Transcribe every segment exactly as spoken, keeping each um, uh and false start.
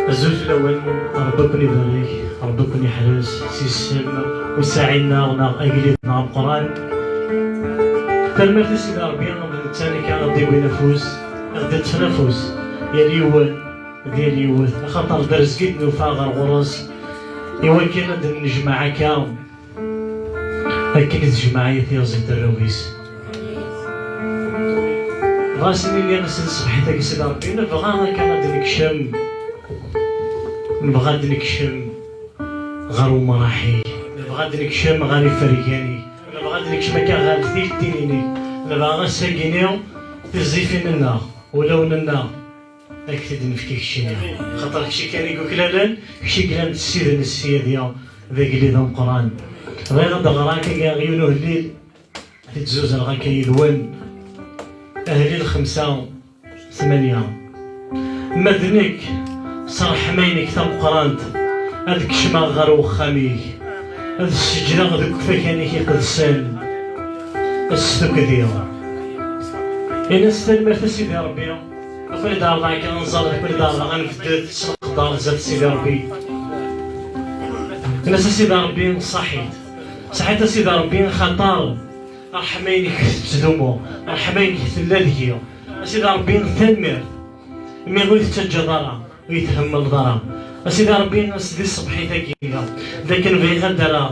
Azul fell-awen, Ṛebbi ad ken-ibarek, Ṛebbi ad ken-iḥrez s yisem usaɛi-nneɣ neɣ agellid-nneɣ ameqqran. Tanemmirt i Sidi Ṛebbi, d netta kan i ɣ-d-iwwin afus, i ɣ-d-iṭṭfen afus, yal yiwen d yal yiwet, axaṭer d rrezg i d-nufa ɣer ɣur-s, i wakken ad d-nejmeɛ akka, akken i tejmeɛ i tyaziḍt arraw-is. Ɣas nini-as di tṣebḥit-agi, Sidi Ṛebbi, nebɣa akka ad d-nekcem, nebɣa ad d-nekcem ɣer umraḥ-ik, nebɣa ad d-nekcem ɣer ifergan-ik, nebɣa ad d-nekcem akka ɣer tiltin-inek, nebɣa ass-agi-ni tiẓẓifin-nneɣ, ulawen-nneɣ, ad k-t-id-nefk i keččini. Xaṭer kečči kan i yuklalen, kečči i yellan d Ssid n ssyadi, d agellid ameqqran. Bɣiɣ ad d-ɣreɣ akka yiwen uhellil, ad t-id-zuzreɣ akka yid-wen. Ahellil xemsa, tmanya. Ma d nekk, s ṛṛeḥma-inek tameqqrant, ad kecmeɣ ɣer uxxam-ik, ad sseǧdeɣ deg ifakan-ik iqedsen, ad s-tukdiɣ. Ini-as tanemmirt a Sidi Ṛebbi, ad ken-id-ɛerḍeɣ akka anẓar, ad ken-id-ɛerḍeɣ anebdet s leqder zdat Sidi Ṛebbi. Ini-as a Sidi Ṛebbi, ṣaḥit. Ṣaḥit a Sidi Ṛebbi, xaṭer ṛṛeḥma-inek tettdumu, ṛṛeḥma-inek tella deg-i. A Sidi Ṛebbi, tanemmirt, imi ur yi-tettaǧǧaḍ ara, ur yi-tḥemmleḍ ara. A Sidi Ṛebbi, ass di ṣṣebḥit-agi, d akken bɣiɣ ad d-rreɣ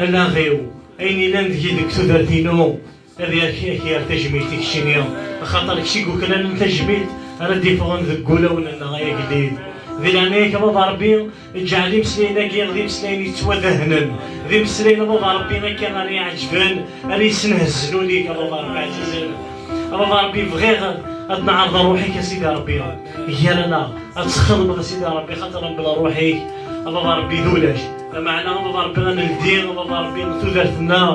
allaɣ-iw, ayen yellan deg-i deg tudert-inu, ad ak-, ak-yerr tajmilt i keččini, axaṭer kečč i yuklalen tajmilt ara d-iffɣen deg wulawen-nneɣ, ay agellid. Di leɛnaya-k, a Baba Ṛebbi, ǧǧeɛl imeslayen-agi d imeslayen yettwadehnen, d imeslayen, a Baba Ṛebbi, akka ara iɛeǧben, ara yesnehzen ul-ik, a Baba Ṛebbi ɛzizen. A Baba Ṛebbi, bɣiɣ ad neɛreḍ ṛṛuḥ-ik, a Sidi Ṛebbi, gar-aneɣ, ad txedmeḍ, a Sidi Ṛebbi, xaṭer mebla ṛṛuḥ-ik, a Baba Ṛebbi, d ulac. Lameɛna, a Baba Ṛebbi, ad neldi, a Baba Ṛebbi, tudert-nneɣ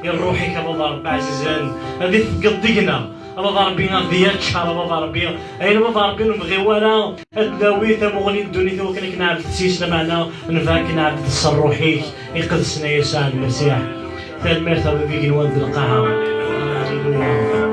i ṛṛuḥ-ik, a Baba Ṛebbi ɛzizen, ad ifeggeḍ deg-neɣ, a Baba Ṛebbi, ad yaččar, a Baba Ṛebbi, ayen, a Baba Ṛebbi, ur nebɣi wara ad d-nawi tamuɣli n ddunit i wakken ad k-neɛbed s yis, lameɛna nebɣa ad k-neɛbed s ṛṛuḥ-ik iqedsen, a Yasuɛ Lmasiḥ. Tanemmirt a Baba igenwan d lqaɛa. Aleluya.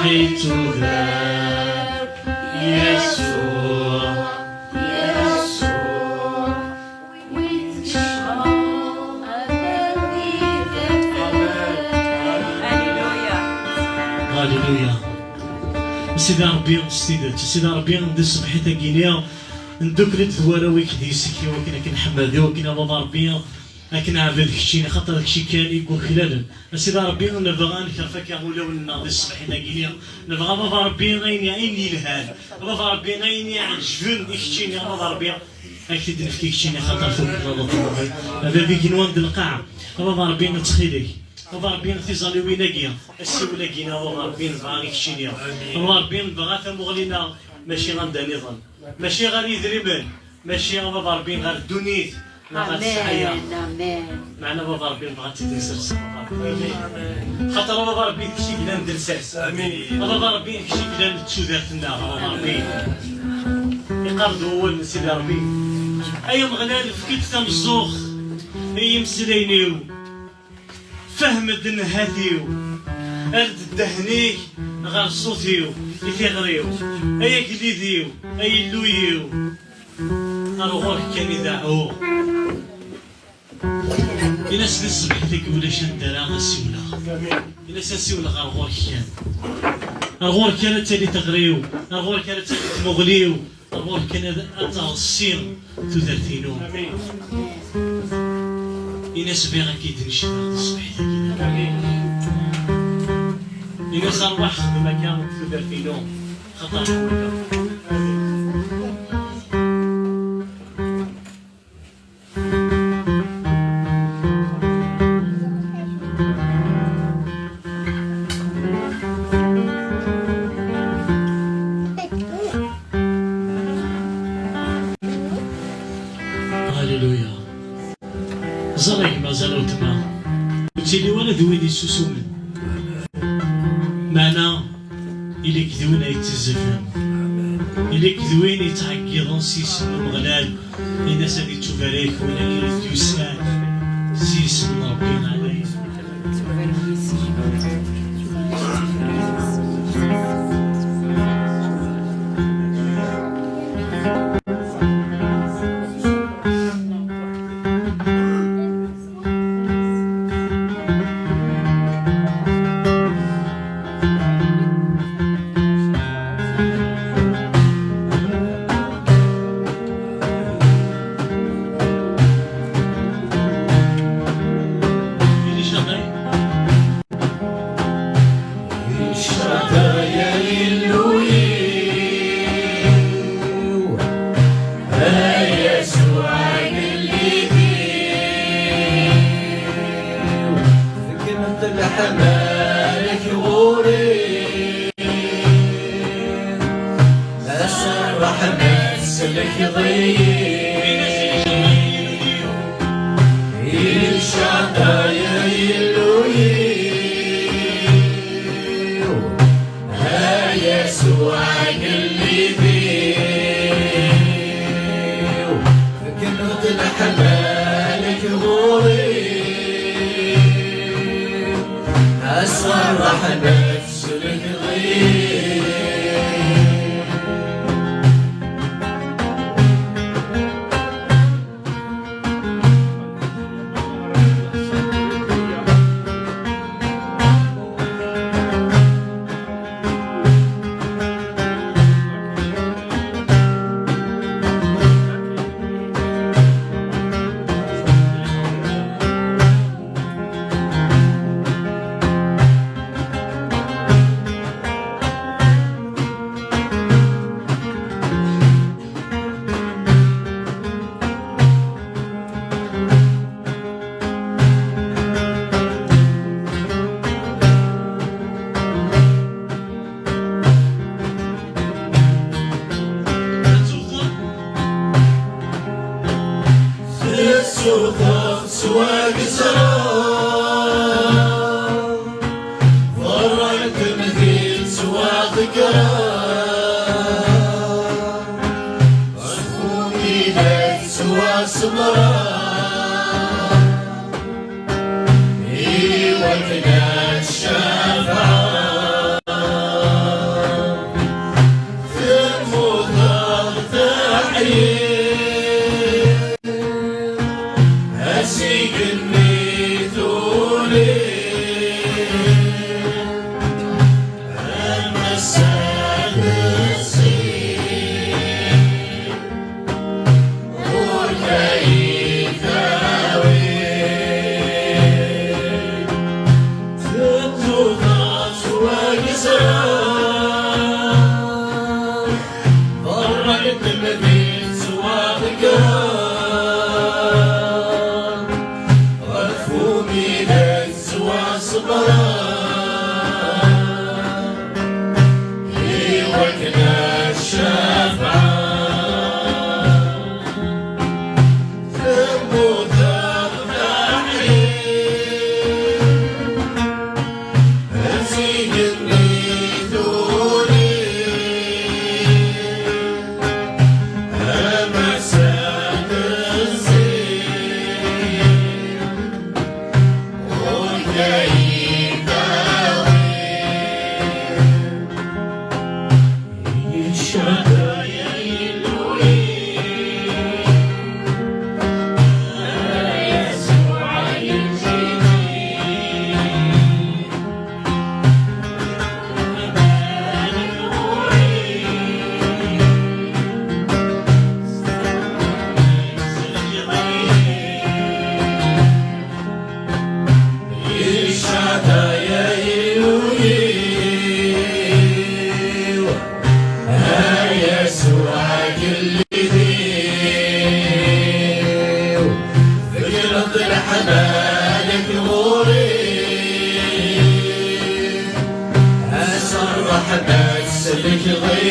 Ay tudert, Yasuɛ, Yasuɛ, wid Aliluya. Sidi Ṛebbi, s tidet, Sidi Ṛebbi, di ṣṣebḥit-agi-nni, ndukkel-d d warraw-ik di yis-k, i wakken ad k-nḥemmed, i wakken a Baba Ṛebbi, ad k-neɛbed keččini, xaṭer d kečči kan i yuklalen. A Sidi Ṛebbi, nebɣa ad nekref akka ulawen-nneɣ di ṣṣbeḥ-agi-nni. Nebɣa, a Baba Ṛebbi, ayen, ayen yelhan. A Baba Ṛebbi, ayen iɛeǧben i keččini, a Baba Ṛebbi, ad k-t-id-nefk i keččini, xaṭer tuklaleḍ. A Baba igenwan d lqaɛa, a Baba Ṛebbi, nettxil-k. A Baba Ṛebbi, tiẓalliwin-agi, asiwel-agi-nni, a Baba Ṛebbi, nebɣa i keččini. A Baba Ṛebbi, nebɣa tamuɣli-nneɣ, mačči anda niḍen. Mačči ɣer yidrimen, mačči a Baba Ṛebbi ɣer ddunit, neɣ ɣer ssɛaya. Amen, amen. Meɛna a Baba Ṛebbi nebɣa ad tt-id-nsers a Baba Ṛebbi. Amen. Xaṭer a Baba Ṛebbi d kečč i yellan d lsas. Amen. A Baba Ṛebbi d kečč i yellan d tudert-nneɣ a Baba Ṛebbi. Iqqar-d wawal n Sidi Ṛebbi. Ay Ameɣlal, efk-d tameẓẓuɣt i yimeslayen-iw. Fhem-d nnhat-iw, err-d ddehn-ik ɣer ṣṣut-iw, i tiɣri-w, ay agellid-iw, ay illu-iw, ar ɣur-k kan i deɛɛuɣ. Ini-as di tṣebḥit-agi ulac anda ara asiwleɣ. Ini-as asiwleɣ ar ɣur-k kan. Ar ɣur-k ara tali teɣri-w, ar ɣur-k ara tali tmuɣli-w. Ɣur-k kan ad, ad terṣi tudert-inu. Amin. Ini-as bɣiɣ ad k-id-necdeɣ taṣebḥit-agi. Amin. Ini-as ṛwaḥ xdem akka tudert-inu, xaṭer ḥemmleɣ. Hallelujah. Ẓer a gma, ẓer a weltma. Ur ttili wara d win yessusumen. Meɛna, ili-k d win ay yettiẓẓifen. Ili-k d win yettɛeggiḍen s yisem n Umeɣlal. Ini-as ad ittubarek win akken i d-yusan s yisem n Ṛebbi ɛlay. Ay Yasuɛ, agellid-iw, fkem-d leḥmala-k ɣur-i, a s ṛṛeḥma tesselkeḍ-iyi, icaṭ-iyi Illu-iw. A Yasuɛ agellid-iw, fkem-d leḥmala-k ɣur-i, a s ṛṛeḥma tesselkeḍ-iyi. Berra n temdint ttwaḍeggreɣ, ɣef umidag ttwaṣebbreɣ, i wakken ad cafɛeɣ temmut d aḥrir. Am igenni tuli, am ass-a tezzin, ur kayit awi. Yecɛel Yecɛel-iyi Illu-iw, a Yasuɛ agellid-iw, tegreḍ leḥmala-k ɣur-i, ass n ṛṛeḥma-k s lekḍi.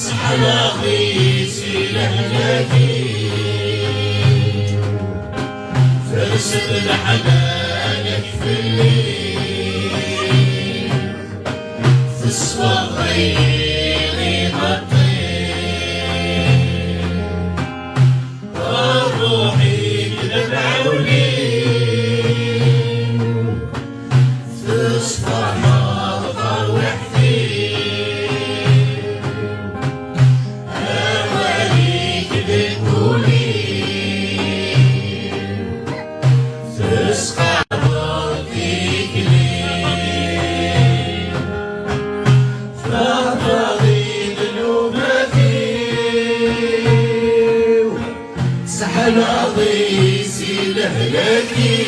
Seḥlaɣ-itt i lehlak-iw, terseḍ leḥmala-k fell-i, tesfeḍ-iyi iɣeṭṭi. Ṛṛuḥ-ik d amɛawen-iw, tesferḥeḍ tarwiḥt-iw, awal-ik d ddkul-iw, tesqerbeḍ tikli. Tɣaḍ-iyi-d nnubat-iw, seḥlaḍ-iyi si lehlak-iw,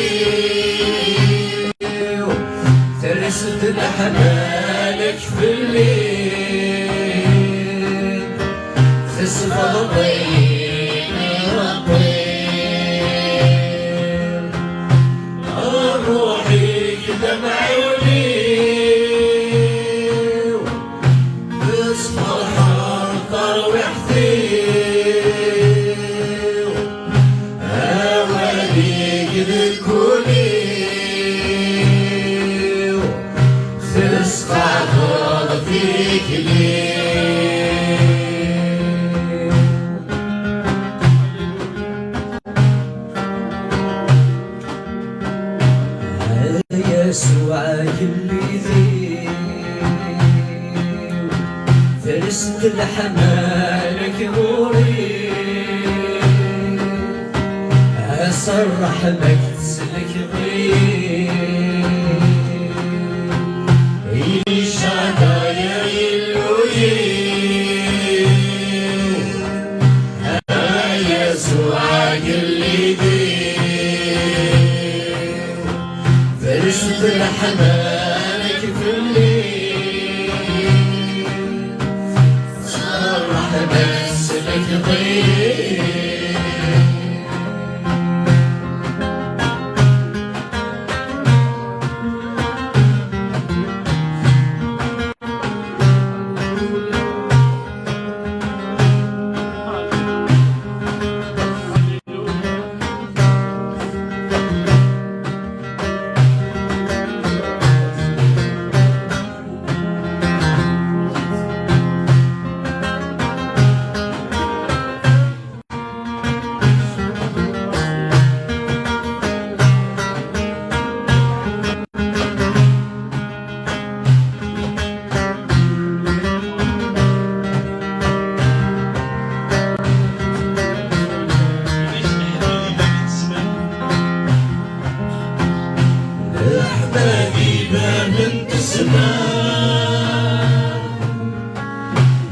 terseḍ leḥmala-k fell-i, tesfeḍ-iyi Ṛebbi. Ṛṛuḥ-ik d amɛiwen-iw, tesferḥeḍ tarwiḥt-iw, awal-ik d ddkul-iw, tesqerbeḍ tikli. A Yasuɛ agellid-iw, terseḍ leḥmala-k ɣur-i, ass n ṛṛeḥma-k teslekḍ-iyi. Icaṭ-iyi Illu-iw, a Yasuɛ agellid-iw, terseḍ leḥmala-k fell-i, s ṛṛeḥma-k teslekḍ-iyi.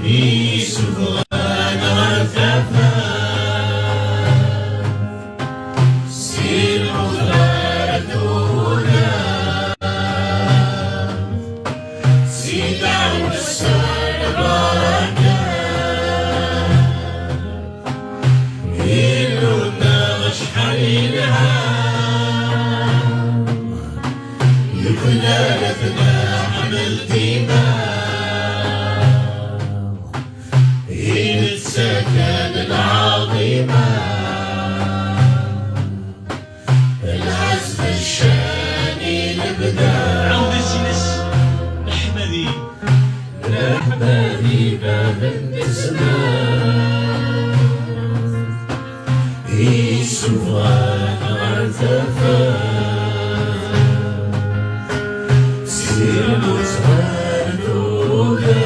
Yessufɣen ɣer tafat, si lmut ɣer tuga, si ddeɛwessu s lbaraka. Illu-nneɣ acḥal yelha, yuklal ad t-neḥmed dima. I netta kan lɛaḍima, lɛezz d ccan i lebda. Ɛawed-as-ines leḥmadi. Leḥmadi bab n tezmert, isuffɣen ɣer tafat, si lmut ɣer tuga,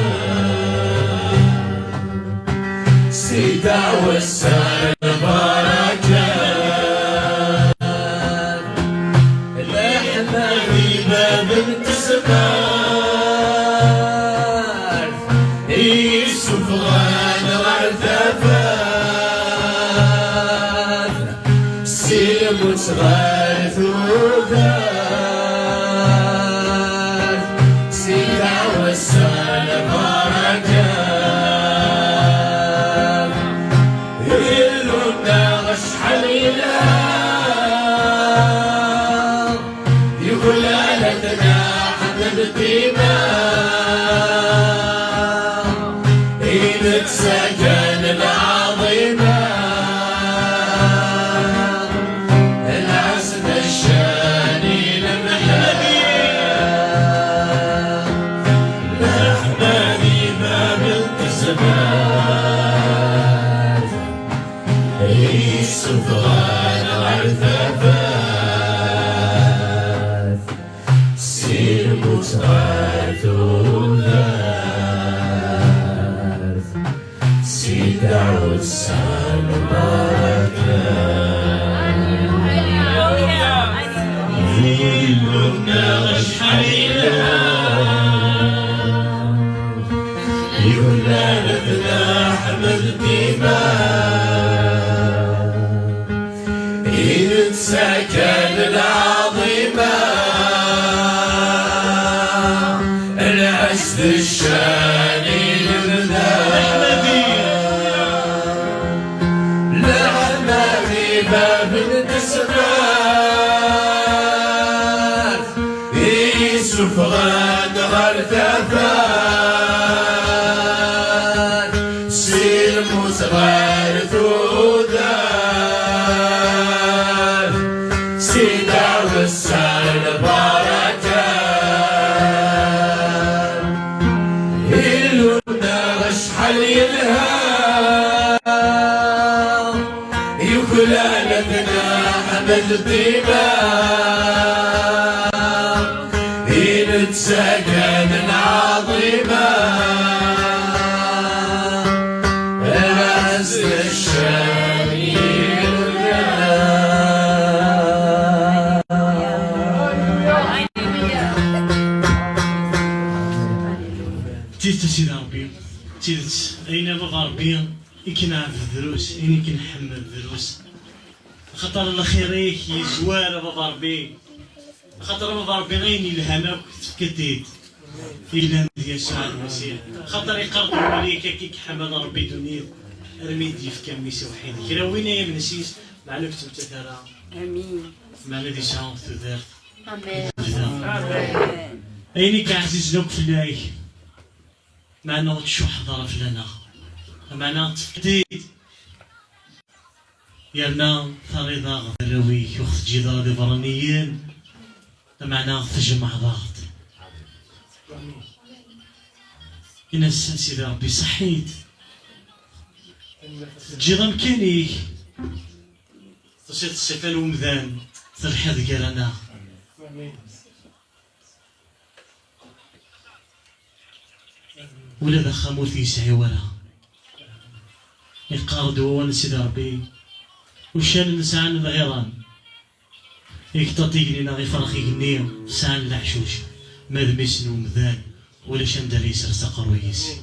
si ddeɛwessu s lbaraka. Leḥmadi bab n tezmert, isuffɣen ɣer tafat, si lmut ɣer tudert, si ddeɛwessu s lbaraka. Illu-nneɣ acḥal yelha, yuklal ad t-neḥmed dima. I netta kan lɛaḍima, lɛezz d ccan i lebda. Leḥmadi bab n tezmert, isuffɣen ɣer tafat, si lmut ɣer tudert, si ddeɛwessu s lbaraka. Illu-nneɣ acḥal yelha, yuklal ad t-neḥmed dima. I netta kan lɛaḍima, lɛezz d ccan i lebda. Leḥmadi bab n tezmert, isuffɣen ɣer tafat, si lmut ɣer tudert, si ddeɛwessu s lbaraka. Illu-nneɣ acḥal yelha, yuklal ad t-neḥmed dima. I netta kan lɛaḍima, lɛezz d ccan i lebda. D tidet a Sidi Ṛebbi, d tidet, ayen a Baba Ṛebbi, i k-nɛebd drus, ayen i k-nḥemmed drus. Axaṭer lxir-ik yezwar a Baba Ṛebbi. Axaṭer a Baba Ṛebbi, ayen yelhan akk tefkiḍ-t-id. Yelhan d Yasuɛ Lmasiḥ. Axaṭer iqqar-d wawal-ik, akka i yeḥmed Ṛebbi ddunit, armi i d-yefka mmi-s iwḥid. Kra win ay amnes-is, meɛna ur yettmettat ara. Amin. Meɛna ad yesɛu tudert. Amin. Amin. Ayen i yeɛzizen akk fell-ak, meɛna ur tcuḥḥeḍ ara fell-aneɣ. Meɛna tefkiḍ-t-id. Yerna terriḍ-aɣ d arraw-ik, ur ɣ-teǧǧiḍ ara d ibeṛṛaniyen, lameɛna tjemɛeḍ-aɣ-d. Ini-as a Sidi Ṛebbi, ṣaḥḥit. Teǧǧiḍ amkan-ik. Tusiḍ ṣṣifa n umdan, telḥiḍ gar-aneɣ. Ula d axxam ur t-yesɛi wara. Iqqar-d wawal n Sidi Ṛebbi, uccanen sɛan lɣiran, igṭaṭ igenni neɣ ifrax igenni sɛan leḥcuc, ma d mmi-s n umdan, ulac anda ara yesres aqerruy-is.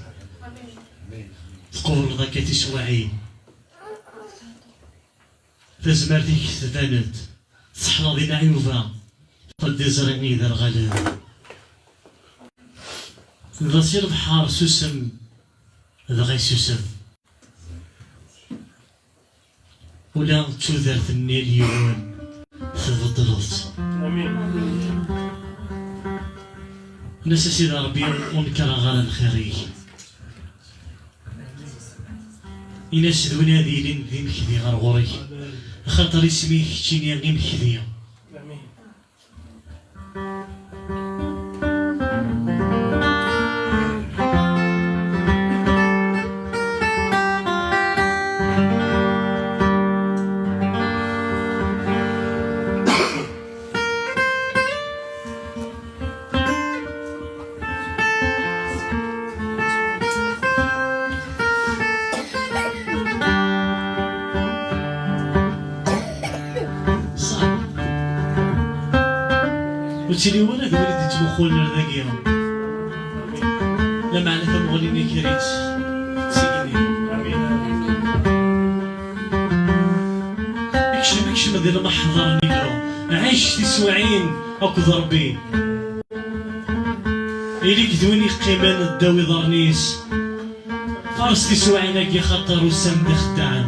Tqubleḍ akka tiswaɛin. Tazmert-ik tban-d. Tseḥlaḍ i Naɛiba. Qed iẓri i derɣalen. Tenḍa si lebḥer susem, dɣa ysusem. Ula d tudert-nni n yiwen tbeddleḍ-tt. Amin. Nnas-as i Ṛebbi, ur nekreɣ ara lxir-ik. Ini-as d win ad yilin d imekdi ɣer ɣur-k, axaṭer isem-ik keččini imekdi. Amin. Ṣṣeḥ. Ur ttili wala d win i d-ittmuqulen ar dagi. Lameɛna tamuɣli-nni kker-itt s igenni. Kcem, kcem di lmeḥḍer n Illu. Ɛic tiswiɛin akked Ṛebbi. Ili-k d win yeqqimen ddaw iḍarren-is. Faṛes tiswiɛin-agi, xaṭer ussan-d ixeddaɛen.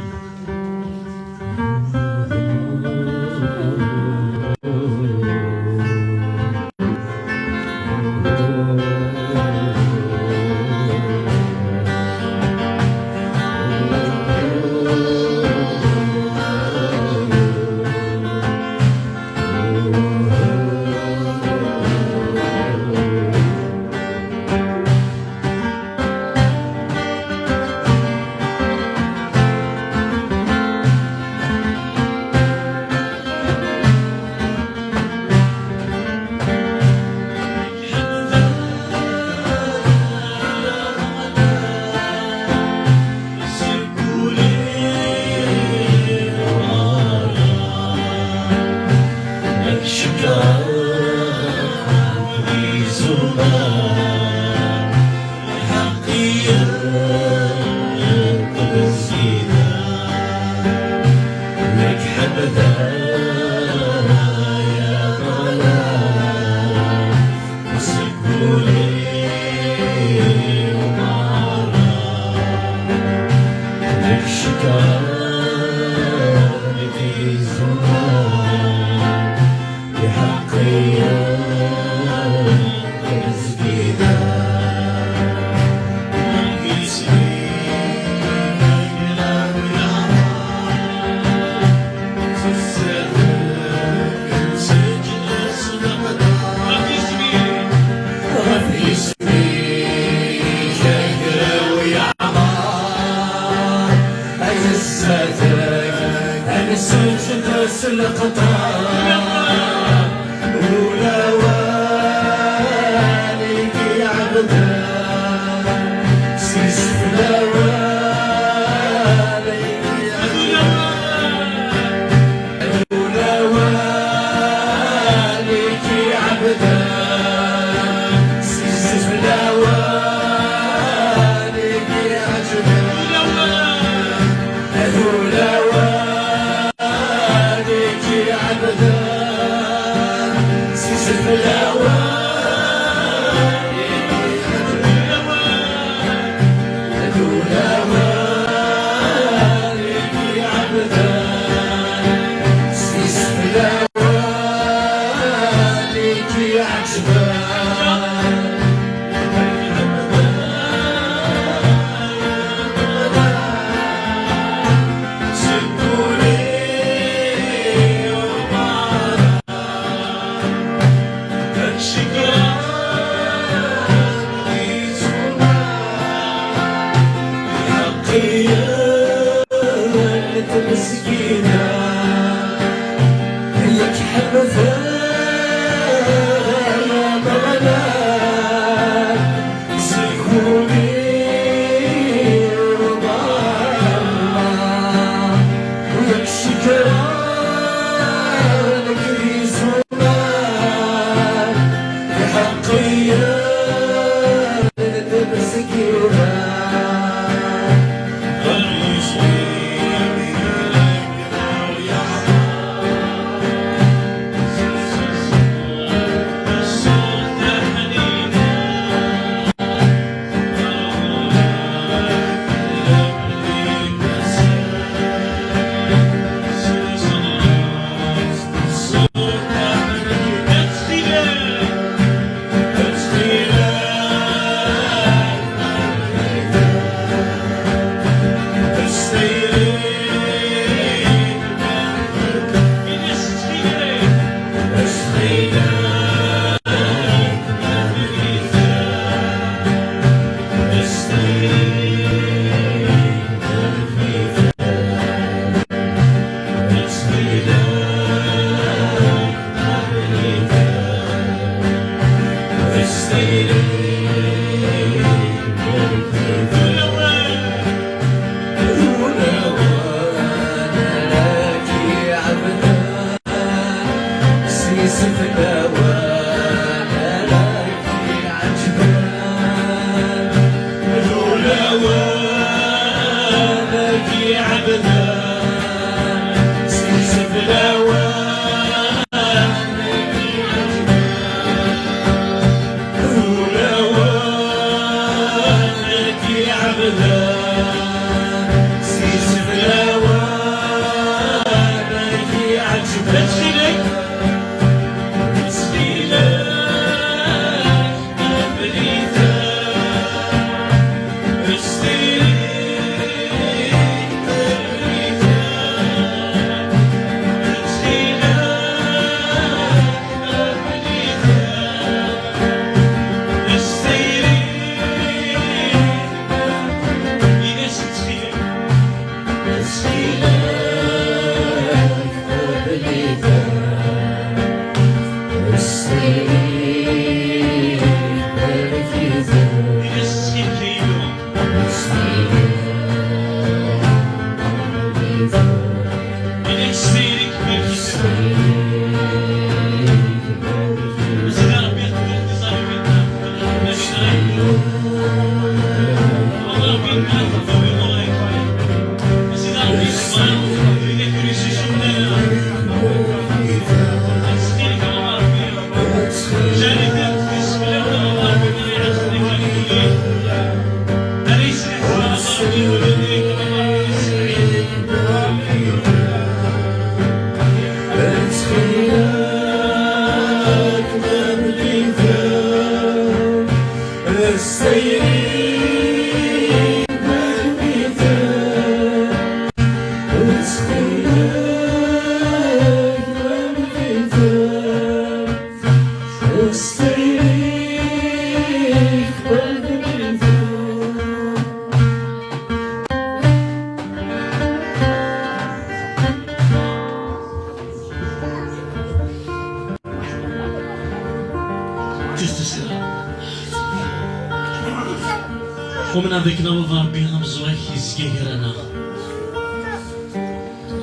Umneɣ dakken a baba Ṛebbi ameẓẓuɣ-ik yezga gar-aneɣ.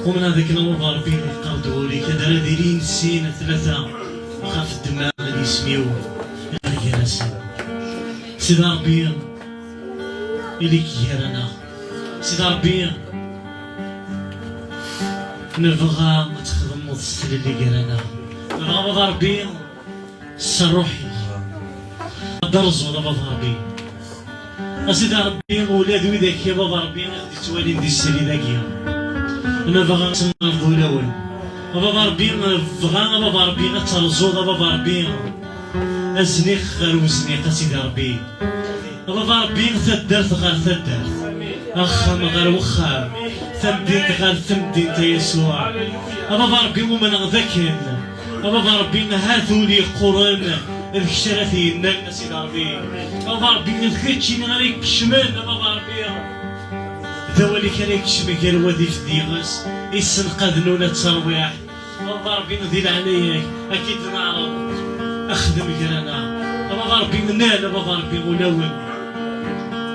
Umneɣ dakken a baba Ṛebbi yeqqar-d wul-ik ad ara d-ilin sin tlata ɣef ddemma n yisem-iw gar-asen. Sidi Ṛebbi, ili-k gar-aneɣ. Sidi Ṛebbi, nebɣa ad txedmeḍ s tlelli gar-aneɣ. Nebɣa a baba Ṛebbi s ṛṛuḥ-ik ad d-terzuḍ a baba Ṛebbi. A Sidi Ṛebbi, ula d widak a baba Ṛebbi i ɣ-d-ittwalin di srid-agi, nebɣa ad sen-nerḍu ulawen. A baba Ṛebbi, nebɣa a baba Ṛebbi ad terzuḍ a baba Ṛebbi azniq ɣer wezniq a Sidi Ṛebbi. A baba Ṛebbi, taddart ɣer taddart, axxam ɣer wexxam, tamdint ɣer temdint a Yasuɛ. A baba Ṛebbi, umneɣ dakken a baba Ṛebbi, hat ul yeqquren d kečč ara t-yennan a Sidi Ṛebbi. A baba Ṛebbi, d keččini ara ikecmen a baba Ṛebbi. D awal-ik ara ikecmen gar wadif d yiɣes, issenqaden ula d tarwiḥt. A baba Ṛebbi, di leɛnaya-k, ad k-id-neɛreḍ. Axdem gar-aneɣ. A baba Ṛebbi, nal, a baba Ṛebbi, ulawen.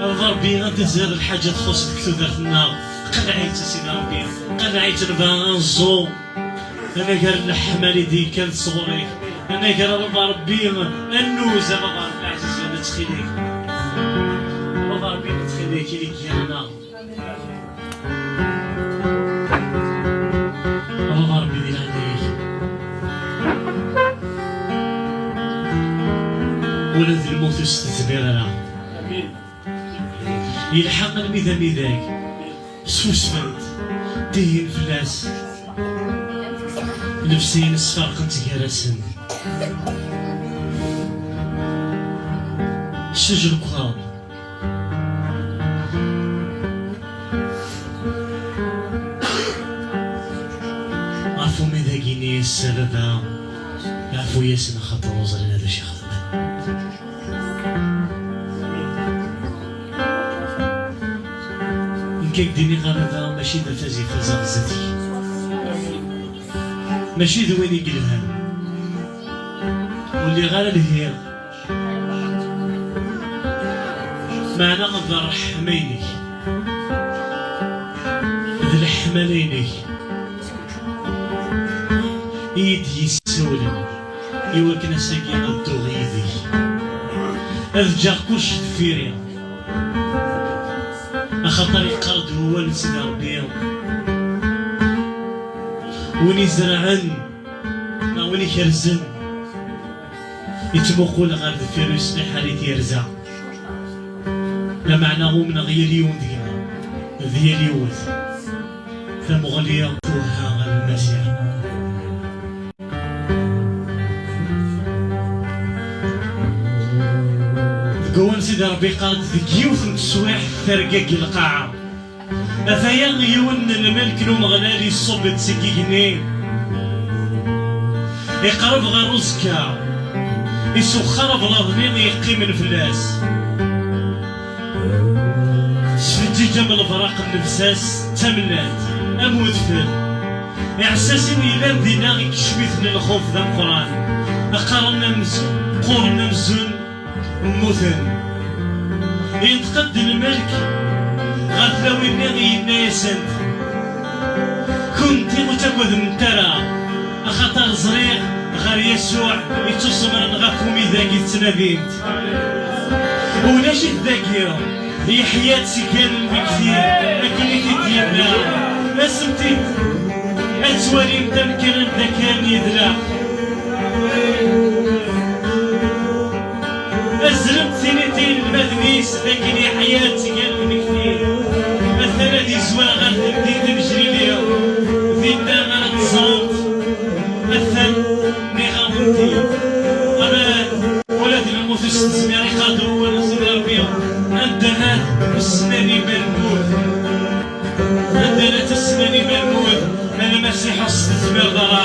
A baba Ṛebbi, anta tezher lḥaǧa txuṣṣ deg tudert-nneɣ? Qleɛ-itt a Sidi Ṛebbi, qleɛ-itt, nebɣa ad nẓu anagar n leḥmali d-yekkan sɣur-k. Anagar a baba Ṛebbi, annuz a baba Ṛebbi ɛzizen, ttxil-k. A baba Ṛebbi, ttxil-k, ili-k gar-aneɣ. A baba Ṛebbi di leɛnaya-k. Ula d lmut ur s-tezmir ara. Yelḥa almi d amidag. Ssusfent, ttihin fell-as. Llebsa-ines ferqent gar-asen. Sujlukwaḍ. Ɣef umidag-ini, a baba, ɛfu-yasen axaṭer ur ẓrin ara d acu i xedmen. Nekk ad k-d-iniɣ a baba, mačči d afaz ifazeɣ zdat-k. Mačči d win i yelhan. Ur lliɣ ara lhiɣ. Meɛna d ṛṛeḥma-inek, d leḥmala-inek i yi-d-yessawlen i wakken ass-agi ad dduɣ yid-k, ad ǧǧeɣ kullec deffir-i. Axaṭer yeqqar-d wawal n Sidi Ṛebbi, win izerɛen neɣ win ikerzen, yettmuqul ɣer deffir, ur yeṣliḥ ara i tyerza. Lameɛna umneɣ yal yiwen deg-neɣ, d yal yiwet, tamuɣli twehha ɣer Lmasiḥ. Deg wawal n Sidi Rebbi iqqar-d deg yiwet n teswiɛt tergagi lqaɛa. Ataya yiwen n lmelk n Umeɣlal iṣubb-d seg igenni, iqreb ɣer uẓekka, iswexxer ablaḍ-nni yeqqimen fell-as. Tesfeǧǧiǧ am lebraq nnefs-as d tamellalt, am udfel. Iɛessasen yellan dinna ikcem-iten lxuf d ameqqran. Qqaren amzun, qquren amzun, mmuten. Yenṭeq-d lmelk ɣer tlawin-nni, yenna-yasent: Kunti ur ttagademt ara, axaṭer ẓriɣ ɣer Yasuɛ yettusemren ɣef umidag i tettnadimt. Ulac-it dagi, yeḥya-d seg gar lmegtin, akken i t-id-yenna. Asemt-id ad twalimt amek ara d-akren yedla. Azremt tiniṭi n lmadmi-s d akken yeḥya-d seg gar lmegtin. Atan ad yezwar ɣer temdint n Jlili, dinna ara teẓremt. Atan nniɣ-awen-t-id. Aman, ula d lmut ur s-tezmir i Qadu wala Sidi Ṛebbi. Anda-t ussnan iman lmut? Anda-t ussnan iman lmut? Ma Lmasiḥ ur s-tezmireḍ ara.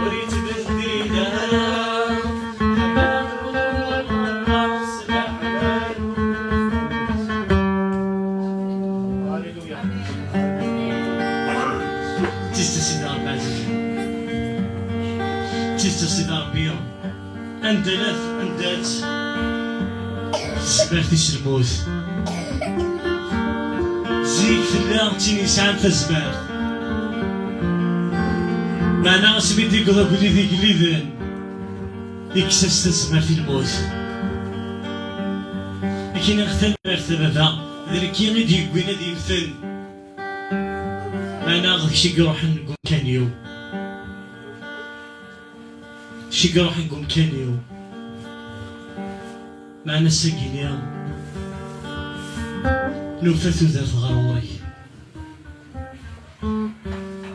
Ur yettbeddil ara. Ḥemmleɣ lweqt s leḥbab. Tis tasida Rebbi ɛzizen. Tis tasida Rebbi. Anda-tt, anda-tt tezmert-is lmut? Zik tella d tin yesɛan tazmert. Meɛna asmi d-yewweḍ agellid igelliden, yekkes-as tazmert i lmut. Akken i ɣ-tanmert a baba, d nekki i d-yewwin ad yemmten. Meɛna d kečč i iruḥen deg umkan-iw. Kečč i iruḥen deg umkan-iw. Meɛna ass-agi-nni nufa tudert ɣer ɣur-k.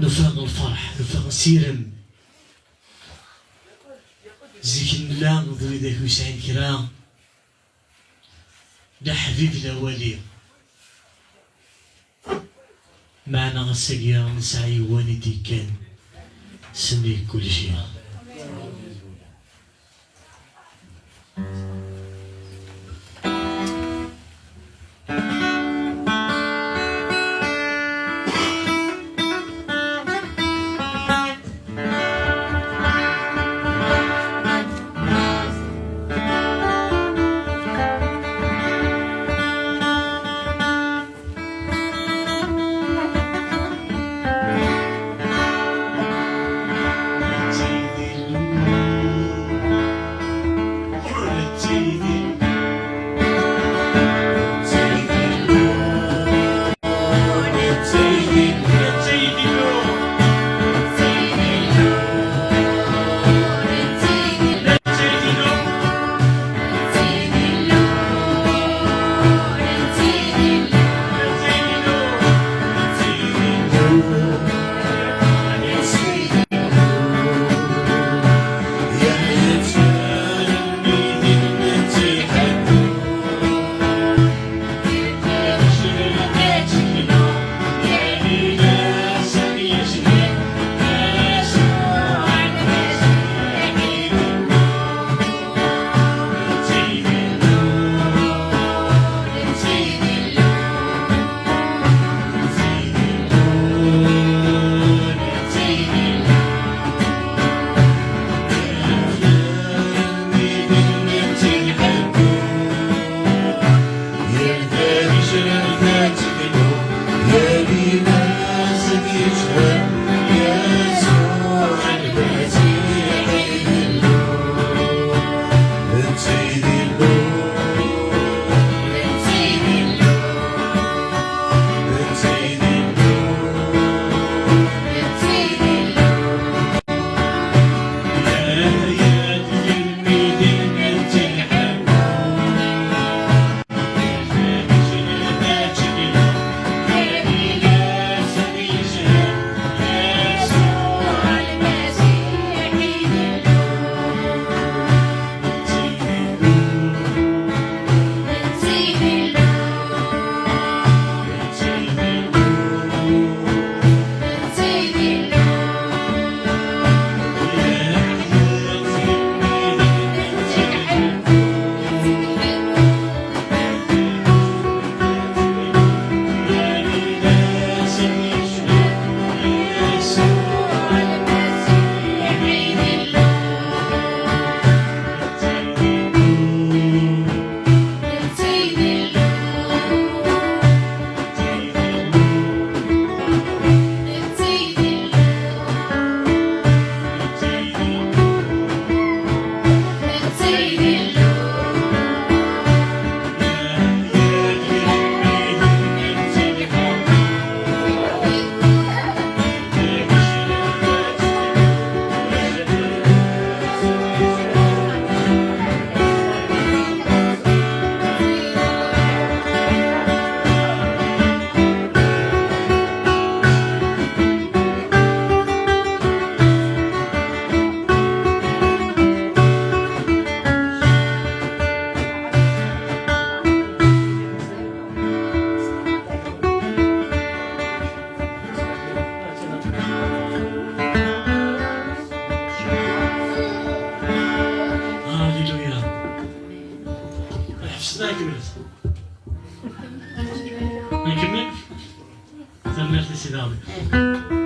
Nufa lferḥ, nufa asirem. Zik nella d widak ur sɛin kra. D aḥbib d awali. Meɛna ass-agi nesɛa yiwen i d-yekkan, sennig kulci.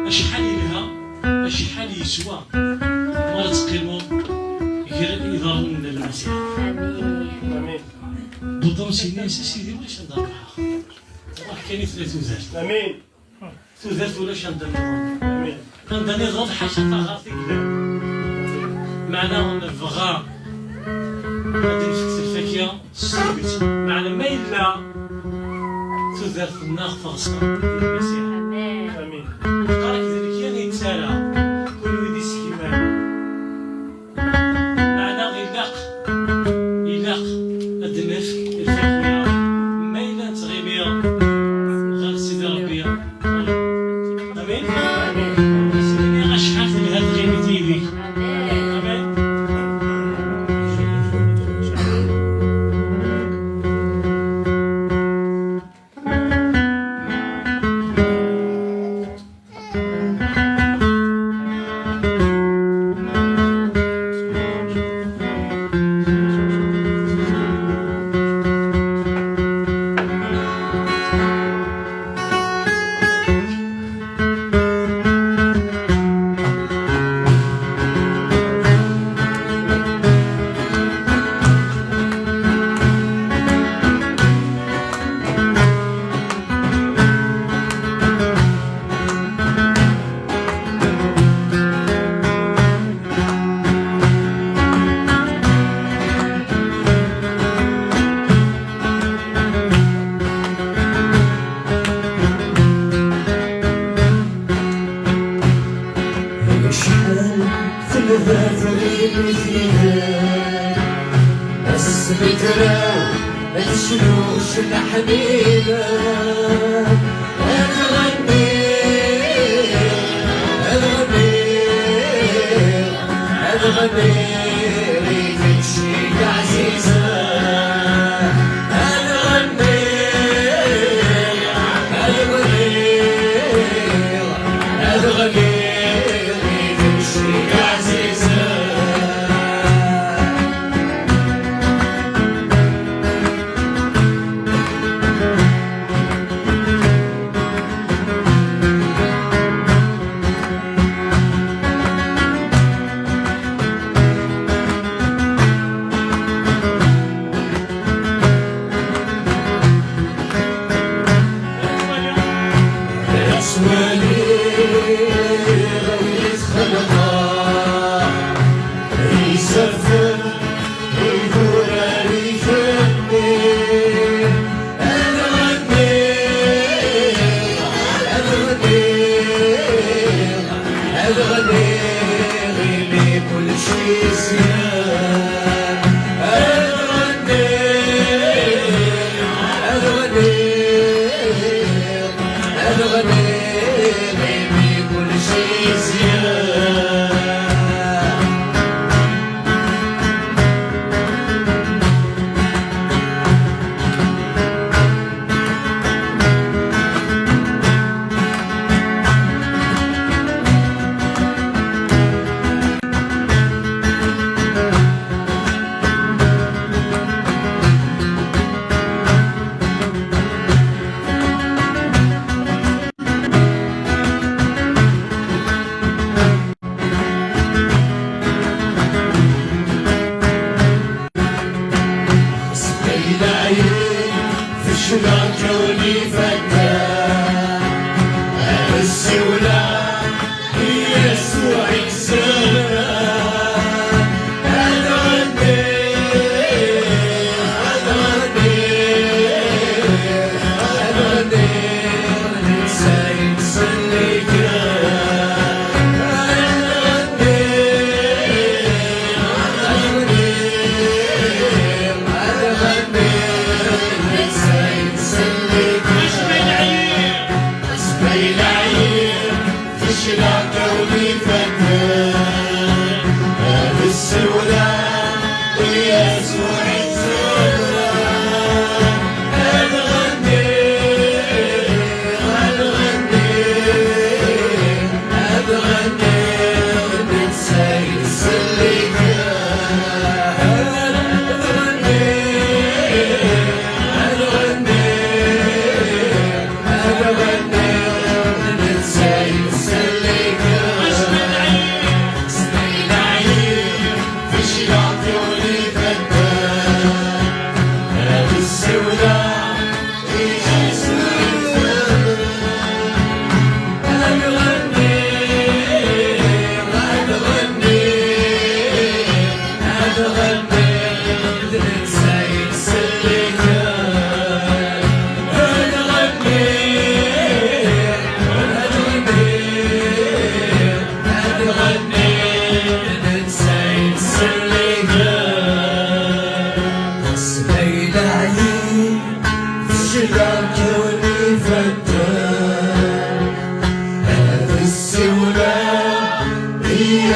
Acḥal yelha, acḥal yeswa, mi ara teqqimeḍ gar iḍarren n Lmasiḥ. Amin. Buṭrus yenna-yas: "A Sidi, ulac anda ruḥeɣ. Ruḥ kan i tella tudert." Amin. Tudert ulac anda nniḍen. Amin. Anda nniḍen ḥaca taɣart i yellan. Meɛna nebɣa ad d-nefk lfakya s tuget. Meɛna ma yella tudert-nneɣ teɣṣer di Lmasiḥ. Amin. Amin. Yeqqar-ak d nekk i yettara, kunwi d isekiman. Meɛna ilaq, ilaq ad d-nefk lfakya ma yella nettɣimi ɣer Sidi Ṛebbi. Amin. Amin. Acḥal telha tɣimit yid-k. Amin. Amin. Acḥal telha tɣimit yid-k, asmi tra ad tecnu cna ḥnina. Ad ɣenniɣ, ad ɣenniɣ, ad ɣenniɣ i kečč i ɛzizen. Ad ɣenniɣ, ad ɣenniɣ, ad ɣenniɣ i kečč i ɛzizen.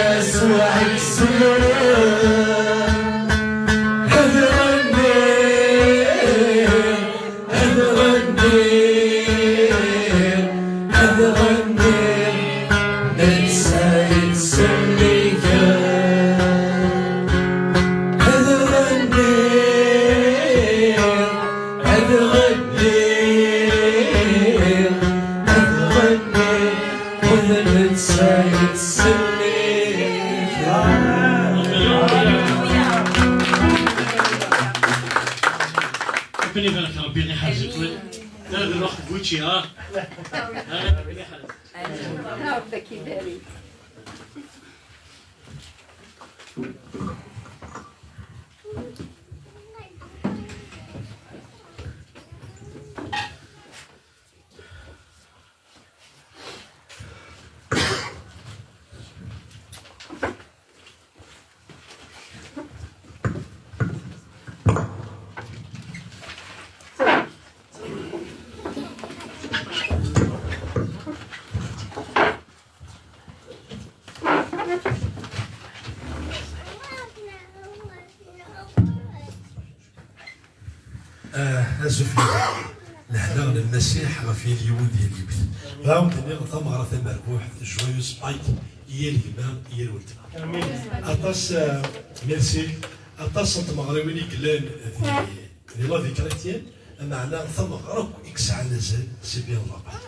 Yasuɛ yessemren, ad ɣenniɣ, ad ɣenniɣ, ad ɣenniɣ, netta yettselliken. Ad ɣenniɣ, ad ɣenniɣ, ad ɣenniɣ, d netta yettsellik. Akken ibarek Rebbi i ḥerz-itwen. Nara di lweqt n wučči, ha? Nara di lweqt n wučči. Rebbi ad k-ibarek. Ah, azufli. Lehna n Lmasiḥ ɣef yal yiwen d yal yiwet. Bɣiɣ ad wen-d-iniɣ tameɣra tamerbuḥt, joyeuse Pâques, i yal gma, i yal weltma. Aṭas, ah, merci. Aṭas n tmeɣriwin i yellan di, di la vie chrétienne, ameɛna tameɣra akk i yesɛan azal, c'est bien la Pâques.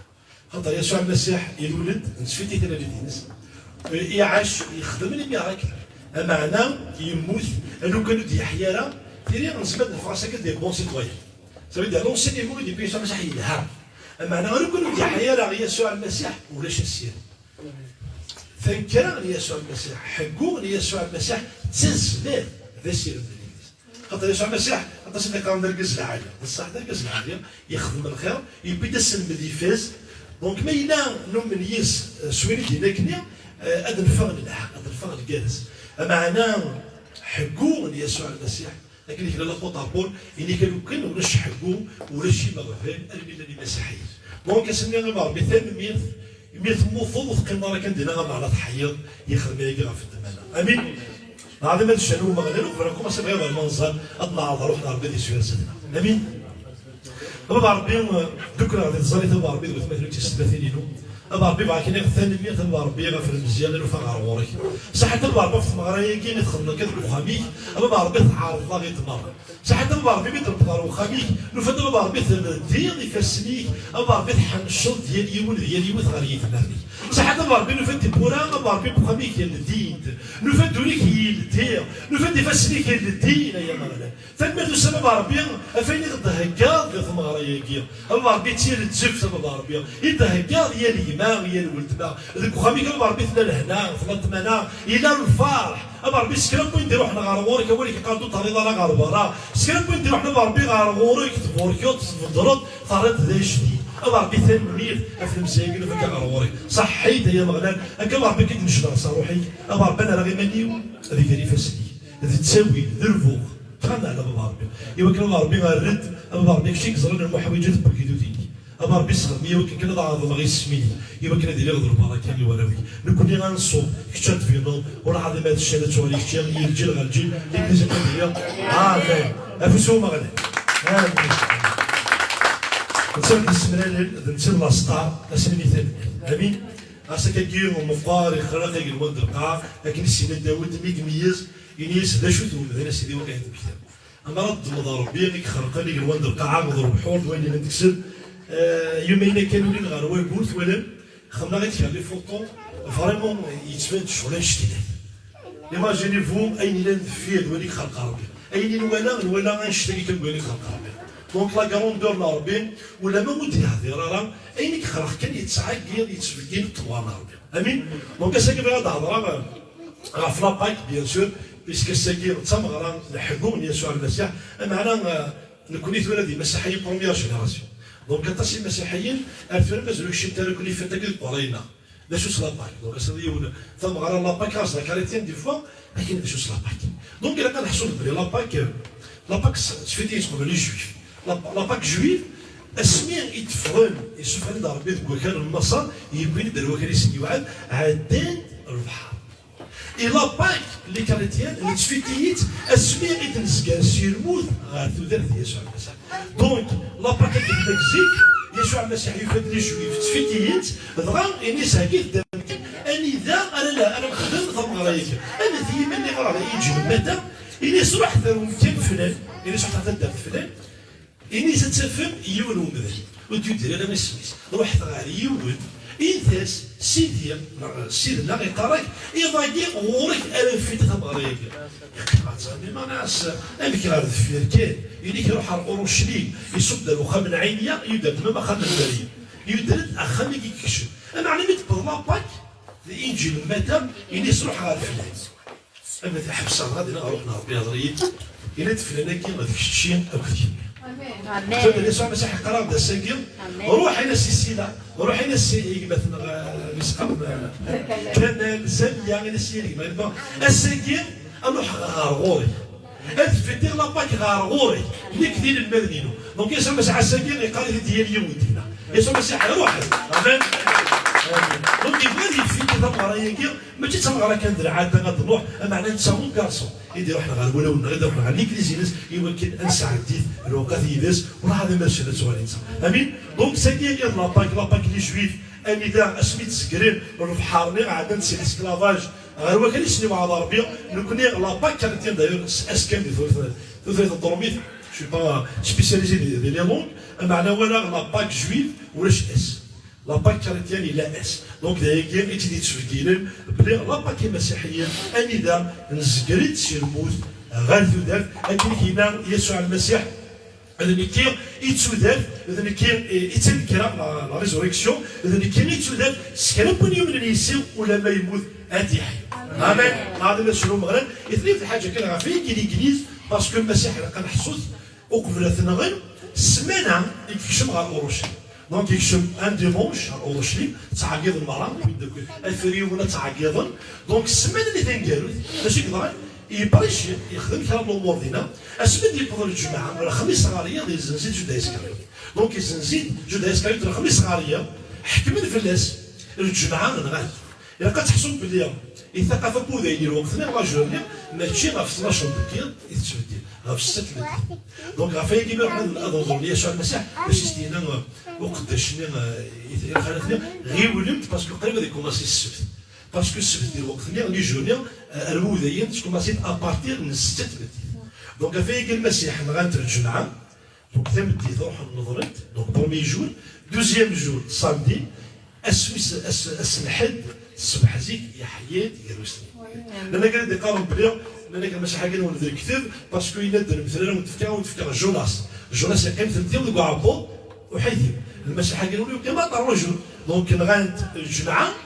Xaṭer Yasuɛ Lmasiḥ ilul-d, nettfiti talalit-ines. Iɛac, yexdem les miracles. Ameɛna yemmut, a lukan ur d-yeḥya ara, tili nezmer ad neffeɣ ass-agi des bons citoyens. Ça veut dire, l'enseignement i d-yewwi Yasuɛ Lmasiḥ yelha. Ameɛna a lukan ur d-yeḥya ara Yasuɛ Lmasiḥ, ulac asirem. Tankra n Yasuɛ Lmasiḥ, ḥeggu n Yasuɛ Lmasiḥ, d tazmert, d asirem n Legliz. Xaṭer Yasuɛ Lmasiḥ, aṭas i d-iqqaren d argaz lɛali. D ṣṣeḥ, d argaz lɛali, yexdem lxir, yewwi-d aselmed ifaz. Donc, ma yella numen yis, eh, s win i d-yenna akkenni, eh, ad neffeɣ nelha, ad neffeɣ ngerrez. Ameɛna, ḥeggu n Yasuɛ Lmasiḥ, akken i yella l'apôtre Paul, ini-k a lukan ulac ḥeggu, ulac imeɣban, almi llan imasiḥiyen. Donc, ass-nni a Rebbi, tanemmirt, imi temmuteḍ ur teqqimeḍ ara kan dinna, ameɛna teḥyiḍ, yexdem ayagi ɣef ddemma-nneɣ. Amin. Neɛḍem ad ccan Umeɣlal, uqbel ad nkumaṣi bɣiɣ ad nẓal, ad neɛreḍ ṛuḥ n Ṛebbi di swiɛt-nneɣ. Amin. A Baba Ṛebbi, ddukkleɣ di tẓallit a Baba Ṛebbi d watmaten-iw d tisetmatin-inu. A Baba Ṛebbi, bɣiɣ ad k-iniɣ tanemmirt a Baba Ṛebbi ɣef lemzeyya i nufa ɣer ɣur-k. Saḥit a Baba Ṛebbi ɣef tmeɣra-agi i txedmeḍ akka deg uxxam-ik, a Baba Ṛebbi tɛerḍeḍ-aɣ-id merra. Saḥit a Baba Ṛebbi mi d-newweḍ ɣer uxxam-ik, nufa-d a Baba Ṛebbi teldiḍ ifassen-ik, a Baba Ṛebbi tḥennceḍ-d yal yiwen d yal yiwet ɣer yetmaten-ik. Saḥit a Baba Ṛebbi nufa-d tiwwura, a Baba Ṛebbi deg uxxam-ik ldint, nufa-d ul-ik yeldi, nufa-d ifassen-ik ldin, ay Ameɣlal. Tanemmirt ussan a Baba Ṛebbi ɣef wayen i ɣ-d-theggaḍ di tmeɣra-agi. A Baba Ṛebbi d tirezzeft a Baba Ṛebbi i d-theggaḍ yal gma, yal weltma. Deg uxxam-ik a Baba Ṛebbi tella lehna, tella ṭṭmana, yella lferḥ. A Baba Ṛebbi s kra n win d-iruḥen ɣer ɣur-k, awal-ik yeqqar-d ur terriḍ ara ɣer berra. S kra n win d-iruḥen a Baba Ṛebbi ɣer ɣur-k, tburkeḍ, tbeddreḍ, terriḍ d ajdid. A Baba Ṛebbi tanemmirt ɣef lemzeyya-agi nufa-k ɣer ɣur-k. Ṣaḥḥit ay Ameɣlal, akka a Baba Ṛebbi i k-id-necdeɣ s ṛṛuḥ-ik. A Baba Ṛebbi ad nerr iman-iw di gar ifassen-ik. D ttawil, d lbux, ṭṭaneɛ a Baba Ṛebbi. Iwakken a Baba Ṛebbi err-d, a Baba Ṛebbi kečč i yeẓran lmuḥwaǧat n wegdud-ik. A Baba Ṛebbi sexdem-iyi iwakken kan ad ɛeḍmeɣ isem-ik, iwakken ad iliɣ d lbaraka i warraw-ik. Nekkni ad nṣum, kečč ad tbineḍ, ur ɛad ma d ccan ad tuɣal i kečč, i lǧil ɣer lǧil, Legliz ad d-iliɣ. Amen. Afus i Umeɣlal. Amen. Netta d isemralen, d netta d lasṭar, ass-nni tanemmirt. Amin. Ass-agi meqqar ixraq igenwan d lqaɛa, akken i s-yenna Dawed mi imeyyez, ini-as d acu-t umdan a sidi wakka d lmektab. Amar ad ddmeḍ Ṛebbi i ixerqen igenwan d lqaɛa d lebḥur d wayen yellan deg-sen. Eh, yumayen akka ulin ɣer wayyur, twalam, xemmeɣ i tkerri foto, vraiment yettban-d ccɣel annect-ilat. Imaginez-vous ayen yellan deffir d wayen i ixerq Ṛebbi. Ayen i nwala, nwala annect-agi kan n wayen i ixerq Ṛebbi. Donc la grandeur n Ṛebbi, ulama ur d-yehdir ara, ayen i yexreq kan yettɛeggiḍ, yettbeggin ṭṭebɛa n Ṛebbi. Amin. Donc ass-agi bɣiɣ ad d-hedreɣ, euh, ɣef la Pâques, bien sûr, puisque ass-agi d tameɣra n ḥeggu n Yasuɛ Lmasiḥ, ameɛna, euh, nekkni tura d imasiḥiyen première génération. Donc aṭas imasiḥiyen ar tura mazal ur kciment ara akk les fêtes-agi deg uqerray-nneɣ. D acu-tt la Pâques? Donc ass-a d yiwen tameɣra n la Pâques, ɣas d chrétien des fois, akken d acu-tt la Pâques? Donc ilaq ad neḥsu belli la Pâques, la Pâques s-, s-, fêt yettqabal les juifs. La, la Pâques juive, asmi i d-ffɣen, issufɣen-d Ṛebbi deg wakal n Maṣer, yewwin-d ar wakal i sen-yewɛed, ɛeddan lebḥer. Et la Pâque, les chrétiens, nettfiti-tt asmi i d-nezger si lmut ɣer tudert n Yasuɛ Lmasiḥ. Donc, la Pâque-agi tella deg zik, Yasuɛ Lmasiḥ yufa-d les Juifs ttfitiyen-tt, dɣa ini-as heggi-t-id amkan anida ara la-, ara nexdem tameɣra-agi. Anat-iyi mani ɣer la iǧi lmata, ini-as ruḥet ar umkan flan, ini-as ruḥet ar taddart flan, Ini-as ad tafem yiwen umdan, ur d-yuddir ara isem-is. Ruḥet ɣer yiwen, init-as, Sidi, neɣ Ssid-nneɣ iqqar-ak, iḍ-agi ɣur-k ara nfiti tameɣra-agi. Yeqqim ad txemmim, anas, amek ɣer deffir kan? Ini-k iruḥ ɣer Uruclim, iṣubb-d ar uxxam n Ɛinya, yudder-d mam axxam n Meryem. Yudder-d axxam i yekcem. Ameɛna mi d-tewweḍ la Pâque, di Inǧil n Mata, ini-as ruḥ ɣer flan. Ama tiḥbes-a dɣa dinna ɣer uḥna Ṛebbi ihḍer yid-i, yenna-d flan-agi d kečči akked kemmi. Amen. Tura Yasuɛ Masiḥ iqqar-aɣ-d ass-agi, amen, ruḥ in-as i Sila, ruḥ in-as i gma-tneɣ, eh, misqam, eh, Kamal, Samiya, in-as i gma, gma, ass-agi ad ruḥeɣ ɣer ɣur-k. Ad fitiɣ la Pâque ɣer ɣur-k, nekk d inelmaden-inu. Donc Yasuɛ Masiḥ ass-agi iqqar-it-id i yal yiwen dinna. Yasuɛ Masiḥ iruḥ. Amen. Amen. Donc yebɣa ad yefiti tameɣra-agi, mačči d tameɣra kan d lɛada ad nruḥ, ameɛna netta un garçon i d-iruḥen ɣer wulawen-nneɣ, i d-iruḥen ɣer ligliz-ines, i wakken ad nesɛeddi lewqat yid-s, werɛad ma rcen ad tuɣal netta. Amin? Donc, sagi iḍ la Pâque, la Pâque n les Juifs, anida asmi d-zegren lebḥer-nni, ɛeddan si l'esclavage ɣer wakal i sen-iwɛed Ṛebbi, nekkni la Pâque chrétienne d'ailleurs, s-, ass kan di tutlayt, tutlayt n tṛumit, je suis pas spécialisé di, di les langues, ameɛna walaɣ la Pâque juive, ulac ass. La Pâque chrétienne, yella ass. Donc, d ayagi i tt-id-yettbeddilen belli la Pâque imasiḥiyen, anida nezger-itt si lmut ɣer tudert, akken i k-yenna Yasuɛ Lmasiḥ, d nekki i d tudert, d nekki i d tanekkra, la, la résurrection, d nekki i d tudert, s kra n win yumnen yis-i, ulamma yemmut, ad d-yeḥyu. Amen. Amen. Ɣer d acu Umeɣlal, i tnif lḥaǧa kan ɣef yagi Legliz, parce que Lmasiḥ ilaq ad neḥṣu-t, Uqbel ad t-nɣen, ssmana i yekcem ɣer Uruclim. Donc yekcem un dimanche ɣer Uruclim, ttɛeggiḍen merra, afriwen ad ttɛeggiḍen. Donc ssmana-nni taneggarut, d acu i yeḍran? Yebrici, yexdem kra n lumuṛ dinna. Asmi d-yewweḍ lǧemɛa, lexmis ɣer yiḍ, yezzenz-it Judas Iskariyut. Donc yezzenz-it Judas Iskariyut lexmis ɣer yiḍ, ḥekmen fell-as, lǧemɛa nɣan-t. Ilaq ad teḥsum belli i ṭṭaqa n wudayen i lweqt-nni, la journée, mačči ɣef tnac n tmeddit i tettbeddil, ɣef setta n tmeddit. Donc, ɣef wayagi mi ruḥen ad, ad ẓren Yasuɛ Lmasiḥ, d acu i s-d-yenna, uh, uqeddac-nni, uh, i, i lxalat-nni, ɣiwlemt, parce que qrib ad ikumaṣi ssebt. Parce que ssebt di lweqt-nni, les journées, uh, ar wudayen, tettkumaṣi à partir n setta n tmeddit. Donc, ɣef wayagi Lmasiḥ nɣan-t lǧemɛa, Donc tameddit ruḥen neḍren-t, donc premier jour, deuxième jour, samedi, ass wis, ass, ass n lḥedd, ṣṣbeḥ zik, yeḥya-d gar usnin. Llan akken ad d-iqqaren belli, llan akken Lmasiḥ-agi nwen d lekdeb, parce que yenna-d, lmetl ara wen-d-fkeɣ, ad wen-d-fkeɣ Jonas. Jonas yeqqim tmetti deg uɛebbuḍ uḥidim. Lmasiḥ-agi nwen yeqqim à trois jours. Donc nɣan-t lǧemɛa,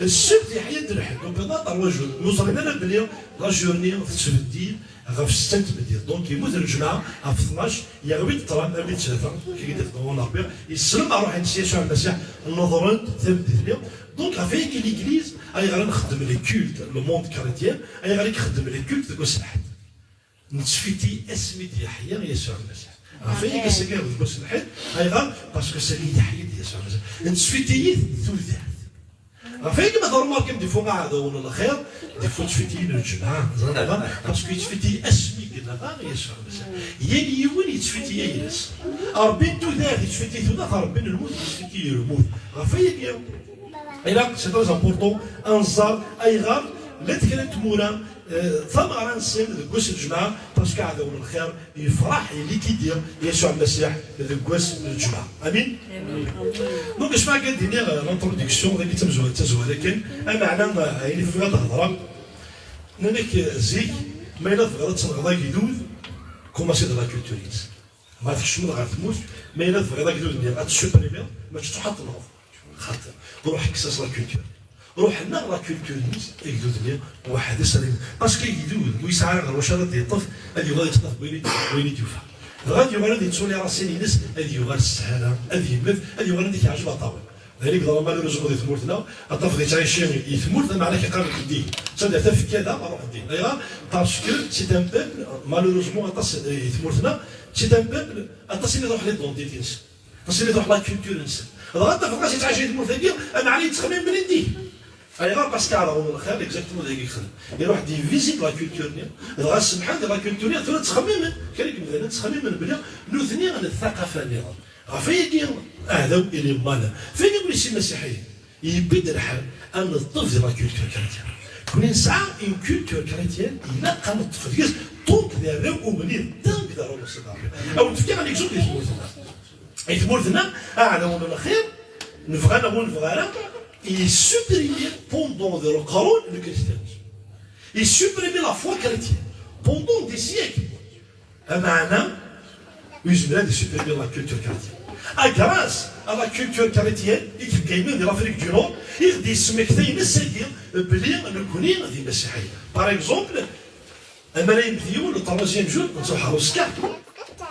ssebt yeḥya-d lḥedd, donc pendant trois jours. Ur ẓrin ara belli la journée tettbeddil, ɣef setta n tmeddit. Donc yemmut lǧemɛa ɣef tnac, yeɣwi-d ṭṭlam armi d tlata, kiki d-ixdem Ṛebbi, yeslem ṛṛuḥ-ines Yasuɛ Lmasiḥ, neḍren-d tameddit-nni. Donc ɣef wayagi Legliz, ayɣer ad nxeddem le culte, le monde chrétien, ayɣer i ixeddem le culte deg wass n lḥedd? Nettfiti asmi d-yeḥya Yasuɛ Lmasiḥ. Ɣef wayagi ass-agi deg wass n lḥedd, ayɣer? Parce que sani yeḥya-d Yasuɛ Lmasiḥ. Nettfiti-t tudert. Ɣef wayagi ma tṛumarkim, des fois aɛdaw n lxir, des fois ttfitiyen lǧemɛa, ẓran, parce que yettfiti asmi yella ɣer Yasuɛ Lmasiḥ. Yal yiwen yettfiti ayla-s. Ṛebbi n tudert yettfiti tudert, Ṛebbi n lmut yettfiti lmut. Ɣef wayagi, ilaq, c'est très important, ad nẓer ayɣer llant kra n tmura, eh, tameɣra-nsen deg wass n lǧemɛa, parce que aɛdaw n lxir yefreḥ, yelli-k-id Yasuɛ Lmasiḥ deg wass n lǧemɛa. Amin? Amin. Donc, acu akka d-iniɣ, euh, l'introduction, dagi d tamezwarut, d tazwara kan, ameɛna, euh, ayen i bɣiɣ ad d-hedreɣ. Nnan-ak, euh, zik, ma yella tebɣiḍ ad tenɣeḍ agdud, commencer de la culture-ines. Ma tkecmeḍ ɣer tmurt, ma yella tebɣiḍ agdud-nni ad t-supprimiḍ, mačči d tuḥ ad tenɣeḍ. Xaṭer, ruḥ kkes-as la culture. Ruḥ nnaɣ la culture-nnes, agdud-nni, weḥd-s ara yem-, parce que agdud, ur yesɛi ara ɣer wacu ara d-yeṭṭef, ad yuɣal yeṭṭef wayen i d-, wayen i d-yufa. Dɣa ad yuɣal ad yettwali racine-ines, ad yuɣal s sshala, ad yemmet, ad yuɣal ad t-yeɛjeb aṭawen. D ayen i yeḍran malheureusement di tmurt-nneɣ, ad tafeḍ yettɛici i tmurt, ameɛna k-iqqar-d din. Taddart tafekka da, ruḥ din. Ayɣer? Parce que c'est un peuple, malheureusement, aṭas, eh, i tmurt-nneɣ, c'est un peuple, aṭas i d-iruḥ l'identité-nsen. Parce que tṛuḥ la culture-nsen. Dɣa tafeḍ-as yettɛici di tmurt-agi, ameɛna yettxemmim mlindi. Ayɣer? Parce que ɛerɣun lxir, exactement d ayen i yexdem. Iruḥ-d yvisite la culture-nni, dɣa semḥen di la culture-nni, tura ttxemmimen, kra n yimdanen ttxemmimen belli nutni n thaqafa-nniḍen. Ɣef wayagi, aɛdaw il est malin. Fini ur yessin imasiḥiyen. Yewwi-d lḥal ad neṭṭef di la culture chrétienne. Kuni nesɛa une culture chrétienne, ilaq ad neṭṭef deg-s, donc d arraw ugellid, donc d arraw n Sidi Ṛebbi. Ad wen-d-fkeɣ un exemple di tmurt-nneɣ. Di tmurt-nneɣ, aɛdaw n lxir, nebɣa neɣ ur nebɣi ara, yessupprimi pendant des leqrun le christianisme. Yessupprimi la foi chrétienne pendant des siècles. Ameɛna, ur yezmir ad yessupprimi la culture chrétienne. À grâce à la culture chrétienne i yeqqimen di l'Afrique du Nord, i ɣ-d-yesmektayen ass-agi belli nekkni d imasiḥiyen. Par exemple, amray n Medyun, le troisième jour, nettruḥ ɣer uṣekka.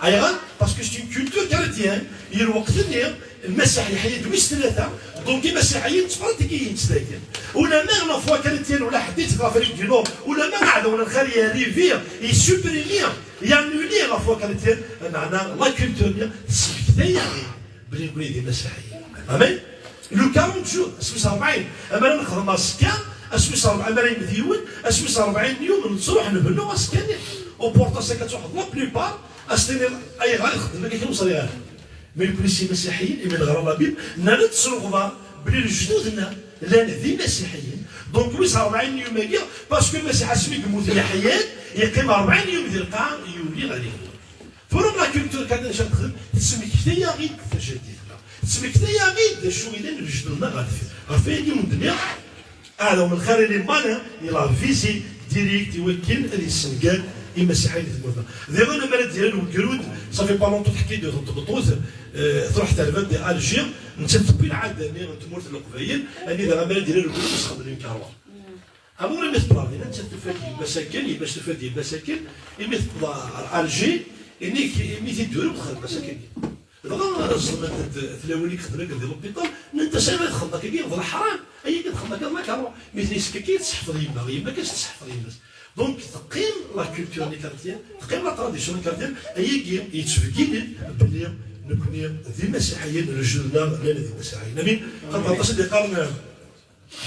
Ayɣer? Parce que c'est une culture chrétienne. I lweqt-nni, Lmasiḥ yeḥya-d wis tlata, donc imasiḥiyen ttpratiki-yen-tt dagi. Ulamma la foi chrétienne ula ḥedd-itt ɣef Afrique du Nord, ulamma aɛdaw n lxir yerrivi, yessupprimi, yannuli la foi chrétienne, meɛna la culture-nni tesmektay-aɣ-d belli nekkni d imasiḥiyen. Amen. Le quarante jours, ass wis ṛebɛin, amar ad nexdem aṣekka, ass wis ṛebɛin, amar ad yemmet yiwen, ass wis ṛebɛin n yum, nettruḥ nbennu aṣekka-nni. Au portas akka truḥeḍ, la plupart, ad s-tiniḍ, ayɣer i txeddem akka, kra ur ẓriɣ ara. Mais nekkni s imasiḥiyen, imi neɣra la Bible, nnan-d s leɣbar belli lejdud-nneɣ llan d imasiḥiyen. Donc, wis ṛebɛin n yum-agi, parce que Lmasiḥ asmi yemmut yeḥya-d, yeqqim ṛebɛin n yum di lqaɛa, yuli ɣer yigenni. Tura la culture kan acu ad texdem, tesmektay-aɣ-id tajadit-nneɣ. Tesmektay-aɣ-id d acu i llan lejdud-nneɣ ɣer deffir. Ɣef wayagi i wen-d-nniɣ, aɛdaw n lxir il est malin, il a visé direct i wakken ad yessenger imasiḥiyen di tmurt-nneɣ. Diɣen, amar ad d-yerr ugrud, ça fait pas longtemps teḥka-d yiwet n tmeṭṭut, eh, truḥ terba-d di Alger, nettat tewwi lɛada-nni n tmurt n Leqbayel, anida amar ad d-yerr ugrud ad sxedmen lkarwa. Alors imi tewweḍ dinna, nettat tufa-d yemma-s akken, yemma-s tufa-d yemma-s akken, imi tewweḍ ɣer Alger, inek, imi t-id-turew, texdem-as akken. Dɣa ẓẓment-d tlawin i ixeddmen akken di l'hôpital, nnant-as: "Ayɣer i txedmeḍ akkagi? D leḥram, ayagi txedmeḍ akka d lakaṛuh." Mi ten-yessekki, tesseḥfeḍ yemma, yemma kan s-tesseḥfeḍ yemma-s. Donc teqqim la culture n ikertiyen, teqqim la tradition n ikertiyen, ayagi yettbeggin-d belli nekkni d imasiḥiyen, lejdud-nneɣ llan d imasiḥiyen. Amin. Xaṭer aṭas i d-yeqqaren,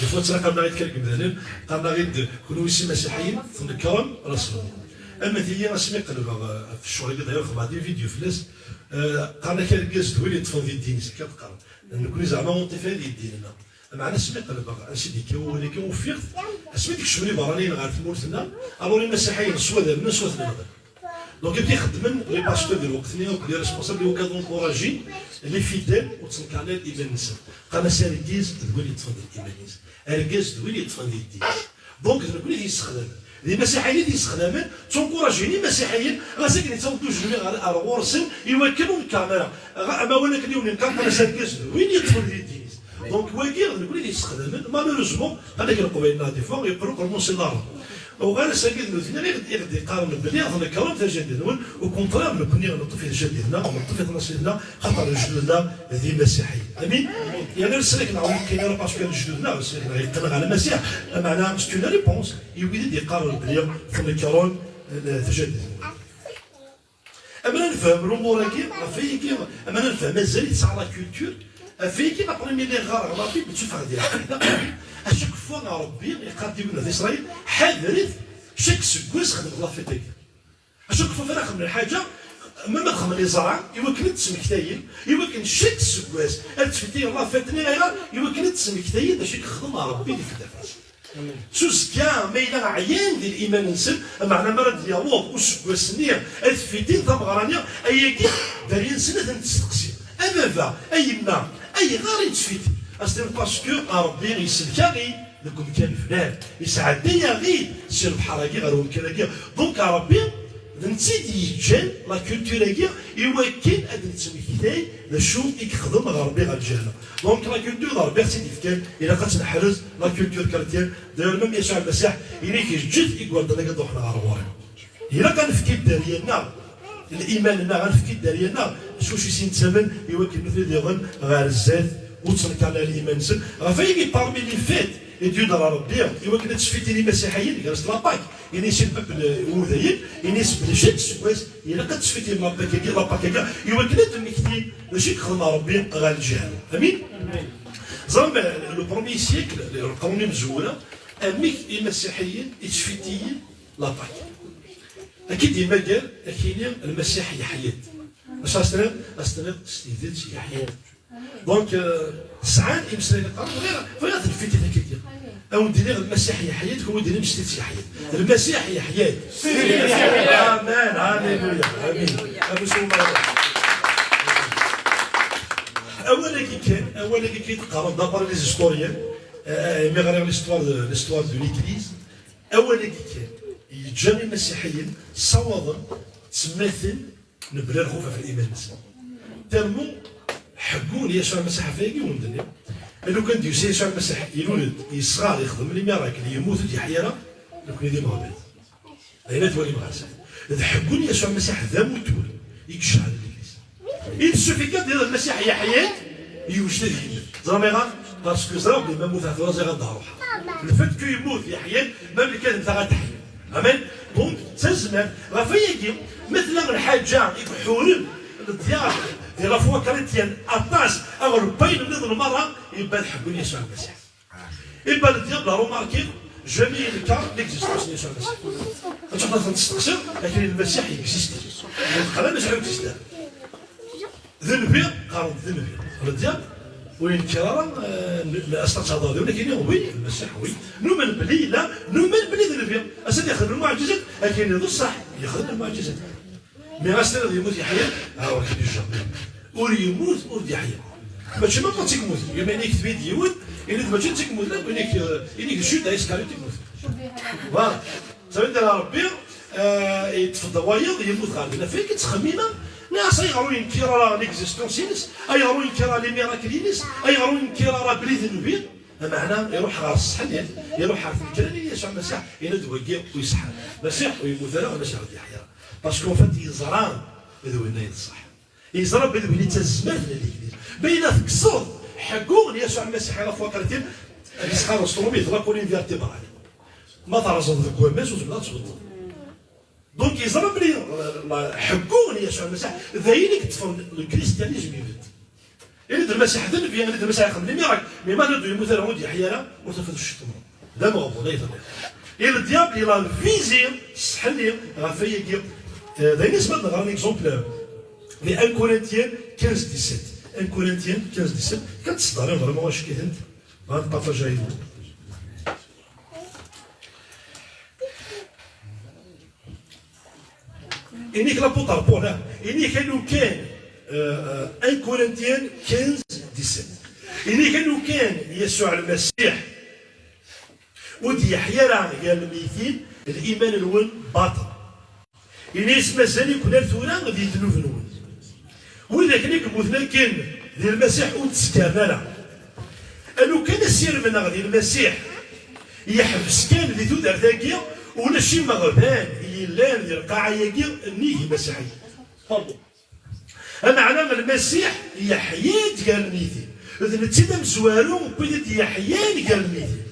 des fois ttnaqamen-aɣ-id kra n yemdanen, qqaren-aɣ-id: "Kunwi s imasiḥiyen tnekrem Rasul." Ama tigi, asmi qelbeɣ, eh, ɣef ccɣel-agi, d'ailleurs xedmeɣ-d une vidéo fell-as, eh, qqaren-ak argaz d win yeṭṭfen di ddin-is, akka d-qqaren. Nekkni zeɛma ur neṭṭif ara di ddin-nneɣ. Meɛna asmi qelbeɣ ansi d-yekka wawal-agi, ufiɣ-t, asmi d-kecmen iberraniyen ɣer tmurt-nneɣ, alors imasiḥiyen s wa d amnen, s wa d lemden. Donc, amek i xeddmen les pasteurs di lweqt-nni, akk les responsables, i wakken ad encourager les fidèles ur ttnekaren ara iman-nsen. Qqaren-as argaz d win yeṭṭfen di iman-is. Argaz d win yeṭṭfen di ddin-is. Donc, d nekkni i t-yessexdamen. D imasiḥiyen i t-yessexdamen, ttunkuṛajen imasiḥiyen, ɣas akken yettaweḍ ujenwi ɣer, ɣer ɣur-sen, i wakken ur nekkaren ara. Ɣ-, amawal akken i wen-neqqar, qqaren-as argaz d win yeṭṭfen di ddin-is. Donc, wagi, d nekkni i t-yessexdamen, malheureusement, qqaren-ak Leqbayel-nneɣ des fois, yeqqel uqermud si laṛ. Uɣal ass-agi d nutni i ɣ-, i ɣ-d-yeqqaren belli tnekṛem tajadit-nwen, au contraire, nekkni neṭṭef tajadit-nneɣ, neṭṭef tnaṣlit-nneɣ, xaṭer lejdud-nneɣ d imasiḥiyen. Amin? Yerna ur nessin akken ur neqqin ara parce que lejdud-nneɣ, ur nessin akken yeqqen ɣer Lmasiḥ, meɛna c'est une réponse i wid i d-yeqqaren belli tnekṛem, eh, tajadit-nwen. Amer ad nefhem lumuṛ-agi, ɣef wayagi, amer ad nefhem azal i tesɛa la culture, ɣef wayagi, après mi lliɣ ɣɣareɣ la Bible, ttufeɣ di lɛaqida, à chaque fois Ṛebbi yeqqar-d i bnat Isṛayil: "Ḥadret, chaque seggas xedmet la fête-agi." À chaque fois ara xedmen lḥaǧa, ma, ma xedmen iẓra, i wakken ad d-ttmektayen, i wakken chaque seggas ad ttfettiyen la fête-nni, ayɣer? I wakken ad d-ttmektayen d acu i yexdem Ṛebbi di tdafa-s. S uzekka, ma yella ɛyan di liman-nsen, meɛna mi ara d-yaweḍ useggas-nni, ad fidin tameɣra-nni, ayagi, dderya-nsen ad ten-testeqsi: "A baba, a yemma, ayɣer i nettfiti?" Ad s-tiniḍ: "Parce que Ṛebbi isellek-aɣ-id deg umkan flan, isɛedday-aɣ-id si lebḥer-agi ɣer umkan-agi." Donc, Ṛebbi d netta i d-yeǧǧan la culture-agi i wakken ad d-nettmektay d acu i yexdem ɣer Ṛebbi ɣer lǧehna. Donc, la culture d Ṛebbi i ɣ-tt-id-yefkan, ilaq ad tt-neḥrez, la culture chrétienne. D'ailleurs, même Yasuɛ Lmasiḥ, yenna-k: "Ǧǧet igerdan-agi ad ruḥen ɣer ɣur-i." Ilaq ad nefk i dderya-nneɣ, liman-nneɣ, ad nefk i dderya-nneɣ s wacu i s-nettamen, i wakken nutni diɣen ɣer zdat ur ttnekkaren ara liman-nsen. Ɣef wayagi, parmi les fêtes i d-yuder Ṛebbi i wakken ad ttfitin imasiḥiyen, gar-asent la Pâque, yenna-as i lbab n Wudayen, yenna-as belli chaque seggas ilaq ad ttfitin la Pâque-agi, la Pâque-agi, i wakken ad d-mmektin d acu i yexdem Ṛebbi ɣer lǧehna. Amin? Amin. Ẓrem, le premier siècle, le premier mezwura, amek imasiḥiyen ittfitiyen la Pâque. Ad k-id-yemmager, ad k-yini Lmasiḥ yeḥya-d. Acu as-tenniḍ? As-tenniḍ s tidet yeḥya-d. Donc, euh, sɛan imeslayen qqaren, bɣiɣ, bɣiɣ ad ten-fitiɣ akka. Ad wen-d-iniɣ Lmasiḥ yeḥya-d, kenwi d-tinim s tidet yeḥya-d. Lmasiḥ yeḥya-d. Amen, alléluia, amin. Abu Sumar. Awal-agi kan, awal-agi kan i d-qqaren, d'après les historiens, euh, mi ɣriɣ l'histoire de, l'histoire de l'Église, awal-agi kan yeǧǧa imasiḥiyen ssawaḍen ttmaten mebla lxuf ɣef liman-nsen. Tellement ḥeggun Yasuɛ Lmasiḥ ɣef wayagi i wen-d-nniɣ. Lukan d-yusa Yasuɛ Lmasiḥ, ilul-d, yesɣar, yexdem les miracles, yemmut, ur d-yeḥya ara, nekkni d imeɣban. D ayen ad twalim ɣer sdat. D ḥeggun Yasuɛ Lmasiḥ d amutur i yecɛlen Legliz. Il suffit kan d-tiniḍ Lmasiḥ yeḥya-d, yewjed ad yemmet. Teẓram ayɣer? Parce que ẓriɣ belli ma mmuteɣ tura ẓriɣ anda ruḥeɣ. Le fait que yemmut yeḥya-d, même kan mteɣ ad d-ḥya. Amen. Donc, d tazmert. Ɣef wayagi, ma tella lḥaǧa i iḥuren ledyab di la foi chrétienne aṭas, aɣ lebbayen nniḍen merra, yebba d ḥeggun Yasuɛ Lmasiḥ. Yebba ledyab, la remarqué, jamais yenkeṛ l'existence n Yasuɛ Lmasiḥ. Ad tṛuḥeḍ ad ten-testeqsiḍ, akken Lmasiḥ yeexziste. Yeqlan Lmasiḥ ur yeexziste ara. D nnbi, qqaren-d d nnbi. Ledyab ur yenkeṛ ara, eh, n-, n-, as-, ad tehḍeṛ d win akken, oui, Lmasiḥ, oui. Numen belli yella, numen belli d nnbi. Ass-a ad yexdem lmuɛǧizat, akken d ṣṣeḥ, yexdem lmuɛǧizat. Mi as-tiniḍ yemmut yeḥya, ah, ur k-d-yeǧǧa. Ur yemmut, ur d-yeḥya. Mačči ma d tikkelt, yumi inik tbid yiwen, inik mačči d tikkelt, la, inik, eh, inik d Judas Iscariot i yemmuten. Voilà. Ttawin-d ala Ṛebbi, eh, yeṭṭef-d wayeḍ, yemmut ɣer din. Ɣef wayagi ttxemmimeɣ, nniɣ-as ayɣer ur yenkir ara l'existence-ines, ayɣer ur yenkir ara les miracles-ines, ayɣer ur yenkir ara belli d nnbi? Ameɛna iruḥ ɣer ṣṣeḥ-nni, iruḥ ɣer tnekra-nni n Yasuɛ Lmasiḥ, yenna-d wagi ur iṣeḥḥa. Lmasiḥ ur yemmut ara, Lmasiḥ ur d-yeḥya ara. Parce qu'en fait yeẓra d winna i d ṣṣeḥ. Yeẓra belli d win i d tazmert n Legliz. Ma yella tekkseḍ ḥeggu n Yasuɛ Lmasiḥ i la foi chrétienne, ad yesxerreṣ Ṛumi d la colonne vertébrale. Ma terrẓeḍ deg wammas ur tebɣiḍ ad tbeddeḍ. Donc yeẓra belli, euh, la, ḥeggu n Yasuɛ Lmasiḥ d ayen i yeṭṭfen le christianisme ibedd. Ini-d Lmasiḥ d nnbi, ini-d Lmasiḥ ixdem les miracles, mais ma d-, yemmut ara ur d-yeḥya ara, ur tufiḍ cceṭ. D ameɣbun ay telliḍ. Et le diable, il a visé ṣṣeḥ-nni ɣef wayagi. Eh, d ayen isem ad nɣer un exemple. Di un Corinthiens quinze dix-sept. Un Corinthiens quinze dix-sept. Kan tseddarin ɣer ma wacu kitent. Bɣan partager avec vous. Inik l'apôtre Paul, hein. Inik lukan, euh, euh, un Corinthiens quinze dix-sept. Inik lukan Yasuɛ Lmasiḥ ur d-yeḥya ara gar lmeytin, liman-nwen baṭel. Ini-as mazal-iken ar tura di ddnub-nwen. Wid akken i yemmuten akken di Lmasiḥ ur d-ttgaren ara. Alukan asirem-nneɣ di Lmasiḥ yeḥbes kan di tudert-agi, ulac imeɣban yellan di lqaɛa-agi nnig imasiḥiyen. Pardon. Ameɛna Lmasiḥ yeḥya-d gar lmeytin. D netta i d amezwaru n wid i d-yeḥyan gar lmeytin.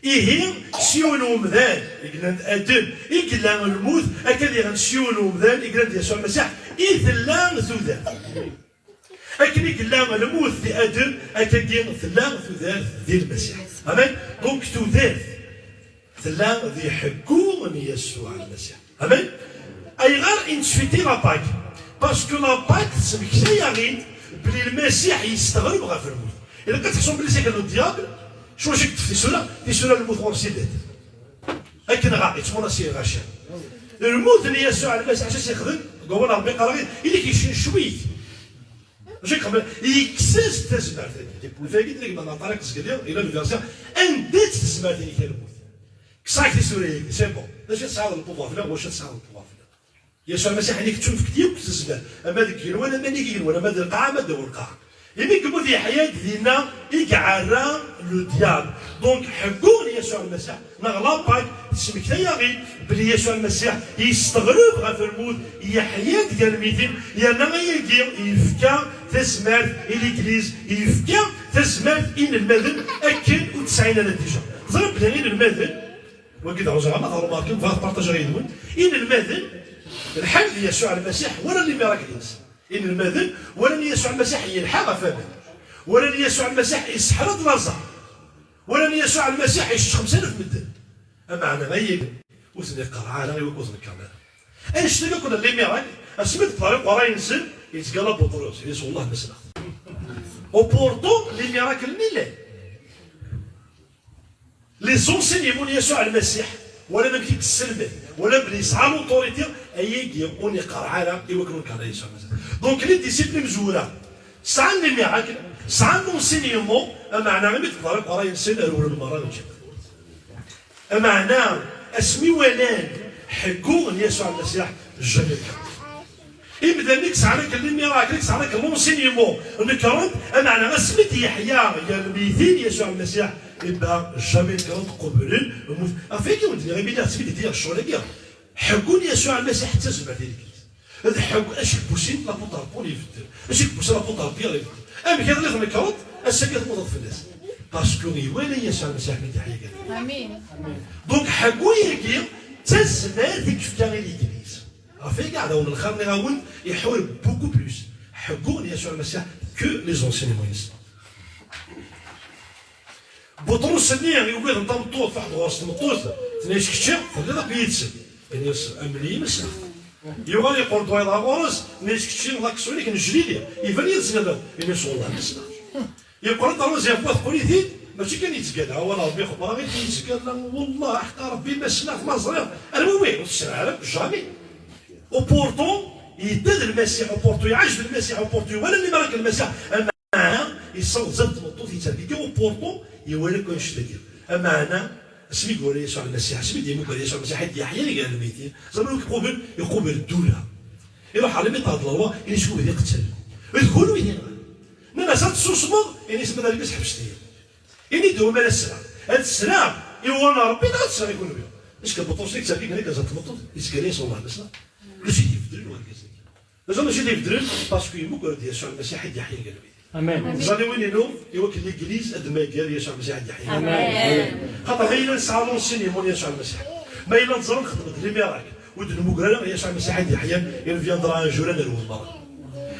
Ihi, s yiwen n umdan i yellan d Adem i yella lmut, akka diɣen s yiwen n umdan i yellan d Yasuɛ Lmasiḥ i tella tudert. Akken i yella lmut di Adem, akkagi tella tudert di Lmasiḥ. Amen. Donc tudert tella di ḥeggu n Yasuɛ Lmasiḥ. Amen. Ayɣer i nettfiti la Pâque? Parce que la Pâque tesmektay-aɣ-id belli Lmasiḥ yesteɣreb ɣef lmut. Ilaq ad tḥesbem belli s akken le diable, s wacu i yeṭṭef tisura, tisura n lmut ɣur-s i llant. Akken ɣa, yettmunas i lɣaci. Lmut n Yasuɛ Lmasiḥ, acu i s-yexdem? Deg wawal n Ṛebbi qqareɣ-it, ili-k yeccencwi-t. Acu i yexdem? Yekkes-as-d tazmert-agi. Tagi d lgma n Ṭariq Zgelli, yella le verset, anda-tt tezmert-inek a lmut? Kkseɣ-ak tisura-agi, c'est bon. D acu i tesɛiḍ le pouvoir fell-aɣ, wacu i tesɛiḍ le pouvoir fell-aɣ? Yasuɛ Lmasiḥ, ini-k d tunefkt yakk tezmert, ama deg igenwan, ama nnig igenwan, ama d lqaɛa, ama ddaw lqaɛa. Imi yemmut yeḥya-d dinna i iɛerra le diable. Donc, ḥeggu n Yasuɛ Lmasiḥ, neɣ la Pâque, tesmektay-aɣ-id belli Yasuɛ Lmasiḥ yesteɣreb ɣef lmut, yeḥya-d gar lmeytin, yerna ayagi yefka tazmert i Legliz, yefka tazmert i inelmaden akken ur tt-sɛin ara déjà. Teẓriḍ belli inelmaden, wagi d ɛuẓer, ama tɣelḍem akken, bɣiɣ ad partageɣ yid-wen, inelmaden, lḥal d Yasuɛ Lmasiḥ, walan les miracles-ines. Inelmaden walan Yasuɛ Lmasiḥ yelḥa ɣef waman. Walan Yasuɛ Lmasiḥ yesseḥra-d laẓar. Walan Yasuɛ Lmasiḥ yeccex xemsa alaf medden. Ameɛna ay ur ten-iqerreɛ ara i wakken ur ten-kkren ara. Annect-agi akk n les miracles, asmi d-ṭṭariq ɣer ayen-nsen, yettgalla Buṭrus, yas wallah ma sneɣ. Au pourtant, les miracles-nni llan. Les enseignements n Yasuɛ Lmasiḥ, wala amek i yesselmed, wala belli yesɛa l'autorité, ayagi ur n-iqerreɛ ara i wakken ur nekkren ara Yasuɛ Lmasiḥ. Donc, les disciples imezwura sɛan les miracles, sɛan l'enseignement, ameɛna imi d-ṭṭariq ɣer ayen-nsen, rewlen merra, mačči. Ameɛna, asmi walan ḥeggu n Yasuɛ Lmasiḥ, jamais. Imdanen i yesɛan akken les miracles, i yesɛan akken l'enseignement, nekren-d, ameɛna asmi d-yeḥya gar lmeytin Yasuɛ Lmasiḥ, iba jamais nekren-d, qublen, mmuten. Ɣef wagi wen-d-nniɣ, imi d asmi d-yeḥya ccɣel-agi, ḥeggu n Yasuɛ Lmasiḥ d tazmert i Legliz. D ḥeggu, acu i yewwin l'apôtre Paul ibeddel, acu i yewwin l'apôtre Pierre ibeddel. Amek iḍelli tnekreḍ, ass-agi tmuteḍ fell-as. Parce que iwala Yasuɛ Lmasiḥ mi d-yeḥya gar lmeytin. Amin. Donc, ḥeggu-agi d tazmert i yefka i Legliz. Ɣef wagi, aɛdaw n lxir, nniɣ-awen, iḥur beaucoup plus ḥeggu n Yasuɛ Lmasiḥ que les enseignements-is. Buṭrus-nni yugad n tameṭṭut, faḥ ɣur-s tmeṭṭut, tenna-yas: "Kečči, telliḍ akk yid-sen." Ini-as: "Amen-iyi, ma ssneɣ." Yuɣal yeqqel-d wayeḍ ɣer ɣur-s, tenna-yas: "Kečči, d aksuni-k n jlili, iban yid-sen abad." Ini-as: "Wallah, ma ssneɣ." Yeqqel-d rruẓ ɣef wat qul-it-id, mačči kan yettgalla, awal Ṛebbi xebbreɣ-it yettgalla, wallah, ḥeqqa Ṛebbi ma ssneɣ, ma ẓriɣ, anwa wi? Ur tesɛi ara, jamais. Au pourtant, yedda d Lmasiḥ, au pourtant, iɛac d Lmasiḥ, au pourtant, iwala les miracles n Lmasiḥ, ameɛna, yessaweḍ zdat tmeṭṭut, yettergigi, au pourtant, iwala akk annect-agi. Ameɛna, asmi i iwala Yasuɛ Lmasiḥ, asmi i d-yemmuger Yasuɛ Lmasiḥ, i d-yeḥya gar lmeytin, ẓer anwa i iqubel, iqubel ddula. Iruḥ ɣer lmiṭad n lerwaḥ, ini-as: "Kunwi d iqettalen. D kunwi d iqettalen." Nnan-as: "Ad tessusmeḍ?" Ini-as: "Ma d argaz, ḥebset-iyi. Ini-d ur ma ad ssneɣ. Ad ssneɣ i wawal n Ṛebbi neɣ ad ssneɣ i kunwi?" Acku Buṭrus-nni yettergigi kan akka zdat tmeṭṭut, yettgalla-yas: "Wallah, ma ssneɣ." Kullec ibeddel urgaz-agi. D acu mačči d ibeddlen? Parce que yemmuger-d Yasuɛ Lmasiḥ i d-yeḥyan gar lmeytin. Amen. Ẓẓan i win-inu, i wakken Legliz ad d-tmager Yasuɛ Lmasiḥ i d-yeḥyan. Amen. Xaṭer ma yella nesɛa l'enseignement n Yasuɛ Lmasiḥ, ma yella neẓra nxeddem-d les miracles, ur d-nemmuger ara Yasuɛ Lmasiḥ i d-yeḥyan, il viendra un jour ad nerwel merra.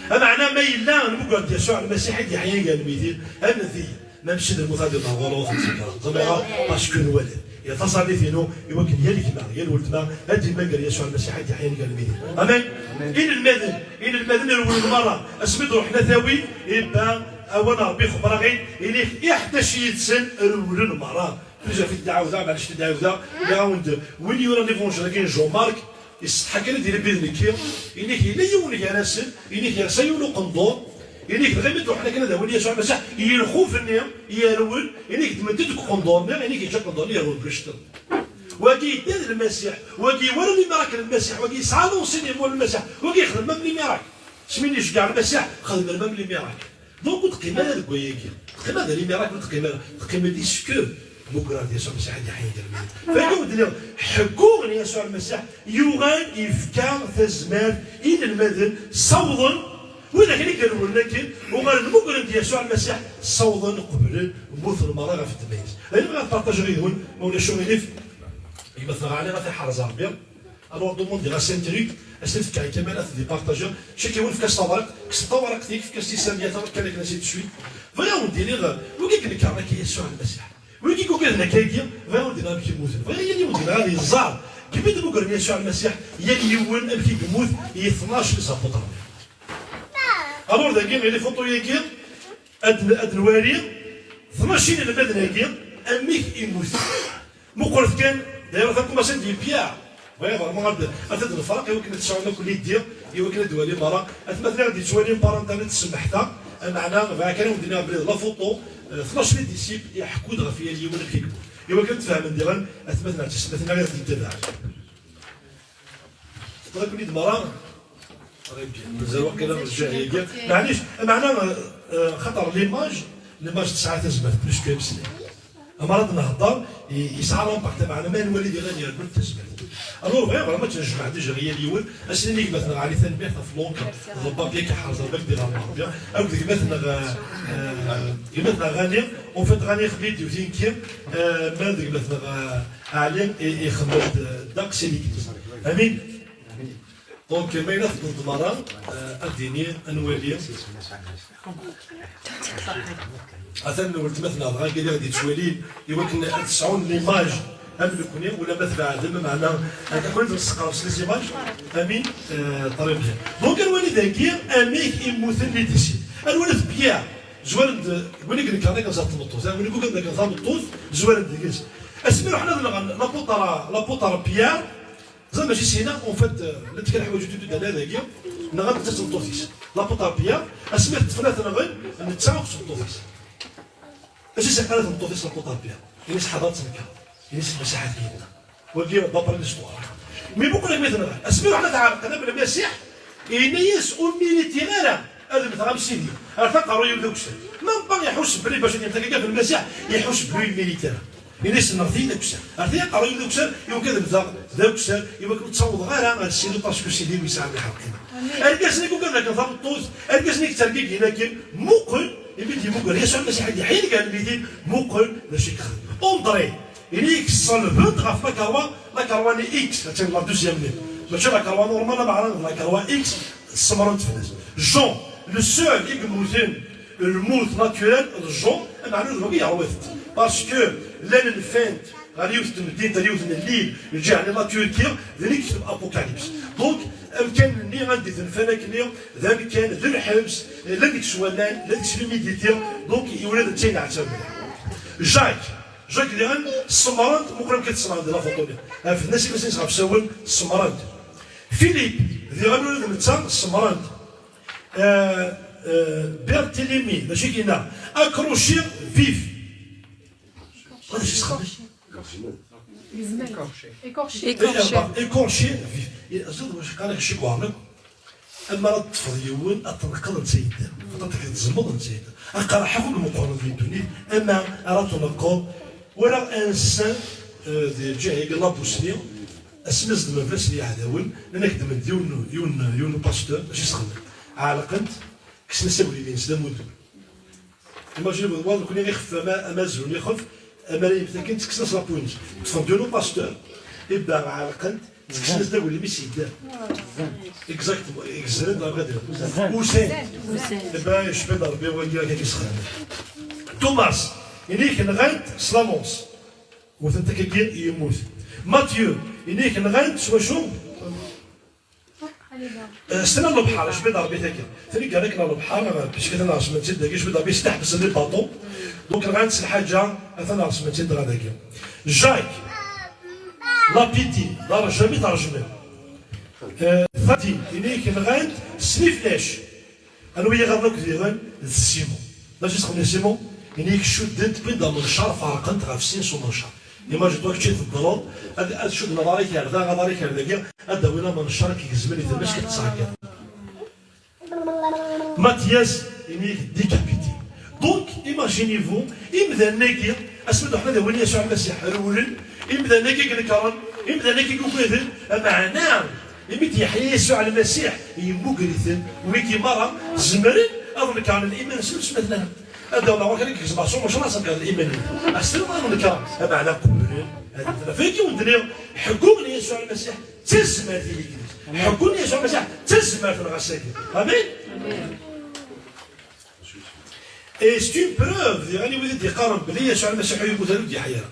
Ameɛna ma yella nemmuger-d Yasuɛ Lmasiḥ i d-yeḥyan gar lmeytin, amen-iyi, ma mačči d lmut ad iḍer ɣur-neɣ ur ten-ttmagareɣ. Ẓriɣ, parce que nwala. Ya taẓallit-inu, i wakken yal gma, yal weltma, ad d-immager Yasuɛ Lmasiḥ i d-yeḥyan gar lmeytin. Amen. Inelmaden, inelmaden rewlen merra. Asmi d-ruḥen ad t-awin, iba awal n Ṛebbi xebbreɣ-it, ini-k iḥdac yid-sen rewlen merra. Plusieurs fi tdɛawda, maɛlic fi tdɛawda, nniɣ-awen-d, win yuran l'évangile-agi n Jean-Marc, isetḥa kan ad d-irebbi d nekki, ini-k yella yiwen gar-asen, ini-k yersa yiwen uqendur, ini-k dɣa mi d-ruḥen akken ad awin Yasuɛ Lmasiḥ, yelxuf-nni, yerwel, ini-k ddmen-t deg uqendur-nni, ini-k yeǧǧa aqendur-nni yerwel deg uceṭṭiḍ. Wagi yedda d Lmasiḥ, wagi iwala les miracles n Lmasiḥ, wagi yesɛa l'enseignement n Lmasiḥ, wagi yexdem même les miracles. Asmi i iceggeɛ Lmasiḥ, xedmen même les miracles. Donc ur teqqim ara deg wayagi. Teqqim ara d les miracles, ur teqqim ara. Teqqim d est-ce que tmugreḍ Yasuɛ Lmasiḥ ad d-yeḥya gar lmeytin. Fagi ur d-nniɣ, ḥeggu n Yasuɛ Lmasiḥ yuɣal yefka tazmert i inelmaden, ssawḍen, widak i irewlen akken, uɣalen mmugren-d Yasuɛ Lmasiḥ, ssawḍen, qeblen, mmuten merra ɣef ddemma-ines. Ayen bɣiɣ ad partageɣ yid-wen, ma ulac uɣilif, gma-tneɣ Ɛli ad t-iḥrez Ṛebbi. Alors, demandiɣ-as un truc, as-t-fkeɣ i Kamal ad t-id-ipartaji. Caki wen fkas tawriqt, kkes tawriqt-ik, fkas i Samia tawriqt kan akken ad s-id-teswi. Bɣiɣ ad wen-d-iniɣ, wigi i inekkren akka Yasuɛ Lmasiḥ, wigi i yugaden akka-agi, bɣiɣ ad wen-d-iniɣ amek i mmuten. Bɣiɣ yal yiwen deg-neɣ ad iẓer, kif i d-mmugren Yasuɛ Lmasiḥ, yal yiwen amek i yemmut i tnac n les apôtres. Alors, dagi, les photos-agi, ad, ad nwali tnac inelmaden-agi, amek i mmuten. Muqlet kan, d'ailleurs, atan commencé-d yebya. Bɣiɣ vraiment ad, ad t-id-nefreq i wakken ad tesɛum akk l'idée, i wakken ad d-twalim merra. Atmaten ara d-yettwalin par internet, semmeḥt-aɣ, ameɛna bɣiɣ kan ad wen-d-iniɣ belli d la photo, euh, tnac les disciples, iḥekku-d ɣef yal yiwen amek i yemmut. I wakken ad tfehmen diɣen, atmaten-a d tismatin ara ɣ-d-yettabaɛen. Tewwiḍ-aken-id merra? Mazal waqila lǧahi-agi. Maɛlic, meɛna, euh, xaṭer l'image, l'image tesɛa tazmert plus que ameslay. Amer ad nehder, i-, yesɛa l'impact, meɛna ma nwali diɣen yerwel tazmert. Alors, bɣiɣ vraiment ad tt-nejmeɛ déjà ɣer yal yiwen, ad s-nini i gma-tneɣ Ɛli tanemmirt ɣef l'encre d le papier akka ḥerzeɣ bak di ɣer Ṛebbi, akked gma-tneɣ, euh, euh, gma-tneɣ Ɣani, en fait Ɣani xedmen-d yiwet i nekki, euh, ma d gma-tneɣ, euh, Ɛli, i-, ixeddem-d, euh, ddeqs i Legliz. Amin. Donc, ma yella tebded merra, euh, ad d-ini, ad nwali. Atan weltma-tneɣ dɣa i d-yettwalin, i wakken ad sɛun l'image am nekni, wala ma tbeɛdem, meɛna ad akent-nesqerb s les images. Amin. Euh, très bien. Donc, ad nwali dagi amek i mmuten les disciples. Ad nwali Pierre, zwaren-d, win i inekkren akken ẓer tmeṭṭut, win i yugaden akken tameṭṭut, zwaren deg-s. Asmi ruḥen ad nɣen l'apôtre, l'apôtre Pierre, ẓer mačči sina, en fait, euh, llant kan ḥwaǧ ututu dana dagi, nɣan-t d tmeṭṭut-is. L'apôtre Pierre, asmi teṭṭfen ad t-nɣen, netta akked tmeṭṭut-is. Acu i s-yeqqar i tmeṭṭut-is l'apôtre Pierre? Ini-as ḥader ad tenker. Ini-as Lmasiḥ ad k-yenna. Wagi d'après l'histoire. Mi muqel akken i t-nɣan. Asmi ruḥen ad t-ɛerqen am Lmasiḥ, yenna-yas ur méritiɣ ara ad mmteɣ am Sidi. Ar taqerru-iw d akessar. Même pas iḥuss belli bac ad yemmet akka ɣef Lmasiḥ, iḥuss belli ur yemmériti ara. Ini-as nɣet-iyi d akessar. Ar taqerru-iw d akessar, iwakken ad mmteɣ d akessar, iwakken ur ttawḍeɣ ara ar Sidi parce que Sidi ur yesɛi ara iḥerqen. Argaz-nni i yugaden akken tameṭṭut, argaz-nni i yettergigin akken, muqel, imi d-yemmuger Yasuɛ Lmasiḥ ad d-yeḥyi deg lmeyytin, muqel d acu i yexdem. André, ini-k ṣellben-t ɣef lakerwa, lakerwa-nni X, attan la deuxième-nni. Mačči lakerwa normale, ameɛna d lakerwa X, semmren-t fell-as. Jean, le seul i yemmuten, lmut naturel d Jean, ameɛna d wagi yeṛwa-t. Parce que llan nfan-t ɣer yiwet n temdint, ɣer yiwet n l'île, lǧiha-nni la Turquie, d nekk yekteb Apocalypse. Donc, amkan-nni anda i t-nfan akkenni, d amkan, d lḥebs, la deg-s wallan, la deg-s l'humidité, donc, yura d netta i nɛettaw mliḥ. Jacques, Jacques diɣen, semmren-t, muqel amek i t-semmren di la photo-nni. Refden-as ifassen-is ɣef usawen, semmren-t. Philippe, diɣen ula d netta, semmren-t. Euh, euh, Barthélemy, d acu i k-yenna? Accroché vif. Hada acu yesxedem? Gezmen. Écorché. Écorché. Écorché vif. Aẓiḍ wacu qqareɣ, ccikwa akk. Ama ara teṭṭfeḍ yiwen, ad tneqqeḍ netta yedder. Ad teṭṭfeḍ tzemmeḍ netta yedder. Aqerḥ akk meqqren di ddunit, ama ara tneqqeḍ. Walaɣ un saint, euh, di lǧiha-agi n la Bosnie, asmi zedmen fell-as leɛdawen, nnan-ak ddmen-d yiwen, yiwen, yiwen n pasteur, acu yesxedem? Ɛelqen-t, kksen-as aglim-ines d amuddu. Imagine, wa nekni ixef ama, amazun ixef, ama ara yemmet akken, ttekksen-as la peau-ines. Ṭṭfen-d yiwen n pasteur, ibda ɛelqen-t, ttekksen-as-d aglim-is yedder. Exactement, gezren-t ɣer bɣiɣ ad. Usan. Usan. Ibda yecba-d Rebbi wagi akka i yesxedmen. Thomas, ini-k nɣan-t s la lance. Wten-t akkagi yemmut. Mathieu, ini-k nɣan-t s wacu? Eh, s tala n lebḥer, jbed Rebbi tagi. Tneggar akken ɣer lebḥer, eh, puisque atan ɣer smentit dagi, jbed Rebbi s teḥbes n les bateaux. Donc, nɣan-t s lḥaǧa, atan ɣer smentit dɣa dagi. Jacques, la pitié, d arjam i t-rejmen. Eh, Fati, ini-k nɣan-t s liflac. Anwa i iɣaḍen akk diɣen? D Simon. D acu i yesxedmen Simon? Ini-k cudden-t bid amencar, ferqen-t ɣef sin s umencar. Imagine-toi kečči teddreḍ, ad, ad cudden aḍar-ik ar da, aḍar-ik ar dagi, ad d-awin amencar i k-gezmen i tama-k, ad k-ttɛeggiḍen. Mathias, ini-k décapité. Donc, imaginez-vous, imdanen-agi, asmi d-ruḥen ad awin Yasuɛ Lmasiḥ, rewlen, imdanen-agi i inekren, imdanen-agi i yugaden, ameɛna, imi d-yeḥya Yasuɛ Lmasiḥ, yemmuger-iten, wigi merra zemren ad nekren iman-nsen s matlan. Ad d-awneɣ wakal i yegzem Ɛaṣum Ucraṣ ad nekren iman-nsen. Asten ad nekren, ameɛna qeblen. Ad nekren. Ɣef wagi wen-d-nniɣ, ḥeggu n Yasuɛ Lmasiḥ d tazmert i Legliz. Ḥeggu n Yasuɛ Lmasiḥ d tazmert n ɣass-agi. Amin? Et c'est une preuve, diɣen i wid i d-yeqqaren belli Yasuɛ Lmasiḥ ur yemmut ara, ur d-yeḥya ara.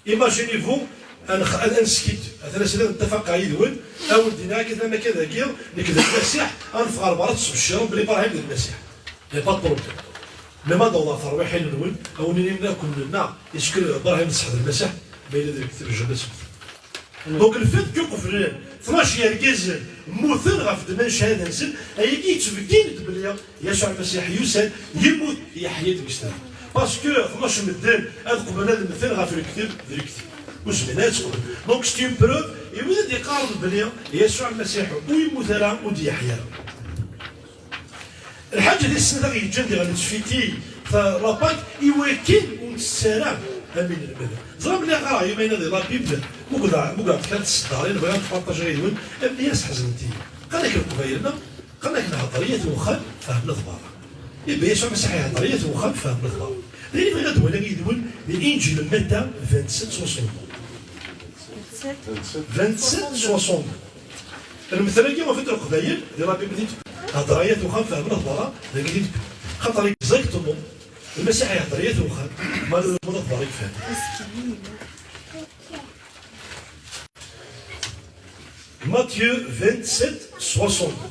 Imaginez-vous, ad nex-, ad, ad neskit, atan ass-a ad nettafaq yid-wen, ad wen-d-iniɣ akka, tama akka dagi, nekk d Lmasiḥ, ad neffeɣ ɣer berra, ad tesbecciṛem belli Ibrahim d Lmasiḥ. Y a pas de problème. Même ad d-awḍeɣ terwiḥin-nwen, ad wen-inin akk nenna, est-ce que Ibrahim d ṣṣeḥ d Lmasiḥ, ma yella deg kteb Genèse. Donc, le fait que qeblen tnac yergazen mmuten ɣef ddemma n cchada-nsen, ayagi yettbeggin-d belli Yasuɛ Lmasiḥ yusa-d, yemmut, yeḥya-d deg usnerni. Parce que tnac medden ad qeblen ad mmten ɣef lekdeb d lekdeb. Ur zmiren ad tt-qeblen. Donc, c'est une preuve, i wid i d-yeqqaren belli Yasuɛ Lmasiḥ ur yemmut ara, ur d-yeḥya ara. Lḥaǧa tis snat i ɣ-yeǧǧan diɣen nettfiti ta-, la Pâque, i wakken ur nettett ara am inelmaden. Ẓriɣ belli ɣer yuma-ina di la Bible, mugdeɣ, mugdeɣ-d kra n tseddarin, bɣiɣ ad partageɣ yid-wen, am nniya-s ḥeznen-iyi. Qqaren-ak Leqbayel, qqaren-ak nhedder i at uxxam, fehmen at berra. Iba Yasuɛ Lmasiḥ ihedder i at uxxam, fehmen at berra. D ayen i bɣiɣ ad waliɣ yid-wen di Inǧil n Matta vingt-sept soixante. Vingt-sept soixante. Lmetral-agi ɣef Leqbayel, di la Bible i d-tewwi. Hḍer ay at uxxam, fehmen hḍer-a, dagi i d-tewwi. Xaṭer exactement, Lmasiḥ ihḍer ay at uxxam, malheureusement d hḍer i yefhem. Matthieu vingt-sept, soixante.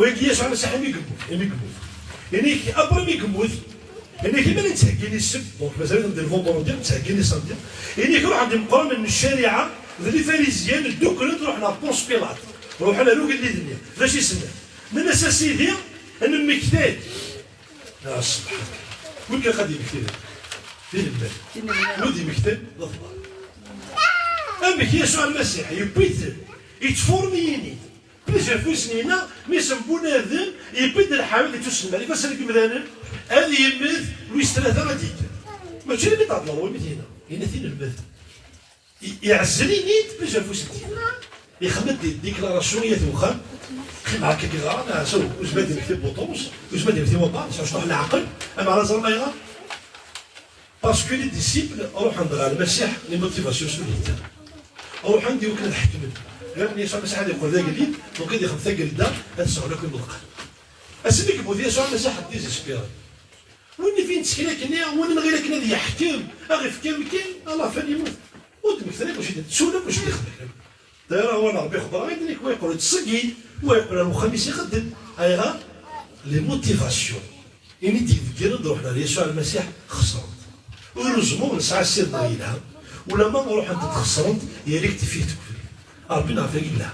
Wagi Yasuɛ Lmasiḥ imi yemmut, imi yemmut. Ini-k, après mi yemmut, Ini-k, iman nettheggin i ssebba, donc mazal-iten di lvendredi, ttheggin i samedi. Ini-k, ruḥen-d imeqqranen n ccariɛa d lifariziyen, dduklen, ruḥen ɣer Ponce Pilate. Ruḥen ar ugellid-nni. D acu i s-nnan? Nnan-as, a Sidi, nemmekta-d. Ah, subḥan. Wi ilaq ad d-yemmekti? D inelmaden. D inelmaden. Wi d-yemmektan? D Allah. Amek Yasuɛ Lmasiḥ yewwi-ten, yettfurmi-yin-id. Plusieurs fois i s-yenna, mi s-nbunadem, yewwi-d lḥawi di tusnemmar, ifassen n yimdanen, ad yemmet, wis tlata ad d-yekker. Mačči d mi d-tɛeṭleḍ, wi mi t-yenna, yenna-t inelmaden. I-, iɛezzel-iyi-d plusieurs fois i s-d-yenna. Ixdem-d di déclaration i at uxxam, qqimeɣ akka deg iḍarren, ɛasaw, ur zmireɣ ad d-mmektiɣ Buṭrus, ur zmireɣ ad d-mmektiɣ wabɛaḍ, sɛu cṭuḥ n leɛqel, ameɛna ẓer ma ayɣer. Parce que les disciples ruḥen-d ɣer Lmasiḥ, les motivations sont les mêmes. Ruḥen-d iwakken ad ḥekmen. Ɣer Yasuɛ Lmasiḥ ad yeqqel d agellid, donc ad yexdem tagelda, ad sɛun akk imeḍqan. Asmi yemmut Yasuɛ Lmasiḥ, désespéré. Win i fin ttkel akken, win nɣil akken ad yeḥkem, ad ɣ-ifk amkan, à la fin yemmut. Ur d-mmektan akk, ur d-ttun akk, ur d-ixdem. D'ailleurs, awal n Ṛebbi xebbreɣ-it, nekk wa yeqqel yettṣeggid, wa yeqqel ar wexxam-is ixeddem. Ayɣer? Les motivations. Ini d-ibeggren ad ruḥen ar Yasuɛ Lmasiḥ xeṣrent. Heureusement nesɛa ssiḍer yelha, ulamma ruḥent-d xeṣrent, yerra-k tifit tukli. Ṛebbi neɣ tagi yelha.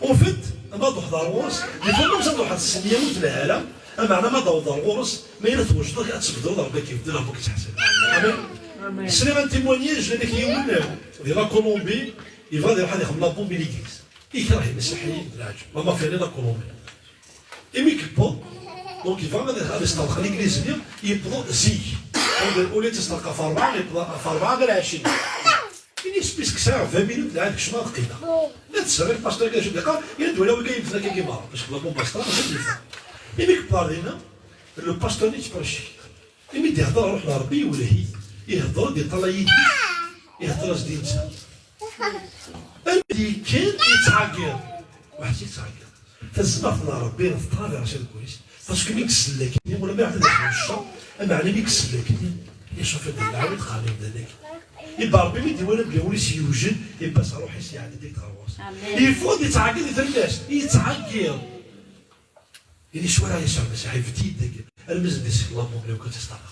En fait, ma d-ruḥeḍ ar ɣur-s, di tama-s ad ruḥeḍ s nniya ur telha ara, ameɛna ma d-tawḍeḍ ar ɣur-s, ma yella twejdeḍ ad tbeddleḍ, Ṛebbi ad k-ibeddel, Ṛebbi ad k-ittḥasab. Amen. Amen. Sliɣ un témoignage, nnan-ak yiwen di la Colombie, yebɣa ad iruḥ ad ixdem la bombe à l'église. Ikreh imasiḥiyen d leɛǧeb. Wama fini la Colombie. Imi yewweḍ, donc yebɣa ad, ad isteṛq l'église-nni, yewweḍ zik. Donc, au lieu d tisteṛqa ɣef ṛebɛa, yewweḍ ɣef ṛebɛa ɣer ɛecrin. Ini-as, puisque sɛiɣ vingt minutes, lɛad kecmeɣ ad qqimeɣ. La tesserɣ pastor-agi acu d-yeqqar, yella-d wala wigi yemmten akka i merra, parce que la bombe à stade, mačči d-yeffeɣ. Imi yewweḍ ɣer dinna, le pasteur-nni yettpercik. Imi d-ihder ṛuḥ n Ṛebbi, iwelleh-it, ihder-d, iṭṭalay-it, ihder-as-d i netta. Anda yekker, yettɛeggiḍ. Waḥed yettɛeggiḍ. Tazmert n Ṛebbi teṭṭabiɛ si deg wul-is. Parce que mi yessellek-nni, wala ma iɛedda deg ccer, ameɛna mi yessellek-nni, yecfa-d lɛawed, qerrib d anagi. Iba Ṛebbi mi d-iwala belli ul-is yewjed, ibbas ṛuḥ-is, yeɛded-d ɣer ɣur-s. Amen. Yeffeɣ-d yettɛeggiḍ di tlemmast, yettɛeggiḍ. Ini s wala Yasuɛ Lmasiḥ, ibedd-iyi-d dagi. Almi s-d-isek lamuṛ-iw kan tisteṛqa.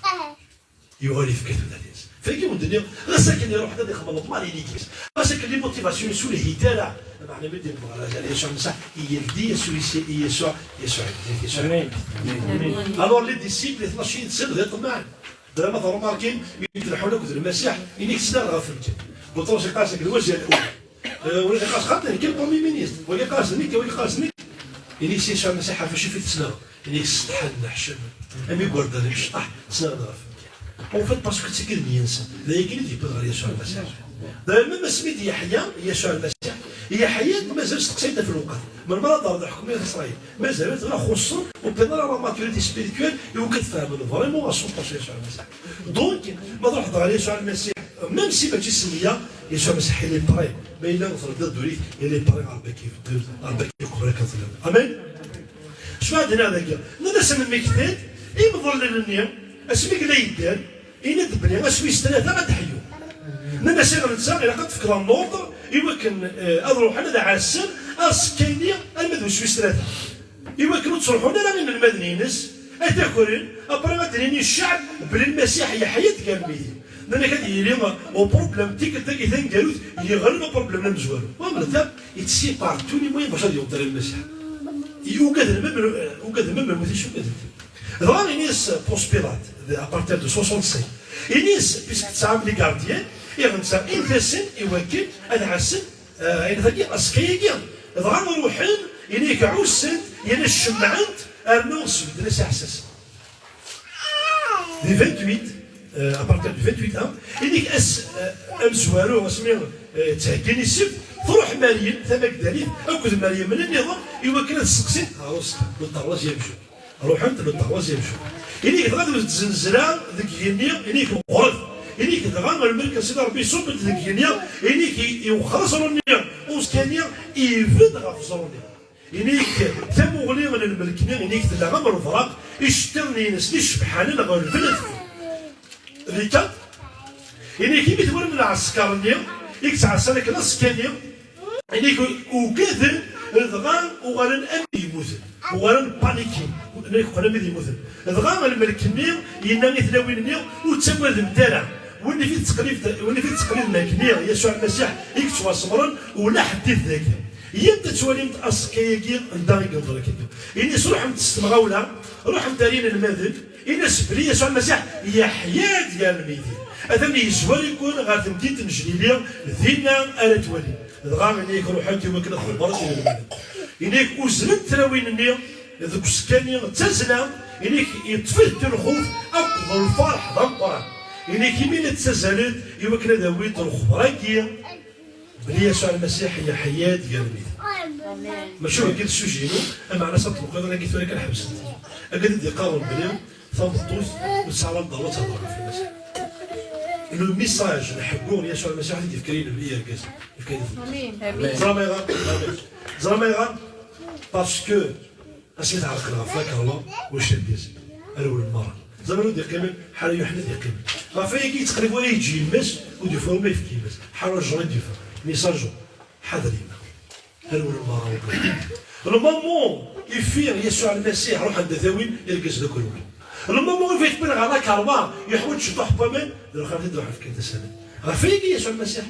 Yuɣal yefka tudert-ines. Tagi wen-d-nniɣ, ɣas akken iruḥ-d ad ixemmel ḍman i ligis. Ɣas akken les motivations-ines ur lhint ara. Meɛna mi d-yemmeɣ Yasuɛ Lmasiḥ, yeldi Yasuɛ, Yasuɛ, Yasuɛ, Yasuɛ. Amin. Amin. Alors les disciples, tnac yid-sen, d iṭemmaɛen. Bla ma tṛumarkim, mi d-leḥḥun akked Lmasiḥ, ini-k ssneɣ ɣef nekk. Buṭrus iqas deg lwazya n-, Eh, wagi yeqqar-as xaṭi, nekk le Premier ministre. Wagi yeqqar-as nekk, wagi yeqqar-as nekk. Ini-as Yasuɛ Lmasiḥ ɣef acu i t-tessneḍ? Ini-as setḥan, neḥcem. Am igerdan imecṭaḥ, ssneɣ-d ɣef nekk. En fait, parce que d tigi d nneyya-nsen. D ayagi i d-yewwi ɣer Yasuɛ Lmasiḥ. D même asmi d-yeḥya Yasuɛ Lmasiḥ, yeḥya-d mazal steqsayen ɣef lewqat. Melmi ara d-terreḍ aḥekmu i Isṛayil? Mazal-it ɣer xuṣṣen, ur wwiḍen ara la maturité spirituelle, i wakken ad fehmen vraiment à cent pour cent Yasuɛ Lmasiḥ. Donc, ma truḥeḍ ɣer Yasuɛ Lmasiḥ, même si mačči s nneyya, Yasuɛ Lmasiḥ, il est prêt. Ma yella ur terdiḍ ddunit, il est prêt, Ṛebbi ad k-ibeddel, Ṛebbi ad k-iqbel akken telliḍ. Amen? Acu ara d-iniɣ dagi? Nnan-asen mmektan imḍellen-nni, asmi yella yedder, ini-d belli ass wis tlata ad d-ḥyun. Nnan-as i netta, ilaq ad tefkeḍ un ordre i wakken, eh, ad ruḥen ad ɛassen aẓekka-nni arma d wass wis tlata. I wakken ur ttruḥun ara inelmaden-ines, ad t-akren, après ad d-nini i cceɛb belli Lmasiḥ yeḥya-d gar lmeyytin. Nnan-ak ad yili uproblem tikkelt-agi taneggarut yeɣleb aproblem amezwaru. Wa mletab, il sépare tous les moyens bac ad yewweḍ ɣer Lmasiḥ. Ugaden même, ugaden même lmut-is ugaden. Dɣa ini-as Ponce Pilate, à partir de soixante-cinq, ini-as, puisque tesɛam les gardiens, iɣ netta init-asen i wakken ad ɛassen Eh, ayen tagi, aẓekka-agi, dɣa ruḥen, ini-k ɛussen-t, yerna cemmɛen-t, rnu sbedden-as iɛessasen. Di vingt-huit, eh, à partir du vingt-huit, hein, ini-k ass, eh, amezwaru, asmi, eh, ttheggin i ssebt, truḥ Meryem tamagdalit akked Meryem nniḍen i wakken ad sseqsin ɣer uẓekka, le troisième jour. Ruḥent le troisième jour. Inik dɣa d-, tzenzra deg yigenni, inik meqqret. Inik dɣa lmelk n Sidi Ṛebbi iṣubb-d deg yigenni, inik i-, iwexxer aẓru-nni, ur uẓekka-nni ibedd ɣef uẓru-nni. Ini-k tamuɣli n lmelk-nni, ini-k tella am lebraq, iceṭṭiḍen-ines d icebḥanen ɣelben adfel. Dikka, ini-k imi twalam lɛesker-nni i yettɛassan akken aẓekka-nni, ini-k ugaden, dɣa uɣalen am yemmuten, uɣalen panikin, ini-k qqlen am yemmuten. Dɣa lmelk-nni yenna i tlawin-nni, ur ttagademt ara, win i tettqelib, win i tettqelibem akkenni, Yasuɛ Lmasiḥ i yettwaṣebren, ula ḥedd-it dagi. Yyamt ad twalimt aẓekka-agi anda i yenḍer akken. Ini-s ruḥemt s temɣawla, ruḥemt ar inelmaden, ini-as belli Yasuɛ Lmasiḥ yeḥya-d gar lmeyytin. Atan yezwar-iken ɣer temdint n Jlili, dinna ara twalim. Dɣa ini-ak ruḥent i wakken ad xebbṛent inelmaden. Ini-ak uzzlent tlawin-nni deg uẓekka-nni d tazzla, ini-ak yeṭṭef-it lxuf akked lferḥ d ameqqran. Ini-ak imi la ttazzalent i wakken ad awint lexber-agi, belli Yasuɛ Lmasiḥ yeḥya-d gar lmeyytin. Mačči wagi d ssujet-inu, ameɛna s at lqid agi tura kan ḥebsent. Agad i d-iqqaren belli tameṭṭut ur tesɛi ara lḍerwa ad tehder ɣef Lmasiḥ. Le message n ḥeggu n Yasuɛ Lmasiḥ i d-yefka i yergazen. Yefka-yi-d. Amin. Ẓram ayɣer? Ẓram ayɣer? Parce que asmi tɛerqen ɣef lakerma, ulac argaz, rewlen merra. Ẓer ur d-yeqqimen, ḥala Yuḥenna d-yeqqimen. Ɣef wayagi yettqelib wala yeǧǧi yemma-s, ur d-yufi ma yefka yemma-s. Ḥala Jean i d-yufa. Message, ḥader yemma. Rewlen merra. Le moment i fi Yasuɛ Lmasiḥ, ruḥen d-tawin, irgazen akk rewlen. Le moment i fi tewwin ɣer lakerma, yeḥwaǧ ciṭuḥ n waman, d lxir i d-ruḥen fkan-d asamen. Ɣef wayagi Yasuɛ Lmasiḥ,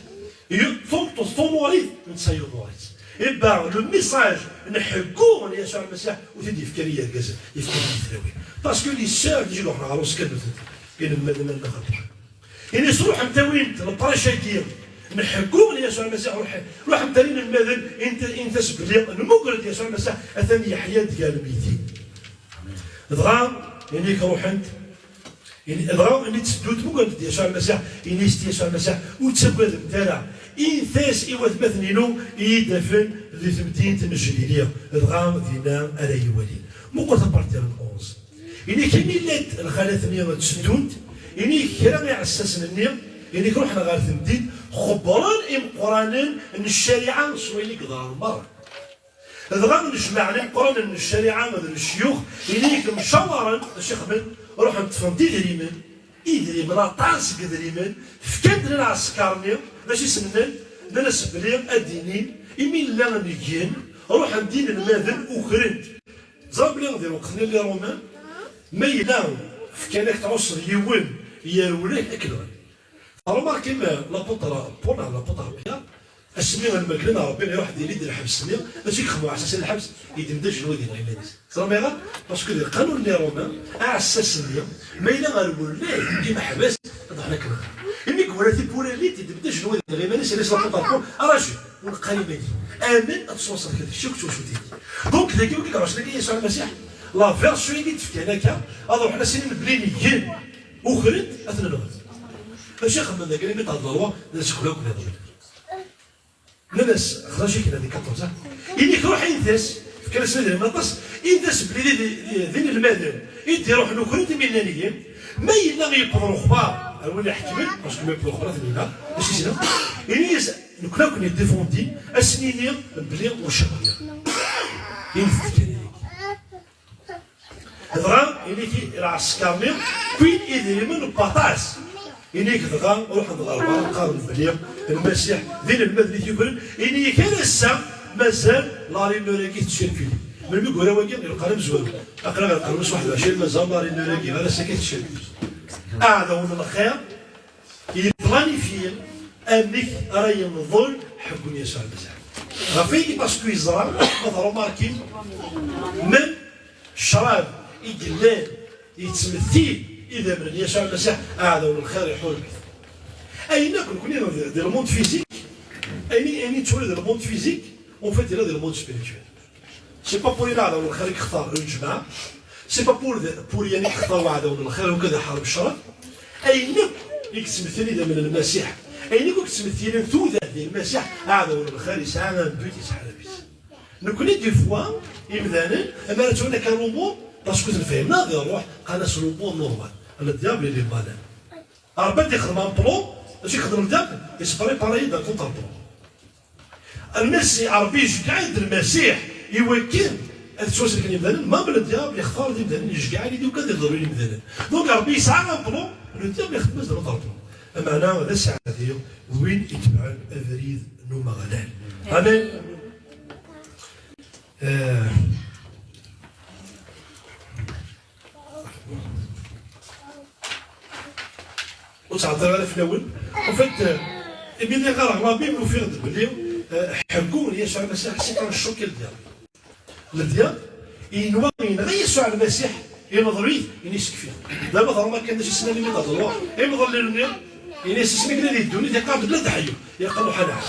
yu-, tum-, tumurit, netta yumurit. Iba, le message n ḥeggu n Yasuɛ Lmasiḥ, ur t-id-yefki ara i yergazen, yefka-t i tlawin. Parce que les sœurs, déjà, ruḥen ɣer uẓekka n inelmaden n lxaṭer. Ini-as, ruḥemt awint leprac-agi n ḥeggu n Yasuɛ Lmasiḥ, ruḥ-, ruḥemt ar inelmaden, init-, init-as belli nmuger-d Yasuɛ Lmasiḥ, atan yeḥya-d gar lmeyytin. Dɣa, ini-k ruḥent, ini, dɣa, imi tteddunt, mugent-d Yasuɛ Lmasiḥ, ini-as-d Yasuɛ Lmasiḥ, ur ttagademt ara, init-as i watmaten-inu i yi-d-afen di temdint n Jlili, dɣa dinna ara yi-walin. Muqel taparti n onze. Ini-k imi llant lxalat-nni tteddunt, ini-k kra iɛessasen-nni, ini-k ruḥen ɣer temdint, xebbren imeqqranen n ccariɛa s wayen i yeḍran merra. Dɣa nnejmaɛen imeqqranen n ccariɛa d lecyux, ini-k mcawaren, acu xedmen? Ruḥen ṭṭfen-d idrimen, idrimen, aṭas n yedrimen, fkan-d lɛesker-nni, d acu i s-nnan? Nnan-as belli ad d-inin, imi llan ngen, ruḥen-d inelmaden, ukren-t. Ẓer belli di lweqt-nni n les Romains, ma yella fkan-ak tɛusseḍ yiwen, yerwel-ak, ad k-nɣen. Remarquez, l'apôtre Paul, l'apôtre Pierre, asmi lmelk n Ṛebbi iruḥ d-yili-d lḥebs-nni, acu i yexdem uɛessas n lḥebs? Yeddem-d ajenwi dinna iman-is. Teẓram ayɣer? Parce que di lqanun n les Romains, aɛessas-nni, ma yella rewlen-ak imeḥbas, ad ruḥen ad k-nɣen. Imi yewala tiwwura-nni, yeddem-d ajenwi dinna iman-is, yenna-as l'apôtre Paul, araju, ur neqqar iman-ik. Amen, ad tettwaṣṣreḍ kra, kečč akked twacult-ik. Donc, dagi, wigi iɛussen akka Yasuɛ Lmasiḥ, la version i d-fkan akka, ad ruḥen ad s-inin belli ngen, ukren-t, ad ten-nɣen. Acu i xedmen dagi, imi d-hedder wa, d aseklu akk-nniḍen. Nnan-as, xraǧ-ik di quatorze, ah. Ini-k ruḥ init-as, fkan-as idrimen aṭas, init-as belli d, d, d inelmaden i d-iruḥen ukren-t imi llan ihi, ma yella yewweḍ lexbar ar win iḥekmen, parce que ma yewweḍ lexbar ad ten-yenɣ, d acu i s-yenna? Ini-as, nekkni ad ken-id-défendin, ad sen-iniɣ belli ur cɣel. Init-d kan ini-k. Dɣa, ini-k lɛesker-nni, wwin idrimen n waṭas. Ini-k dɣa, ruḥen ɣer berra, qqaren belli Lmasiḥ d inelmaden i t-yukren. Ini-k ar ass-a, mazal la rumeur-agi tettcirkuli. Melmi yura wagi, ilqan amezwaru. Aql-aɣ ilqan wass waḥed u ɛecrin, mazal la rumeur-agi, ar ass-agi tettcirkuli. Aɛdaw n lxir, yeplanifyi amek ara yenḍel ḥeggu n Yasuɛ Lmasiḥ. Ɣef wayagi, parce que yeẓra, ma tṛumarkim, même ccrab i yellan yettmettil idammen n Yasuɛ Lmasiḥ, aɛdaw n lxir iḥureb-it. Ayen akk nekni di, di le monde physique, ayen, ayen i nettwali di le monde physique, en fait, yella di le monde spirituel. C'est pas pour rien aɛdaw n lxir i yextar lǧemɛa. C'est pas pour, pour rien i yextar waɛdaw n lxir, ukan ad iḥareb ccṛab. Ayen akk i yettmettilen idammen n Lmasiḥ, ayen akk i yettmettilen tudert di Lmasiḥ, aɛdaw n lxir yesɛa un but, yesɛa labis. Nekni, des fois, imdanen, mi ara ttwalin akka l'humour, parce que tenfehmna di ṛṛuḥ, qqaren-as l'humour normal. Le diable, il est malin. Ṛebbi ad ixdem un plan, acu ixdem le diable? Yesprépare-yi-d un contre-plan. Lmasiḥ, Ṛebbi iceggeɛ-d Lmasiḥ i wakken ad ttwasellken imdanen, ma le diable ixtar imdanen, iceggeɛ-d i wakken ad iḍellu imdanen. Donc Ṛebbi yesɛa un plan, le diable ixdem-as-d l'autre plan. Ameɛna d aseɛdi win itebɛen abrid n Umeɣlal. Amen. Eh, Ur ttɛeṭṭileɣ ara fell-awen. En fait, euh, imi lliɣ ɣareɣ la Bible, ufiɣ-d belli, euh, ḥeggu n Yasuɛ Lmasiḥ, c'est un choc, le diable. Le diable yenwa yenɣa Yasuɛ Lmasiḥ, ineḍlu-it, ini sekfi. Dama teɣma kan d acu i s-nnan imi d-aḍelluɣ, imeḍellilen-nni, ini-as isem-ik la di ddunit, yeqqar-d la d-ḥyu, yeqqar uḥanaḥ.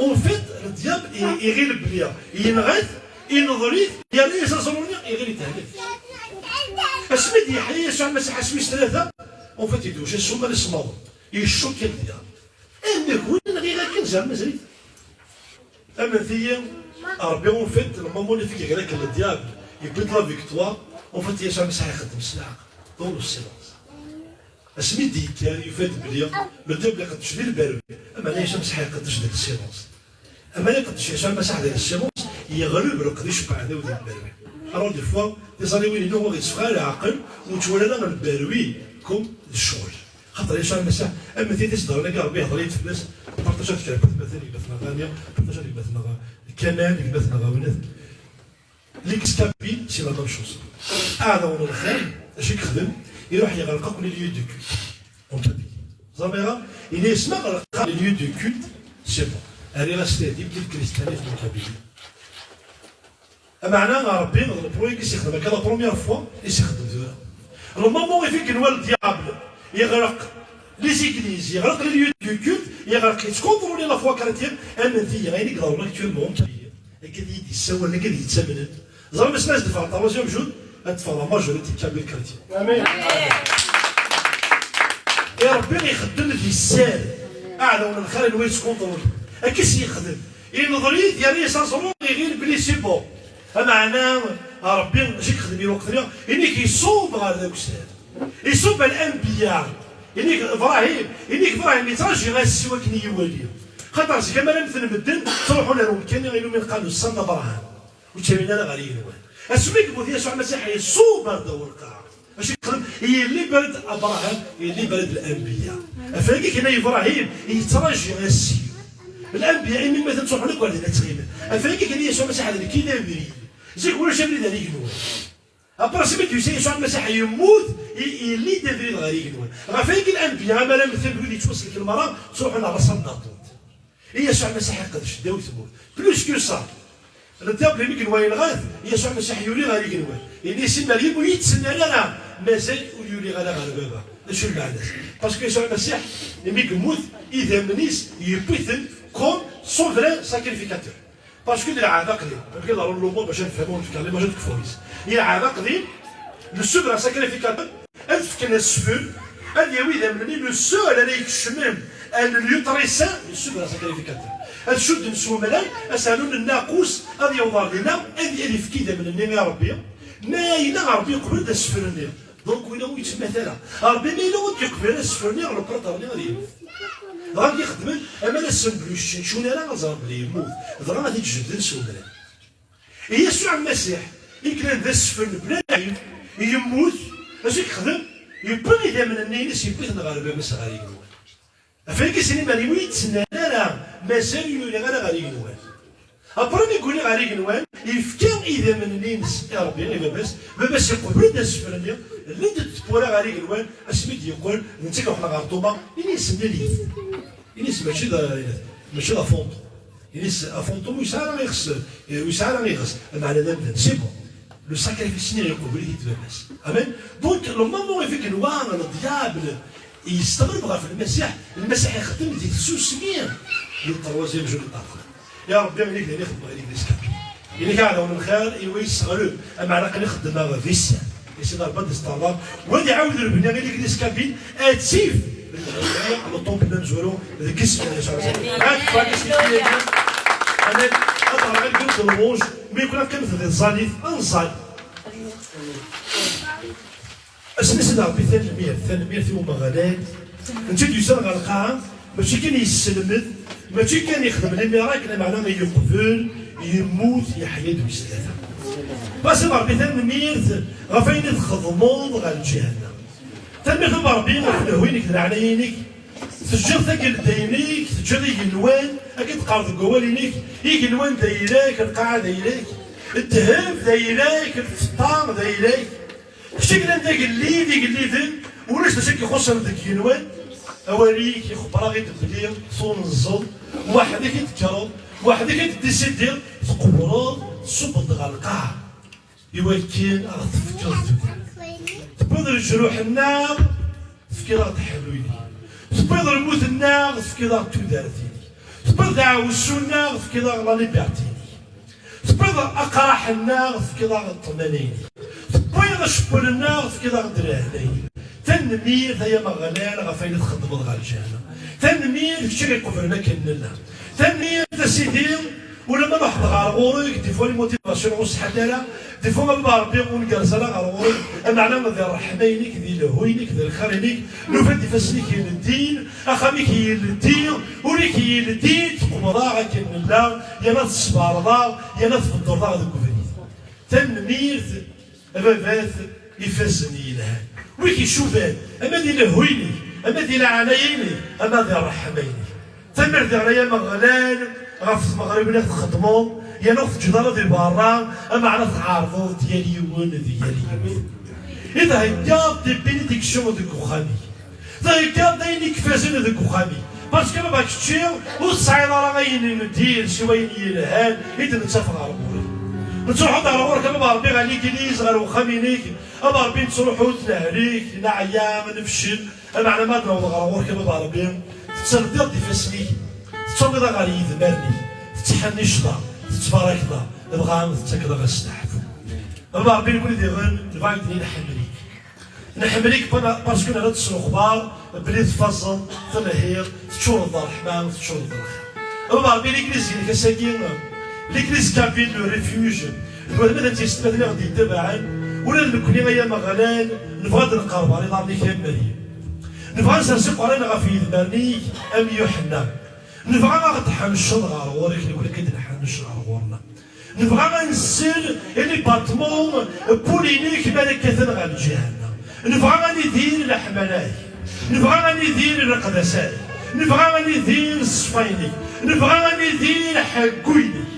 En fait, le diable i-, iɣil belli yenɣa-t, ineḍl-it, yerna-yas aẓru-nni, iɣil itehlek. Asmi d-yeḥya Yasuɛ Lmasiḥ asmi s tlata, en fait, yedwec asumer ismaḍen. Yecukk le diable. Amek win nɣiɣ akken zer mazal-it? Amet-iyi, Ṛebbi, en fait, le moment i t-igrek le diable, yewwi-d la victoire, en fait, Yasuɛ Lmasiḥ ixeddem s leɛqel. Dans le silence. Asmi d-yekker, yufa-d belli le diable iqeddec di lberwi. Ameɛna Yasuɛ Lmasiḥ iqeddec di le silence. Ameɛna iqeddec Yasuɛ Lmasiḥ di le silence, yeɣleb leqdic n uɛdaw di lberwi. Alors des fois, tiẓalliwin-inu ur ɣ-itteffeɣ ara leɛqel, ur nettwali ara lberwi comme d ccɣel. Xaṭer Yasuɛ Lmasiḥ, am tidi s-d-ɣer-nagi Ṛebbi ihḍer-iyi-d fell-as, partajet kra n watmaten gma-tneɣ Dani, partajet gma-tneɣ Kamal, gma-tneɣ Awnat. L'ex-kabyle, c'est la même chose. Aɛdaw n lxir, acu i yexdem? Iruḥ yeɣleq akk les lieux de culte en Kabylie. Ẓer ma yenna-yas ma ɣelqeɣ les lieux de culte, c'est bon. Rriɣ-as tadist i le christianisme en Kabylie. Ameɛna Ṛebbi, d le projet i s-yexdem akka la première fois, i s-ixeddem tura. Le moment i t-yenwa le diable, yeɣleq les églises, yeɣleq les lieux de culte, yeɣleq, yettkontruli la foi chrétienne, amen-iyi, ayen i iḍerrun actuellement en Kabylie. Akka i d-yessawalen, akka i d-yettamnen. Ẓer ma s-, ma s-d-ffɣen troisième jour, ad d-teffeɣ la majorité kabyle chrétien. Amen. I Ṛebbi ixeddem di sser, aɛdaw n lxir n wa yettkunṭrul. Akka i s-yexdem. Ineḍl-it, yerra-yas aẓru, iɣil belli c'est bon. Ameɛna Ṛebbi, acu i yexdem i lweqt-nni? Inik iṣub ɣer dagser. Iṣub al-anbiya. Inik Ibrahim, inik Ibrahim yettṛaǧi ass-iw akken i yi-iwali. Xaṭer zik, amar am ten medden, ttruḥun ar umkan-nni iwumi qqaren ussan n Abraham. Ur ttawin ara ɣer yigenwan. Asmi yemmut Yasuɛ Lmasiḥ, iṣub ar ddaw lqaɛa. Acu yexdem? Yelli-bred Abraham, yelli-bred l-anbiya. Ɣef wagi kan ay Ibrahim yettṛaǧi ass-iw. L-anbiya imi ma ttruḥun akk ar din ad ttɣimin. Ɣef wagi kan Yasuɛ Lmasiḥ d nekk i d abrid. Zik ulac abrid ar yigenwan. Après asmi d-yusa Yasuɛ Lmasiḥ yemmut, i-, yelli-d abrid ɣer yigenwan. Ɣef wagi l-anbiya, amar am ten wid yettwasellken merra, ttruḥun ar Raṣal Naṭut. I Yasuɛ Lmasiḥ iqdec ddaw tmurt. Plus que ça, le diable imi yenwa yenɣa-t, Yasuɛ Lmasiḥ yuli ɣer yigenwan. Yenna-yas i Meryem, ur yi-d-ttnal ara, mazal ur yuliɣ ara ɣer Baba. D acu lmeɛna-s? Parce que Yasuɛ Lmasiḥ, imi yemmut, idammen-is yewwi-ten comme son vrai sacrificateur. Parce que d lɛada aqdim, amek i ḍerrun lumuṛ bac ad nefhem ur nefka l'image n tkeffurin-is. Yelɛada aqdim, le souverain sacrificateur, ad fken asfel, ad yawi idammen-nni, le seul ara ikecmen, euh, le lieu très saint, le souverain sacrificateur. Ad cudden s umrar, ad s-rnun nnaqus, ad yaweḍ ɣer dinna, ad, ad ifk idammen-nni i Ṛebbi. Ma yella Ṛebbi yeqbel-d asfel-nni. Donc, winna ur yettmettat ara. Ṛebbi ma yella ur d-yeqbel asfel-nni, le prêtre-nni ad yemmut. Dɣa ad ixedmen, aman ass n blus, ur ccun ara ad ẓren belli yemmut. Dɣa ad t-id-jedden s umrar. Yasuɛ Lmasiḥ, i yellan d asfel bla lɛib, yemmut, acu i yexdem? Yewwi idammen-nni-ines, yewwi-ten ɣer Baba-s ɣer yigenwan. Ɣef wagi sin iman-iw ur yi-d-ttnal ara, mazal ur yuliɣ ara ɣer yigenwan. Après mi yuli ɣer yigenwan, yefka idammen-nni-ines i Ṛebbi, i Baba-s, Baba-s iqbel-d asfel-nni, llant-d tewwura ɣer yigenwan, asmi d-yeqqel, d netta i iruḥen ɣer Ṭuma, ini-as mlal-iyi. Ini-as mačči d, mačči d afunṭum. Ini-as afunṭum ur yesɛi ara iɣes, ur yesɛi ara iɣes, meɛna d amdan. C'est bon. Le sacrifice-nni iqubel-it-id Baba-s. Amen. Donc, le moment i fik nwa le diable yesteɣreb ɣef Lmasiḥ, Lmasiḥ ixeddem di tsusmi le troisième jour de la semaine. Ya Ṛebbi, inik d ayen i xedmeɣ i l'église kabyle. Inik aɛdaw n lxir, i wa yesseɣreb, ameɛna aql-i xeddmeɣ di sser. I Sidi Ṛebbi ad isteṛḍeɣ, wa ad iɛawed lebni i l'église kabyle, ad tif le temple d amezwaru deg isem n Yasuɛ Lmasiḥ. Ad tfakis i tiyagi, amen, ad ɣreɣ i lgud n lwuj, mi yekun ad qqimet di tẓallit, ad nẓal. Ass-nni Sidi Ṛebbi, tanemmirt, tanemmirt i Umeɣlal. Netta d-yusan ɣer lqaɛa, mačči kan yesselmed, Mačči kan yexdem les miracles, lameɛna yeqbel, yemmut, yeḥya-d wis tlata. Bas a Ṛebbi, tanemmirt ɣef ayen i txedmeḍ ɣer lǧihanna. Tanemmirt a Ṛebbi ɣef lehhu-inek d leɛnaya-inek. Teǧǧiḍ tagelda-inek, teǧǧiḍ igenwan, akken d-teqqareḍ deg wawal-inek, igenwan d ayla-k, lqaɛa d ayla-k, ddheb d ayla-k, lfeṭṭa d ayla-k. Kečč i yellan d agellid igelliden, ulac d acu i k-ixuṣṣen deg igenwan. Awal-ik ixebber-aɣ-id belli tunzeḍ, weḥd-k i d-tekkreḍ, weḥd-k i d-tdisidiḍ, tqewwreḍ, tṣubbeḍ ɣer lqaɛa. Iwakken ad ɣ-tefkeḍ tudert. Tewwiḍ leǧruḥ-nneɣ, tefkiḍ-aɣ-d ḥellu-inek. Tewwiḍ lmut-nneɣ, tefkiḍ-aɣ-d tudert-inek. Tewwiḍ aɛewsu-nneɣ, tefkiḍ-aɣ la liberté-inek. Tewwiḍ aqraḥ-nneɣ, tefkiḍ-aɣ-d ṭṭmana-inek. Tewwiḍ acewwel-nneɣ, tefkiḍ-aɣ-d lehna-inek. Tanemmirt, ay Ameɣlal, ɣef ayen i txeddmeḍ ɣer lǧihanna. Tanemmirt, kečč i ɣ-iqeblen akken nella. Tanemmirt, a Sidi, ulamma ruḥeḍ ɣer ɣur-k, des fois les motivations ur ṣeḥḥant ara, des fois a Baba Ṛebbi ur ngerrez ara ɣer ɣur-k, ameɛna di ṛṛeḥma-inek, di lehhu-inek, di lxir-inek, nufa-d ifassen-ik ileddin, axxam-ik yeldi, ul-ik yeldi, tqubleḍ-aɣ akken nella, yerna tessebɛeḍ-aɣ, yerna tbeddreḍ-aɣ deg ubrid. Tanemmirt, a Baba-t, ifassen yelhan. Wi k-icuban, ama di lehhu-inek, ama di leɛnaya-inek, ama di ṛṛeḥma-inek. Tanemmirt diɣen ay Ameɣlal ɣef tmeɣriwin i txeddmeḍ, yerna ur teǧǧiḍ ara di berra, ameɛna tɛerḍeḍ-d yal yiwen d yal yiwet. I theggaḍ des bénédictions deg uxxam-ik. Theggaḍ-d ayen i ifazen deg uxxam-ik. Parce que baba kečči ur tesɛiḍ ara ayen n dir siwa ayen yelhan i d-nettaf ɣer ɣur-k. Nettruḥu-d ɣer ɣur-k a baba Ṛebbi ɣer ligliz, ɣer uxxam-inek, a baba Ṛebbi nettruḥu-d nehlik, neɛya, nefcel, ameɛna ma d-naweḍ ɣer ɣur-k a baba Ṛebbi, tettrebbiḍ-d ifassen-ik, tettawiḍ-aɣ ɣer yidmaren-ik, tettḥenniceḍ-aɣ, tettbarakeḍ-aɣ, dɣa tettakeḍ-aɣ asteɛfu. A baba Ṛebbi, nekkni diɣen nebɣa ad d-nini nḥemmel-ik. Nḥemmel-ik pa-, parce que nella tesnexbar belli tfazeḍ, telhiḍ, teččureḍ d ṛṛeḥma, teččureḍ d lxir. A baba Ṛebbi, l'église-inek ass-agi, l'église kabyle, le refuge, d watma d yessetmaten i ɣ-d-yettabaɛen, ula d nekkni ay Ameɣlal, nebɣa ad d-nqerreb ɣer iḍarren-ik am Meryem. Nebɣa ad nsers iqerran ɣef yidmaren-ik am Yuḥenna. Nebɣa ad ɣ-d-tḥennceḍ ɣer ɣur-k, nekkni ad k-id-nḥennec ɣer ɣur-neɣ. Nebɣa ad nsel i les battements n wul-inek mi ara kkaten ɣer lǧihanna. Nebɣa ad nidir leḥmala-k. Nebɣa ad nidir leqdasa-k. Nebɣa ad nidir ṣṣfa-inek. Nebɣa ad nidir ḥeggu-inek.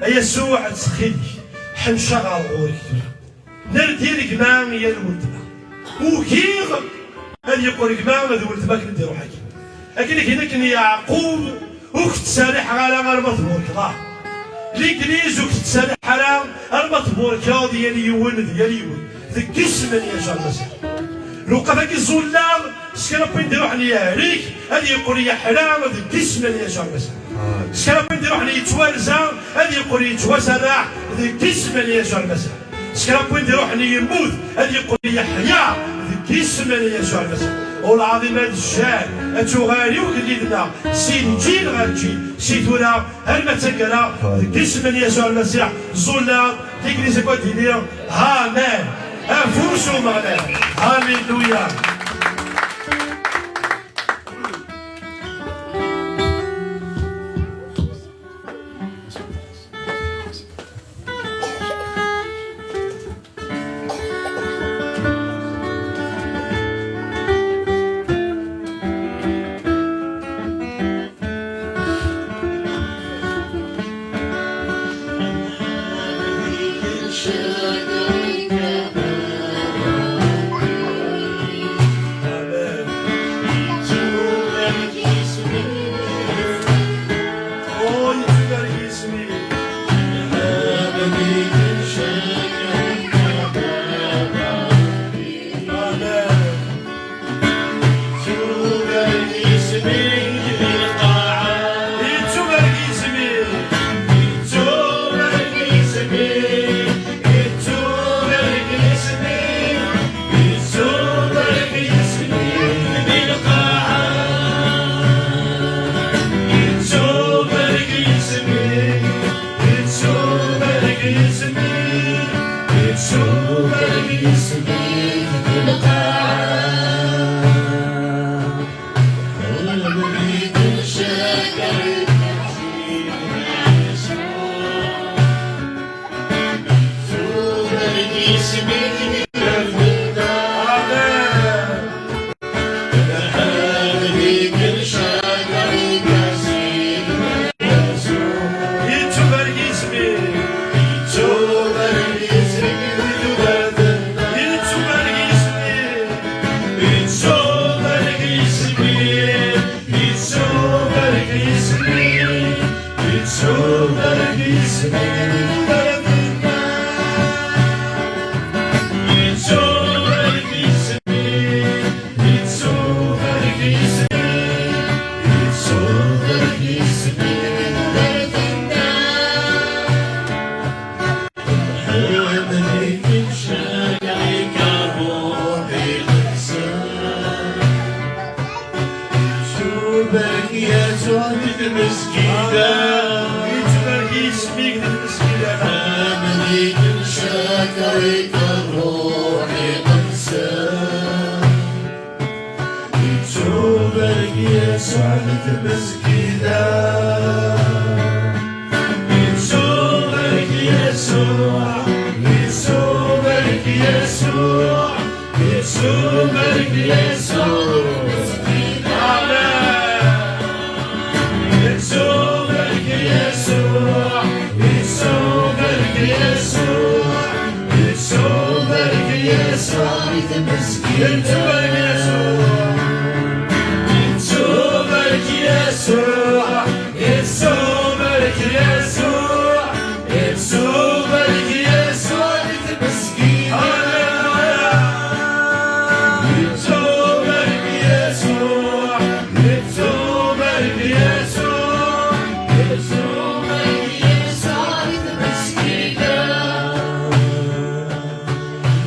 A Yasuɛ, ttxil-k, ḥenc-aɣ ɣer ɣur-k tura. Nerr-d yal gma, yal weltma. Ugiɣ ad yeqqel gma d weltma akken d-iruḥ akkin. Akken i d-yenna akken Yeɛqub, ur k-ttserriḥeɣ ara arma tburkeḍ. Legliz ur k-tettserriḥ ara arma tburkeḍ yal yiwen d yal yiwen. Deg yisem n Yasuɛ Lmasiḥ. Lewqat-agi ẓullaɣ, s kra n win d-iruḥen yehlek, ad yeqqel yeḥla deg yisem n Yasuɛ Lmasiḥ. S kra n win d-iruḥen yettwarza, ad yeqqel yettwaserreḥ deg yisem n Yasuɛ Lmasiḥ. S kra n win d-iruḥen yemmut, ad yeqqel yeḥya deg yisem n Yasuɛ Lmasiḥ. Ulɛaḍim ad jjan, ad tuɣal i ugellid-nneɣ si lǧil ɣer lǧil, si tura arma d taggara, deg yisem n Yasuɛ Lmasiḥ, ẓullaɣ, tikli-s akk ad d-tili, amen. Afus Umeɣlal. Halleluya. Yettubarek Yasuɛ di tmezgida. Yettubarek yisem-ik di tmezgida. Amlik n cakrik ṛṛuḥ iqedsen. Yettubarek Yasuɛ di tmezgida. Yettubarek Yasuɛ, yettubarek Yasuɛ, yettubarek Yasuɛ. Amen. Yettubarek Yasuɛ, yettubarek Yasuɛ, yettubarek Yasuɛ. Yettubarek Yasuɛ. Yettubarek Yasuɛ. Yettubarek Yasuɛ. Yettubarek Yasuɛ di tmezgida. Halleluya. Yettubarek Yasuɛ. Yettubarek Yasuɛ. Yettubarek Yasuɛ di tmezgida.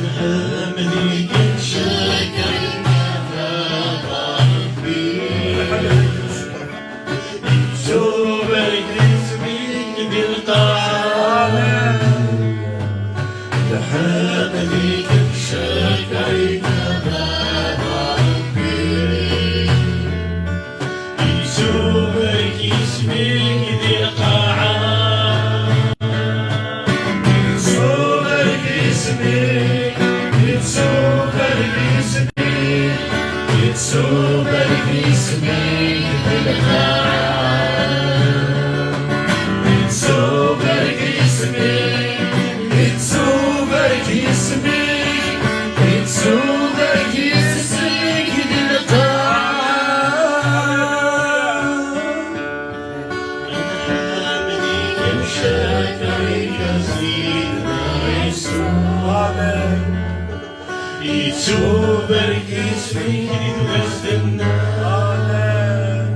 Nḥemmd-ik, ncakr-ik a Baba Ṛebbi. Yettubarek isem-ik di lqaɛa. Nḥemmd-ik, ncakr-ik a Baba Ṛebbi. Yettubarek isem-ik di lqaɛa. Yettubarek isem-ik, yettubarek isem-ik, yettubarek isem-ik di lqaɛa. Yettubarek isem-ik, yettubarek isem-ik, yettubarek isem-ik di lqaɛa. Nḥemmd-ik, ncakr-ik a Sidna Yasuɛ. Amen. Yettubarek isem-ik di tmest-nneɣ. Amen.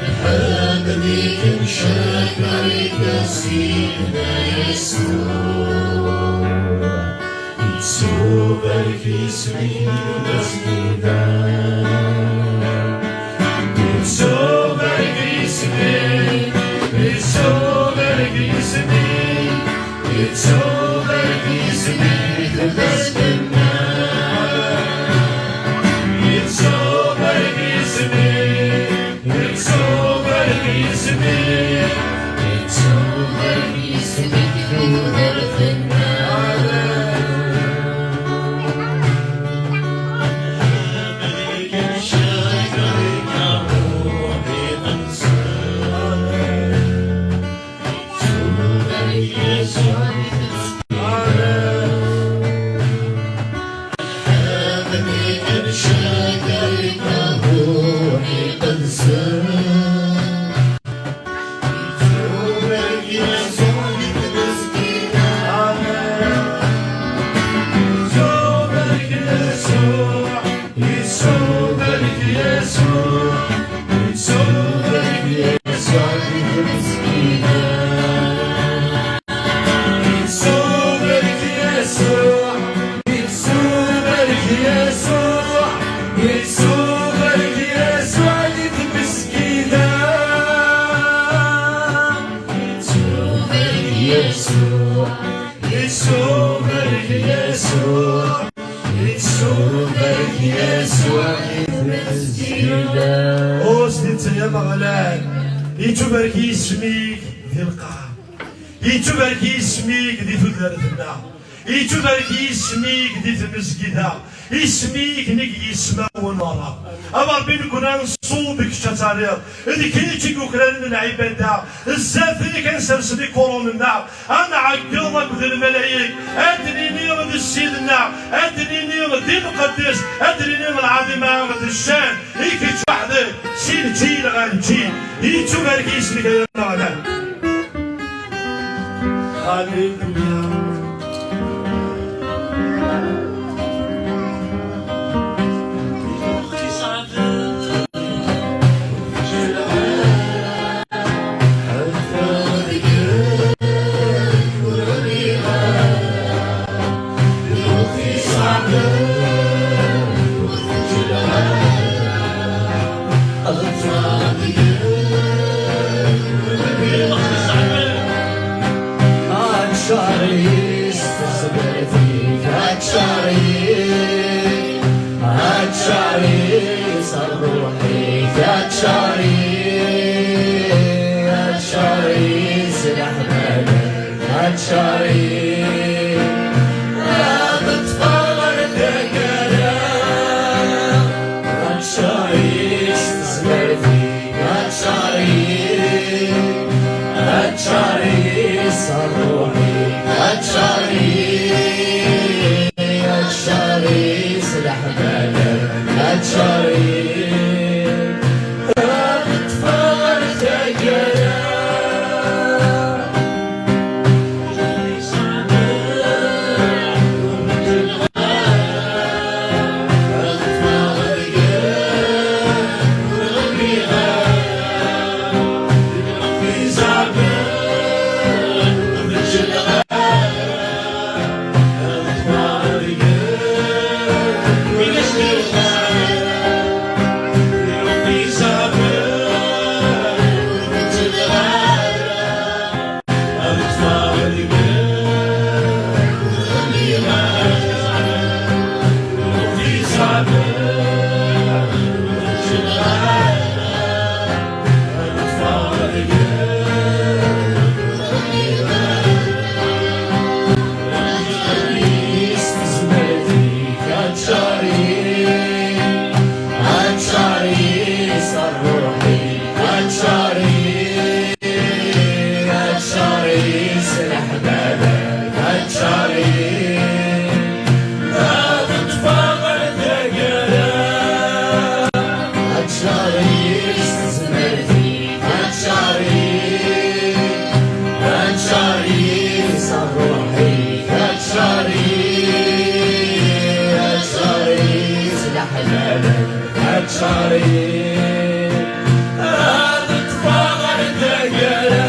Nḥemmd-ik, ncakr-ik a Sidna Yasuɛ. Yettubarek isem-ik di tmezgida. Yettubarek isem-ik, yettubarek isem-ik, yettubarek isem-ik di tmezgida. Yettubarek isem-ik. Yettubarek yisem-ik, yettubarek yisem-ik di tudert-nneɣ. Nḥemmd-ik, ncakr-ik a Ṛṛuḥ Iqedsen. Yettubarek Yasuɛ. Nḥemmd-ik, ncakr-ik a Ṛṛuḥ Iqedsen. Yettubarek Yasuɛ di tmezgida. Yettubarek Yasuɛ. Yettubarek Yasuɛ, yettubarek Yasuɛ di tmezgida. Yettubarek Yasuɛ, yettubarek Yasuɛ, yettubarek Yasuɛ di tmezgida. Yettubarek Yasuɛ, yettubarek Yasuɛ. Yettubarek Yasuɛ di tmezgida. Ur s-d-ittayam Ameɣlal. Yettubarek yisem-ik di lqaɛa. Yettubarek yisem-ik di tudert-nneɣ. Yettubarek yisem-ik di tmezgida. Isem-ik nnig yismawen merra. A Ṛebbi, nekkni nṣub kečč ad tariḍ. D kečč i yuklalen lɛibada. Zdat-k ad nsers likuṛun-nneɣ. Ad nɛeggeḍ akked lmalayek, ad d-nini d Ssid-nneɣ, ad d-nini d imqeddes, ad d-nini d lɛaḍima d ccan, i kečč weḥd-k, si lǧil ɣer lǧil. Yettubarek yisem-ik ay Ameɣlal. Aččar-is tezmert-ik, aččar-is, aččar-is ṛṛuḥ-ik, aččar-is, aččar-is leḥmala-k, aččar-is, ad ṭṭfeɣ ɣer taggara, aččar-is tezmert-ik. Aččar-is, aččar-is ṛṛuḥ-ik, aččar-is, aččar-is leḥmala-k, aččar-is, ad ṭṭfeɣ ɣer taggara. Aččar-is leḥbab-ik, aččar-is, ad ṭṭfeɣ ɣer taggara. Aččar-is tezmert-ik, aččar-is, aččar-is ṛṛuḥ-ik, aččar-is, aččar-is leḥbab-ik. Aččar-is, ad ṭṭfeɣ ɣer taggara.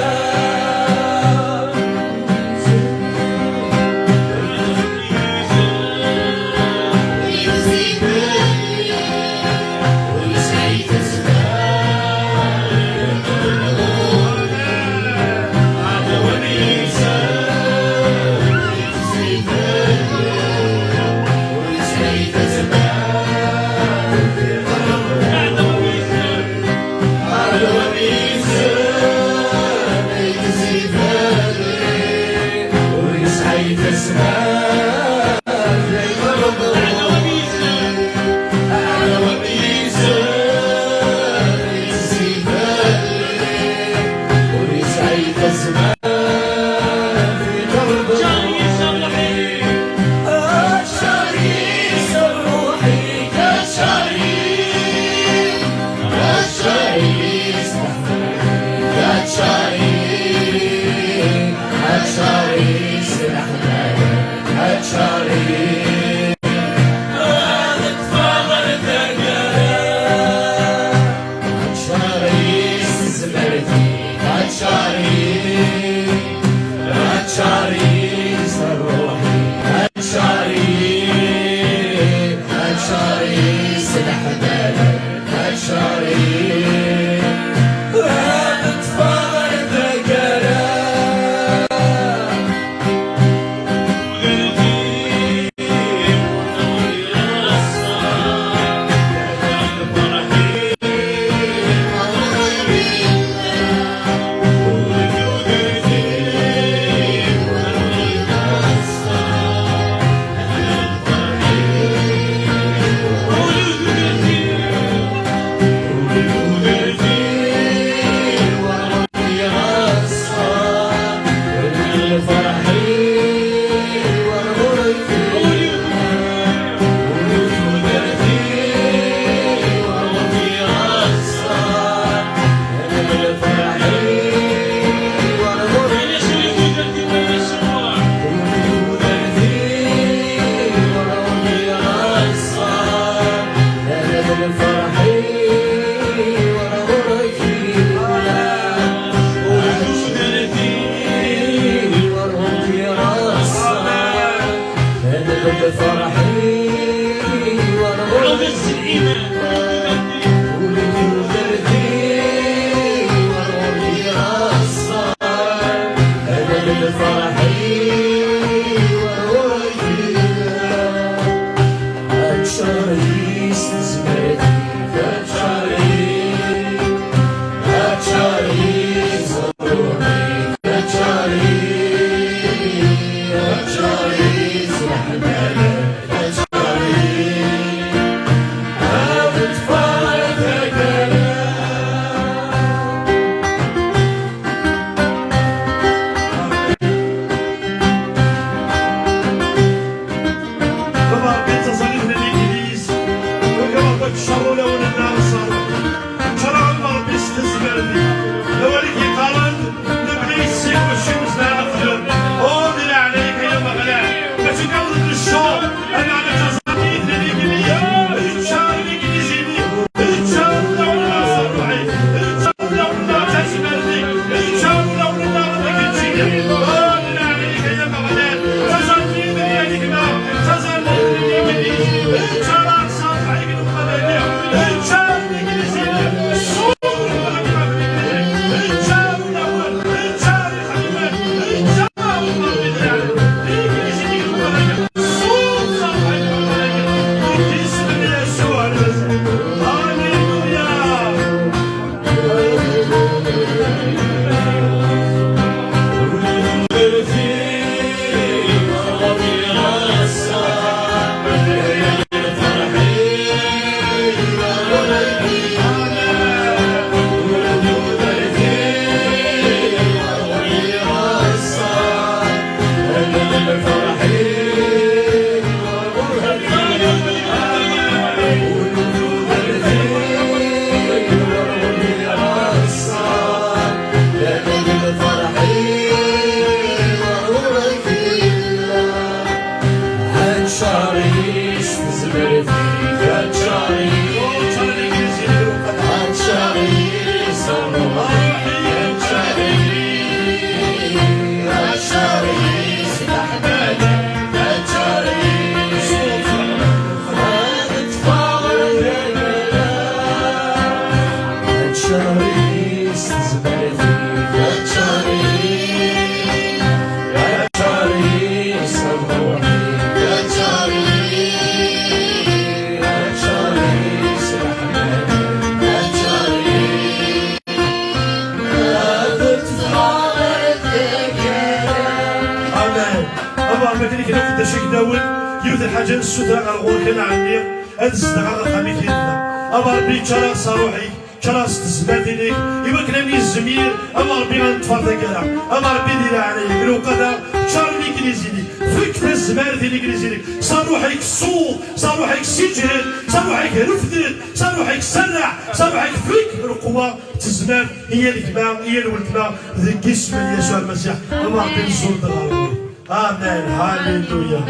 Amen. Ameṛ ma kien kra uqeddac-ik Dawed, yiwet n lḥaǧa nessutreɣ ɣer ɣur-k, a ɛemmi, ad zedɣeɣ axxam-ik yid-neɣ. Ameṛ Ṛebbi, ččar-aɣ s ṛṛuḥ-ik, ččar-aɣ s tezmert-inek, i wakken ad nizmir, ameṛ Ṛebbi, ad neṭṭef ar taggara. Ameṛ Ṛebbi, di leɛnaya-k, lewqada, ččar legliz-inek, fek tazmert i legliz-inek, s ṛṛuḥ-ik ṣṣut, s ṛṛuḥ-ik siǧhed, s ṛṛuḥ-ik refdet, s ṛṛuḥ-ik serreḥ, s ṛṛuḥ-ik fek lqewwa. Tezmer i yal gma, i yal weltma, deg yisem n Yasuɛ Lmasiḥ, ameṛ Ṛebbi nẓul-d ɣer ɣur-k. Amen. Halleluya.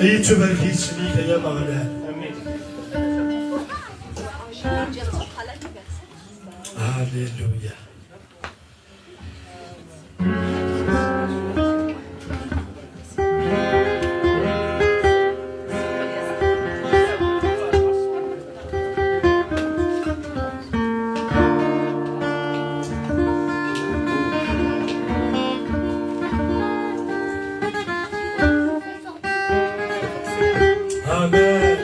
Yettubarek yisem-ik, ay Ameɣlal. Halleluya. Amen.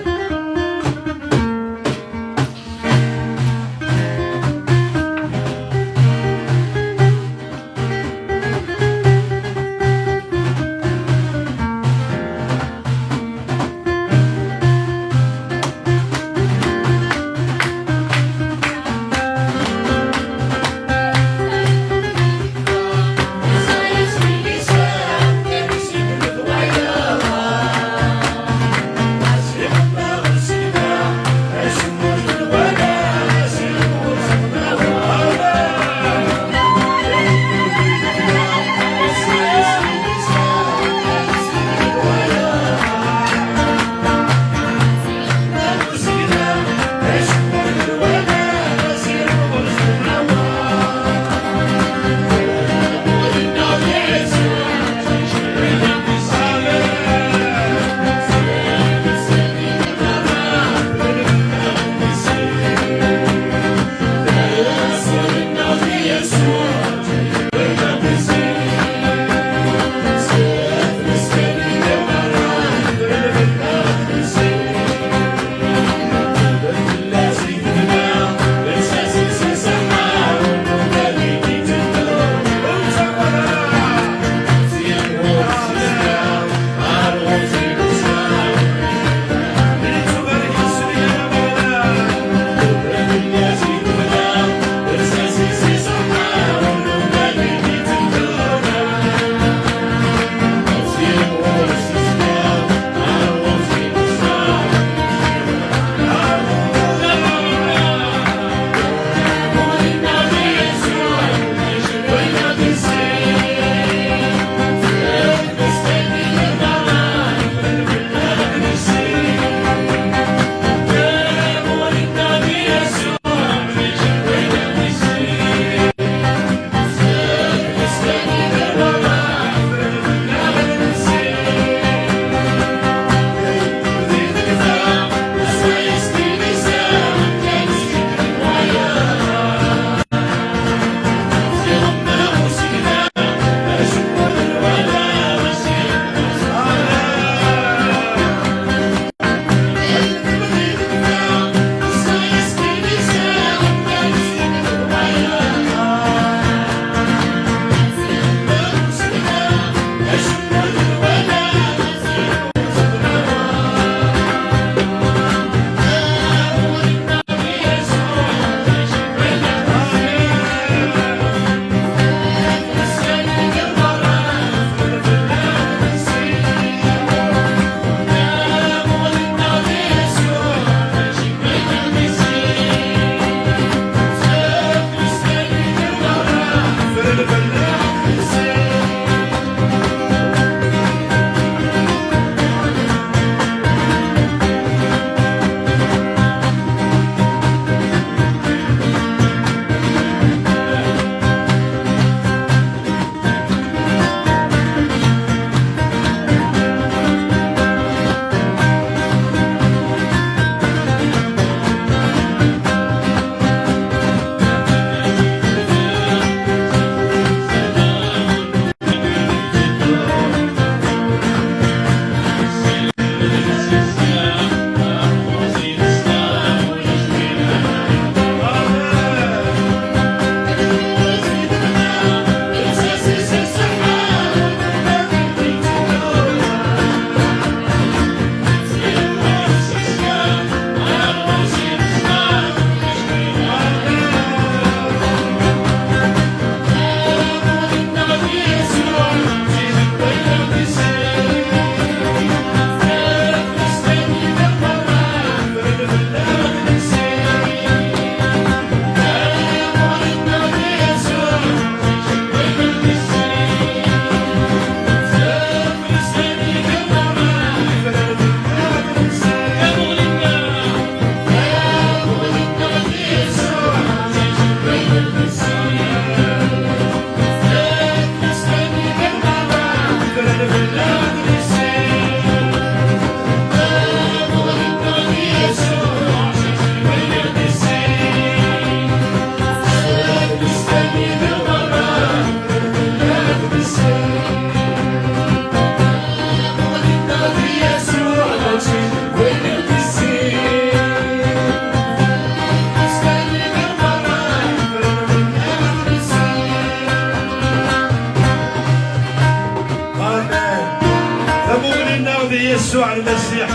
Yasuɛ Lmasiḥ.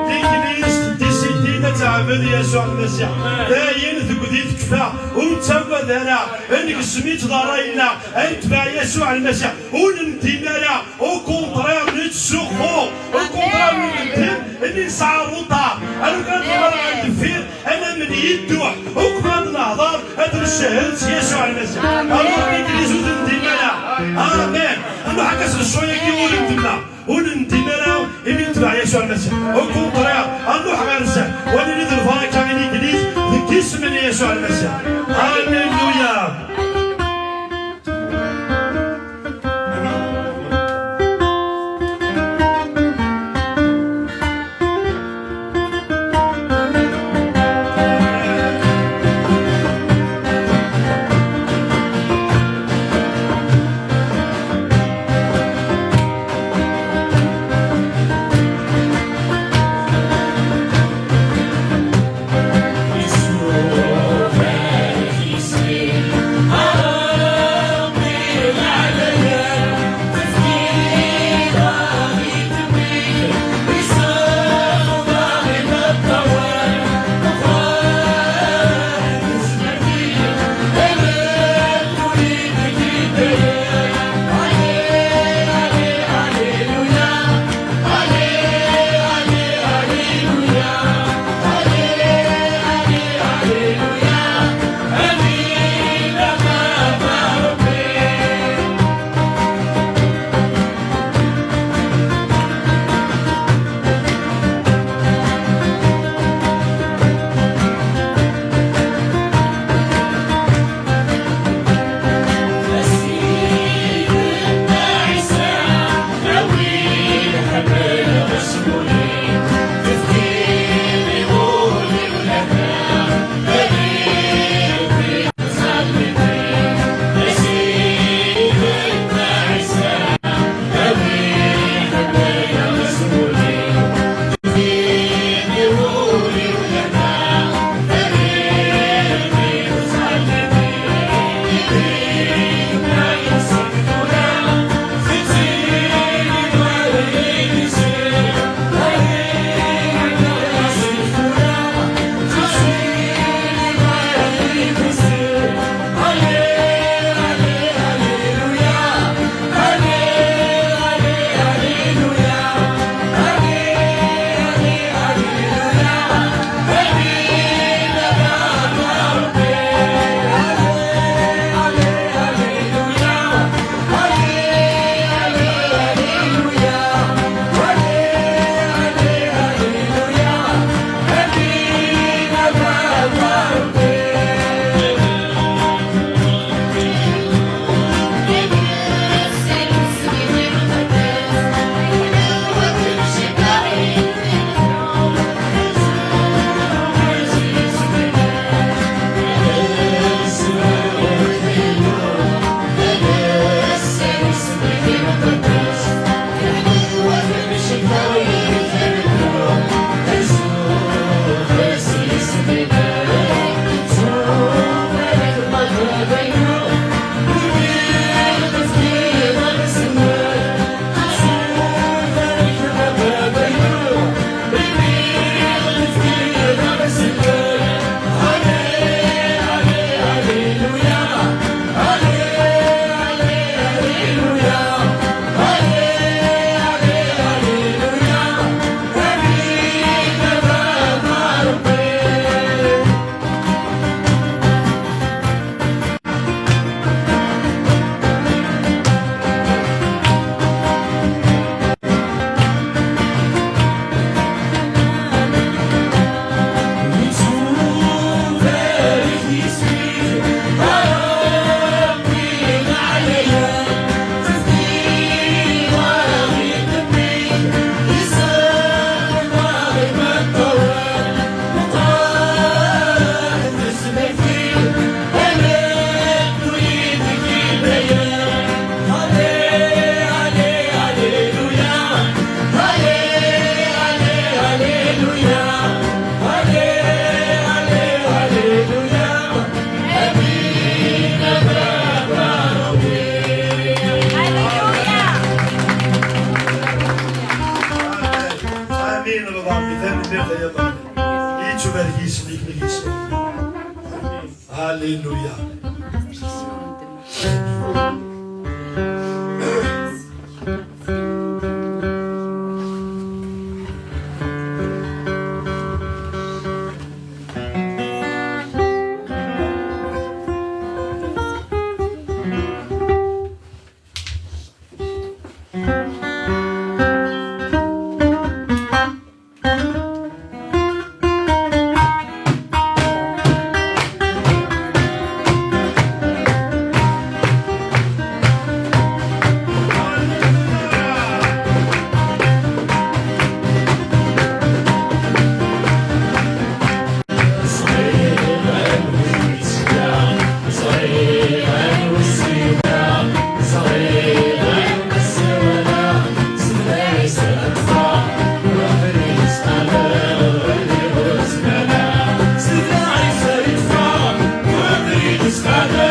Tiklizt, tissitin ad teɛbed Yasuɛ Lmasiḥ. Dayen deg udi tekfa, ur nettagad ara, ad negzem-itt d ṛṛay-nneɣ, ad netbeɛ Yasuɛ Lmasiḥ, ur nendim ara, au contraire, nettzuxxu, au contraire, ur nendim, imi nesɛa retard, alukan nehder ɣer deffir, ad namen yedduḥ, uqbel ad nehder, ad ncehhed s Yasuɛ Lmasiḥ. Alors, tiklizt ur tendim ara. Amen. Ad nruḥ akka s lecɣal-agi ur ndim ara. Ur nendim ara imi netbeɛ Yasuɛ Lmasiḥ. Au contraire, ad nruḥ ɣer zdat, ad nini d lbaraka i Legliz deg yisem n Yasuɛ Lmasiḥ. Alléluia. Yettbarek yisem-ik, yisem. Alléluia. Amen.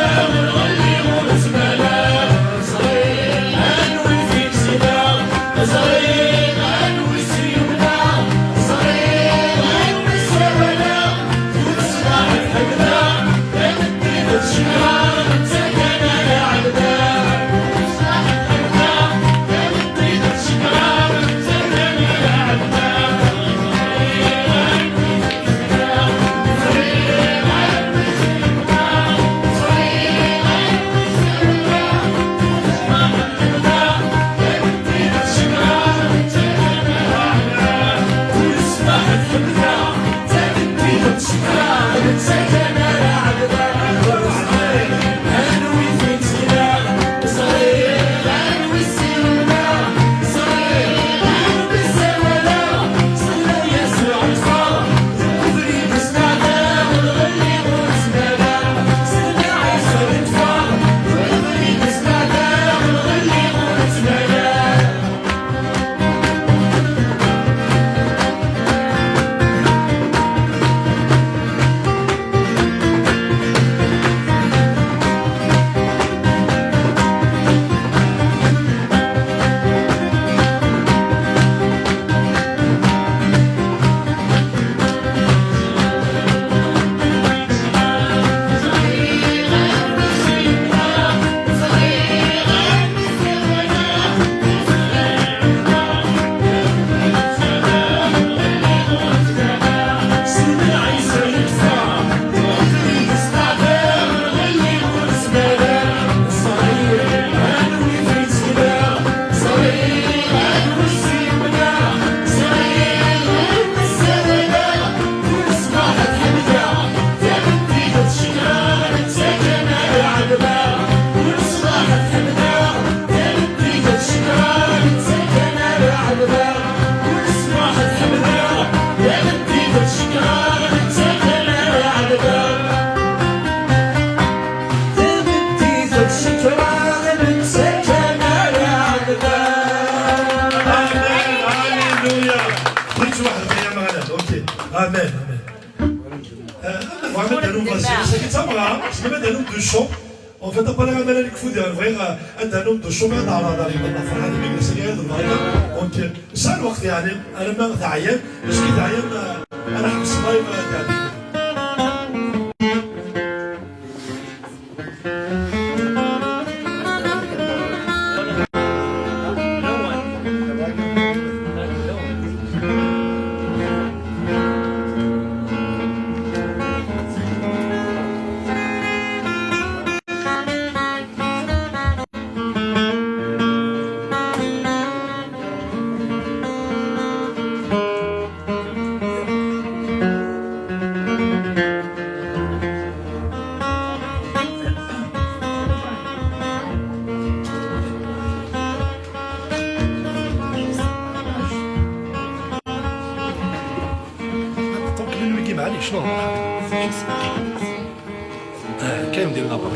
Alléluia. Yettwaḥrek ay Ameɣlal. Ok. Amen, amen. Euh, bɣiɣ ad d-rnuɣ, c'est, c'est que ça, voilà, c'est que ad d-rnuɣ deux chants. En fait, après la Ameɣlal ikfu diɣ, bɣiɣ, euh, ad d-rnuɣ deux chants, ad d-ɛreḍ ar yemma Ferḥat mi yella d lbaraka. Donc, euh, ça, lweqt, yeɛni, alamma teɛyam, est-ce que teɛyam, euh, ad nḥebbes live, euh, yeɛni. Donc, le wiki, معليش، non. آه، كاين ندير لابا.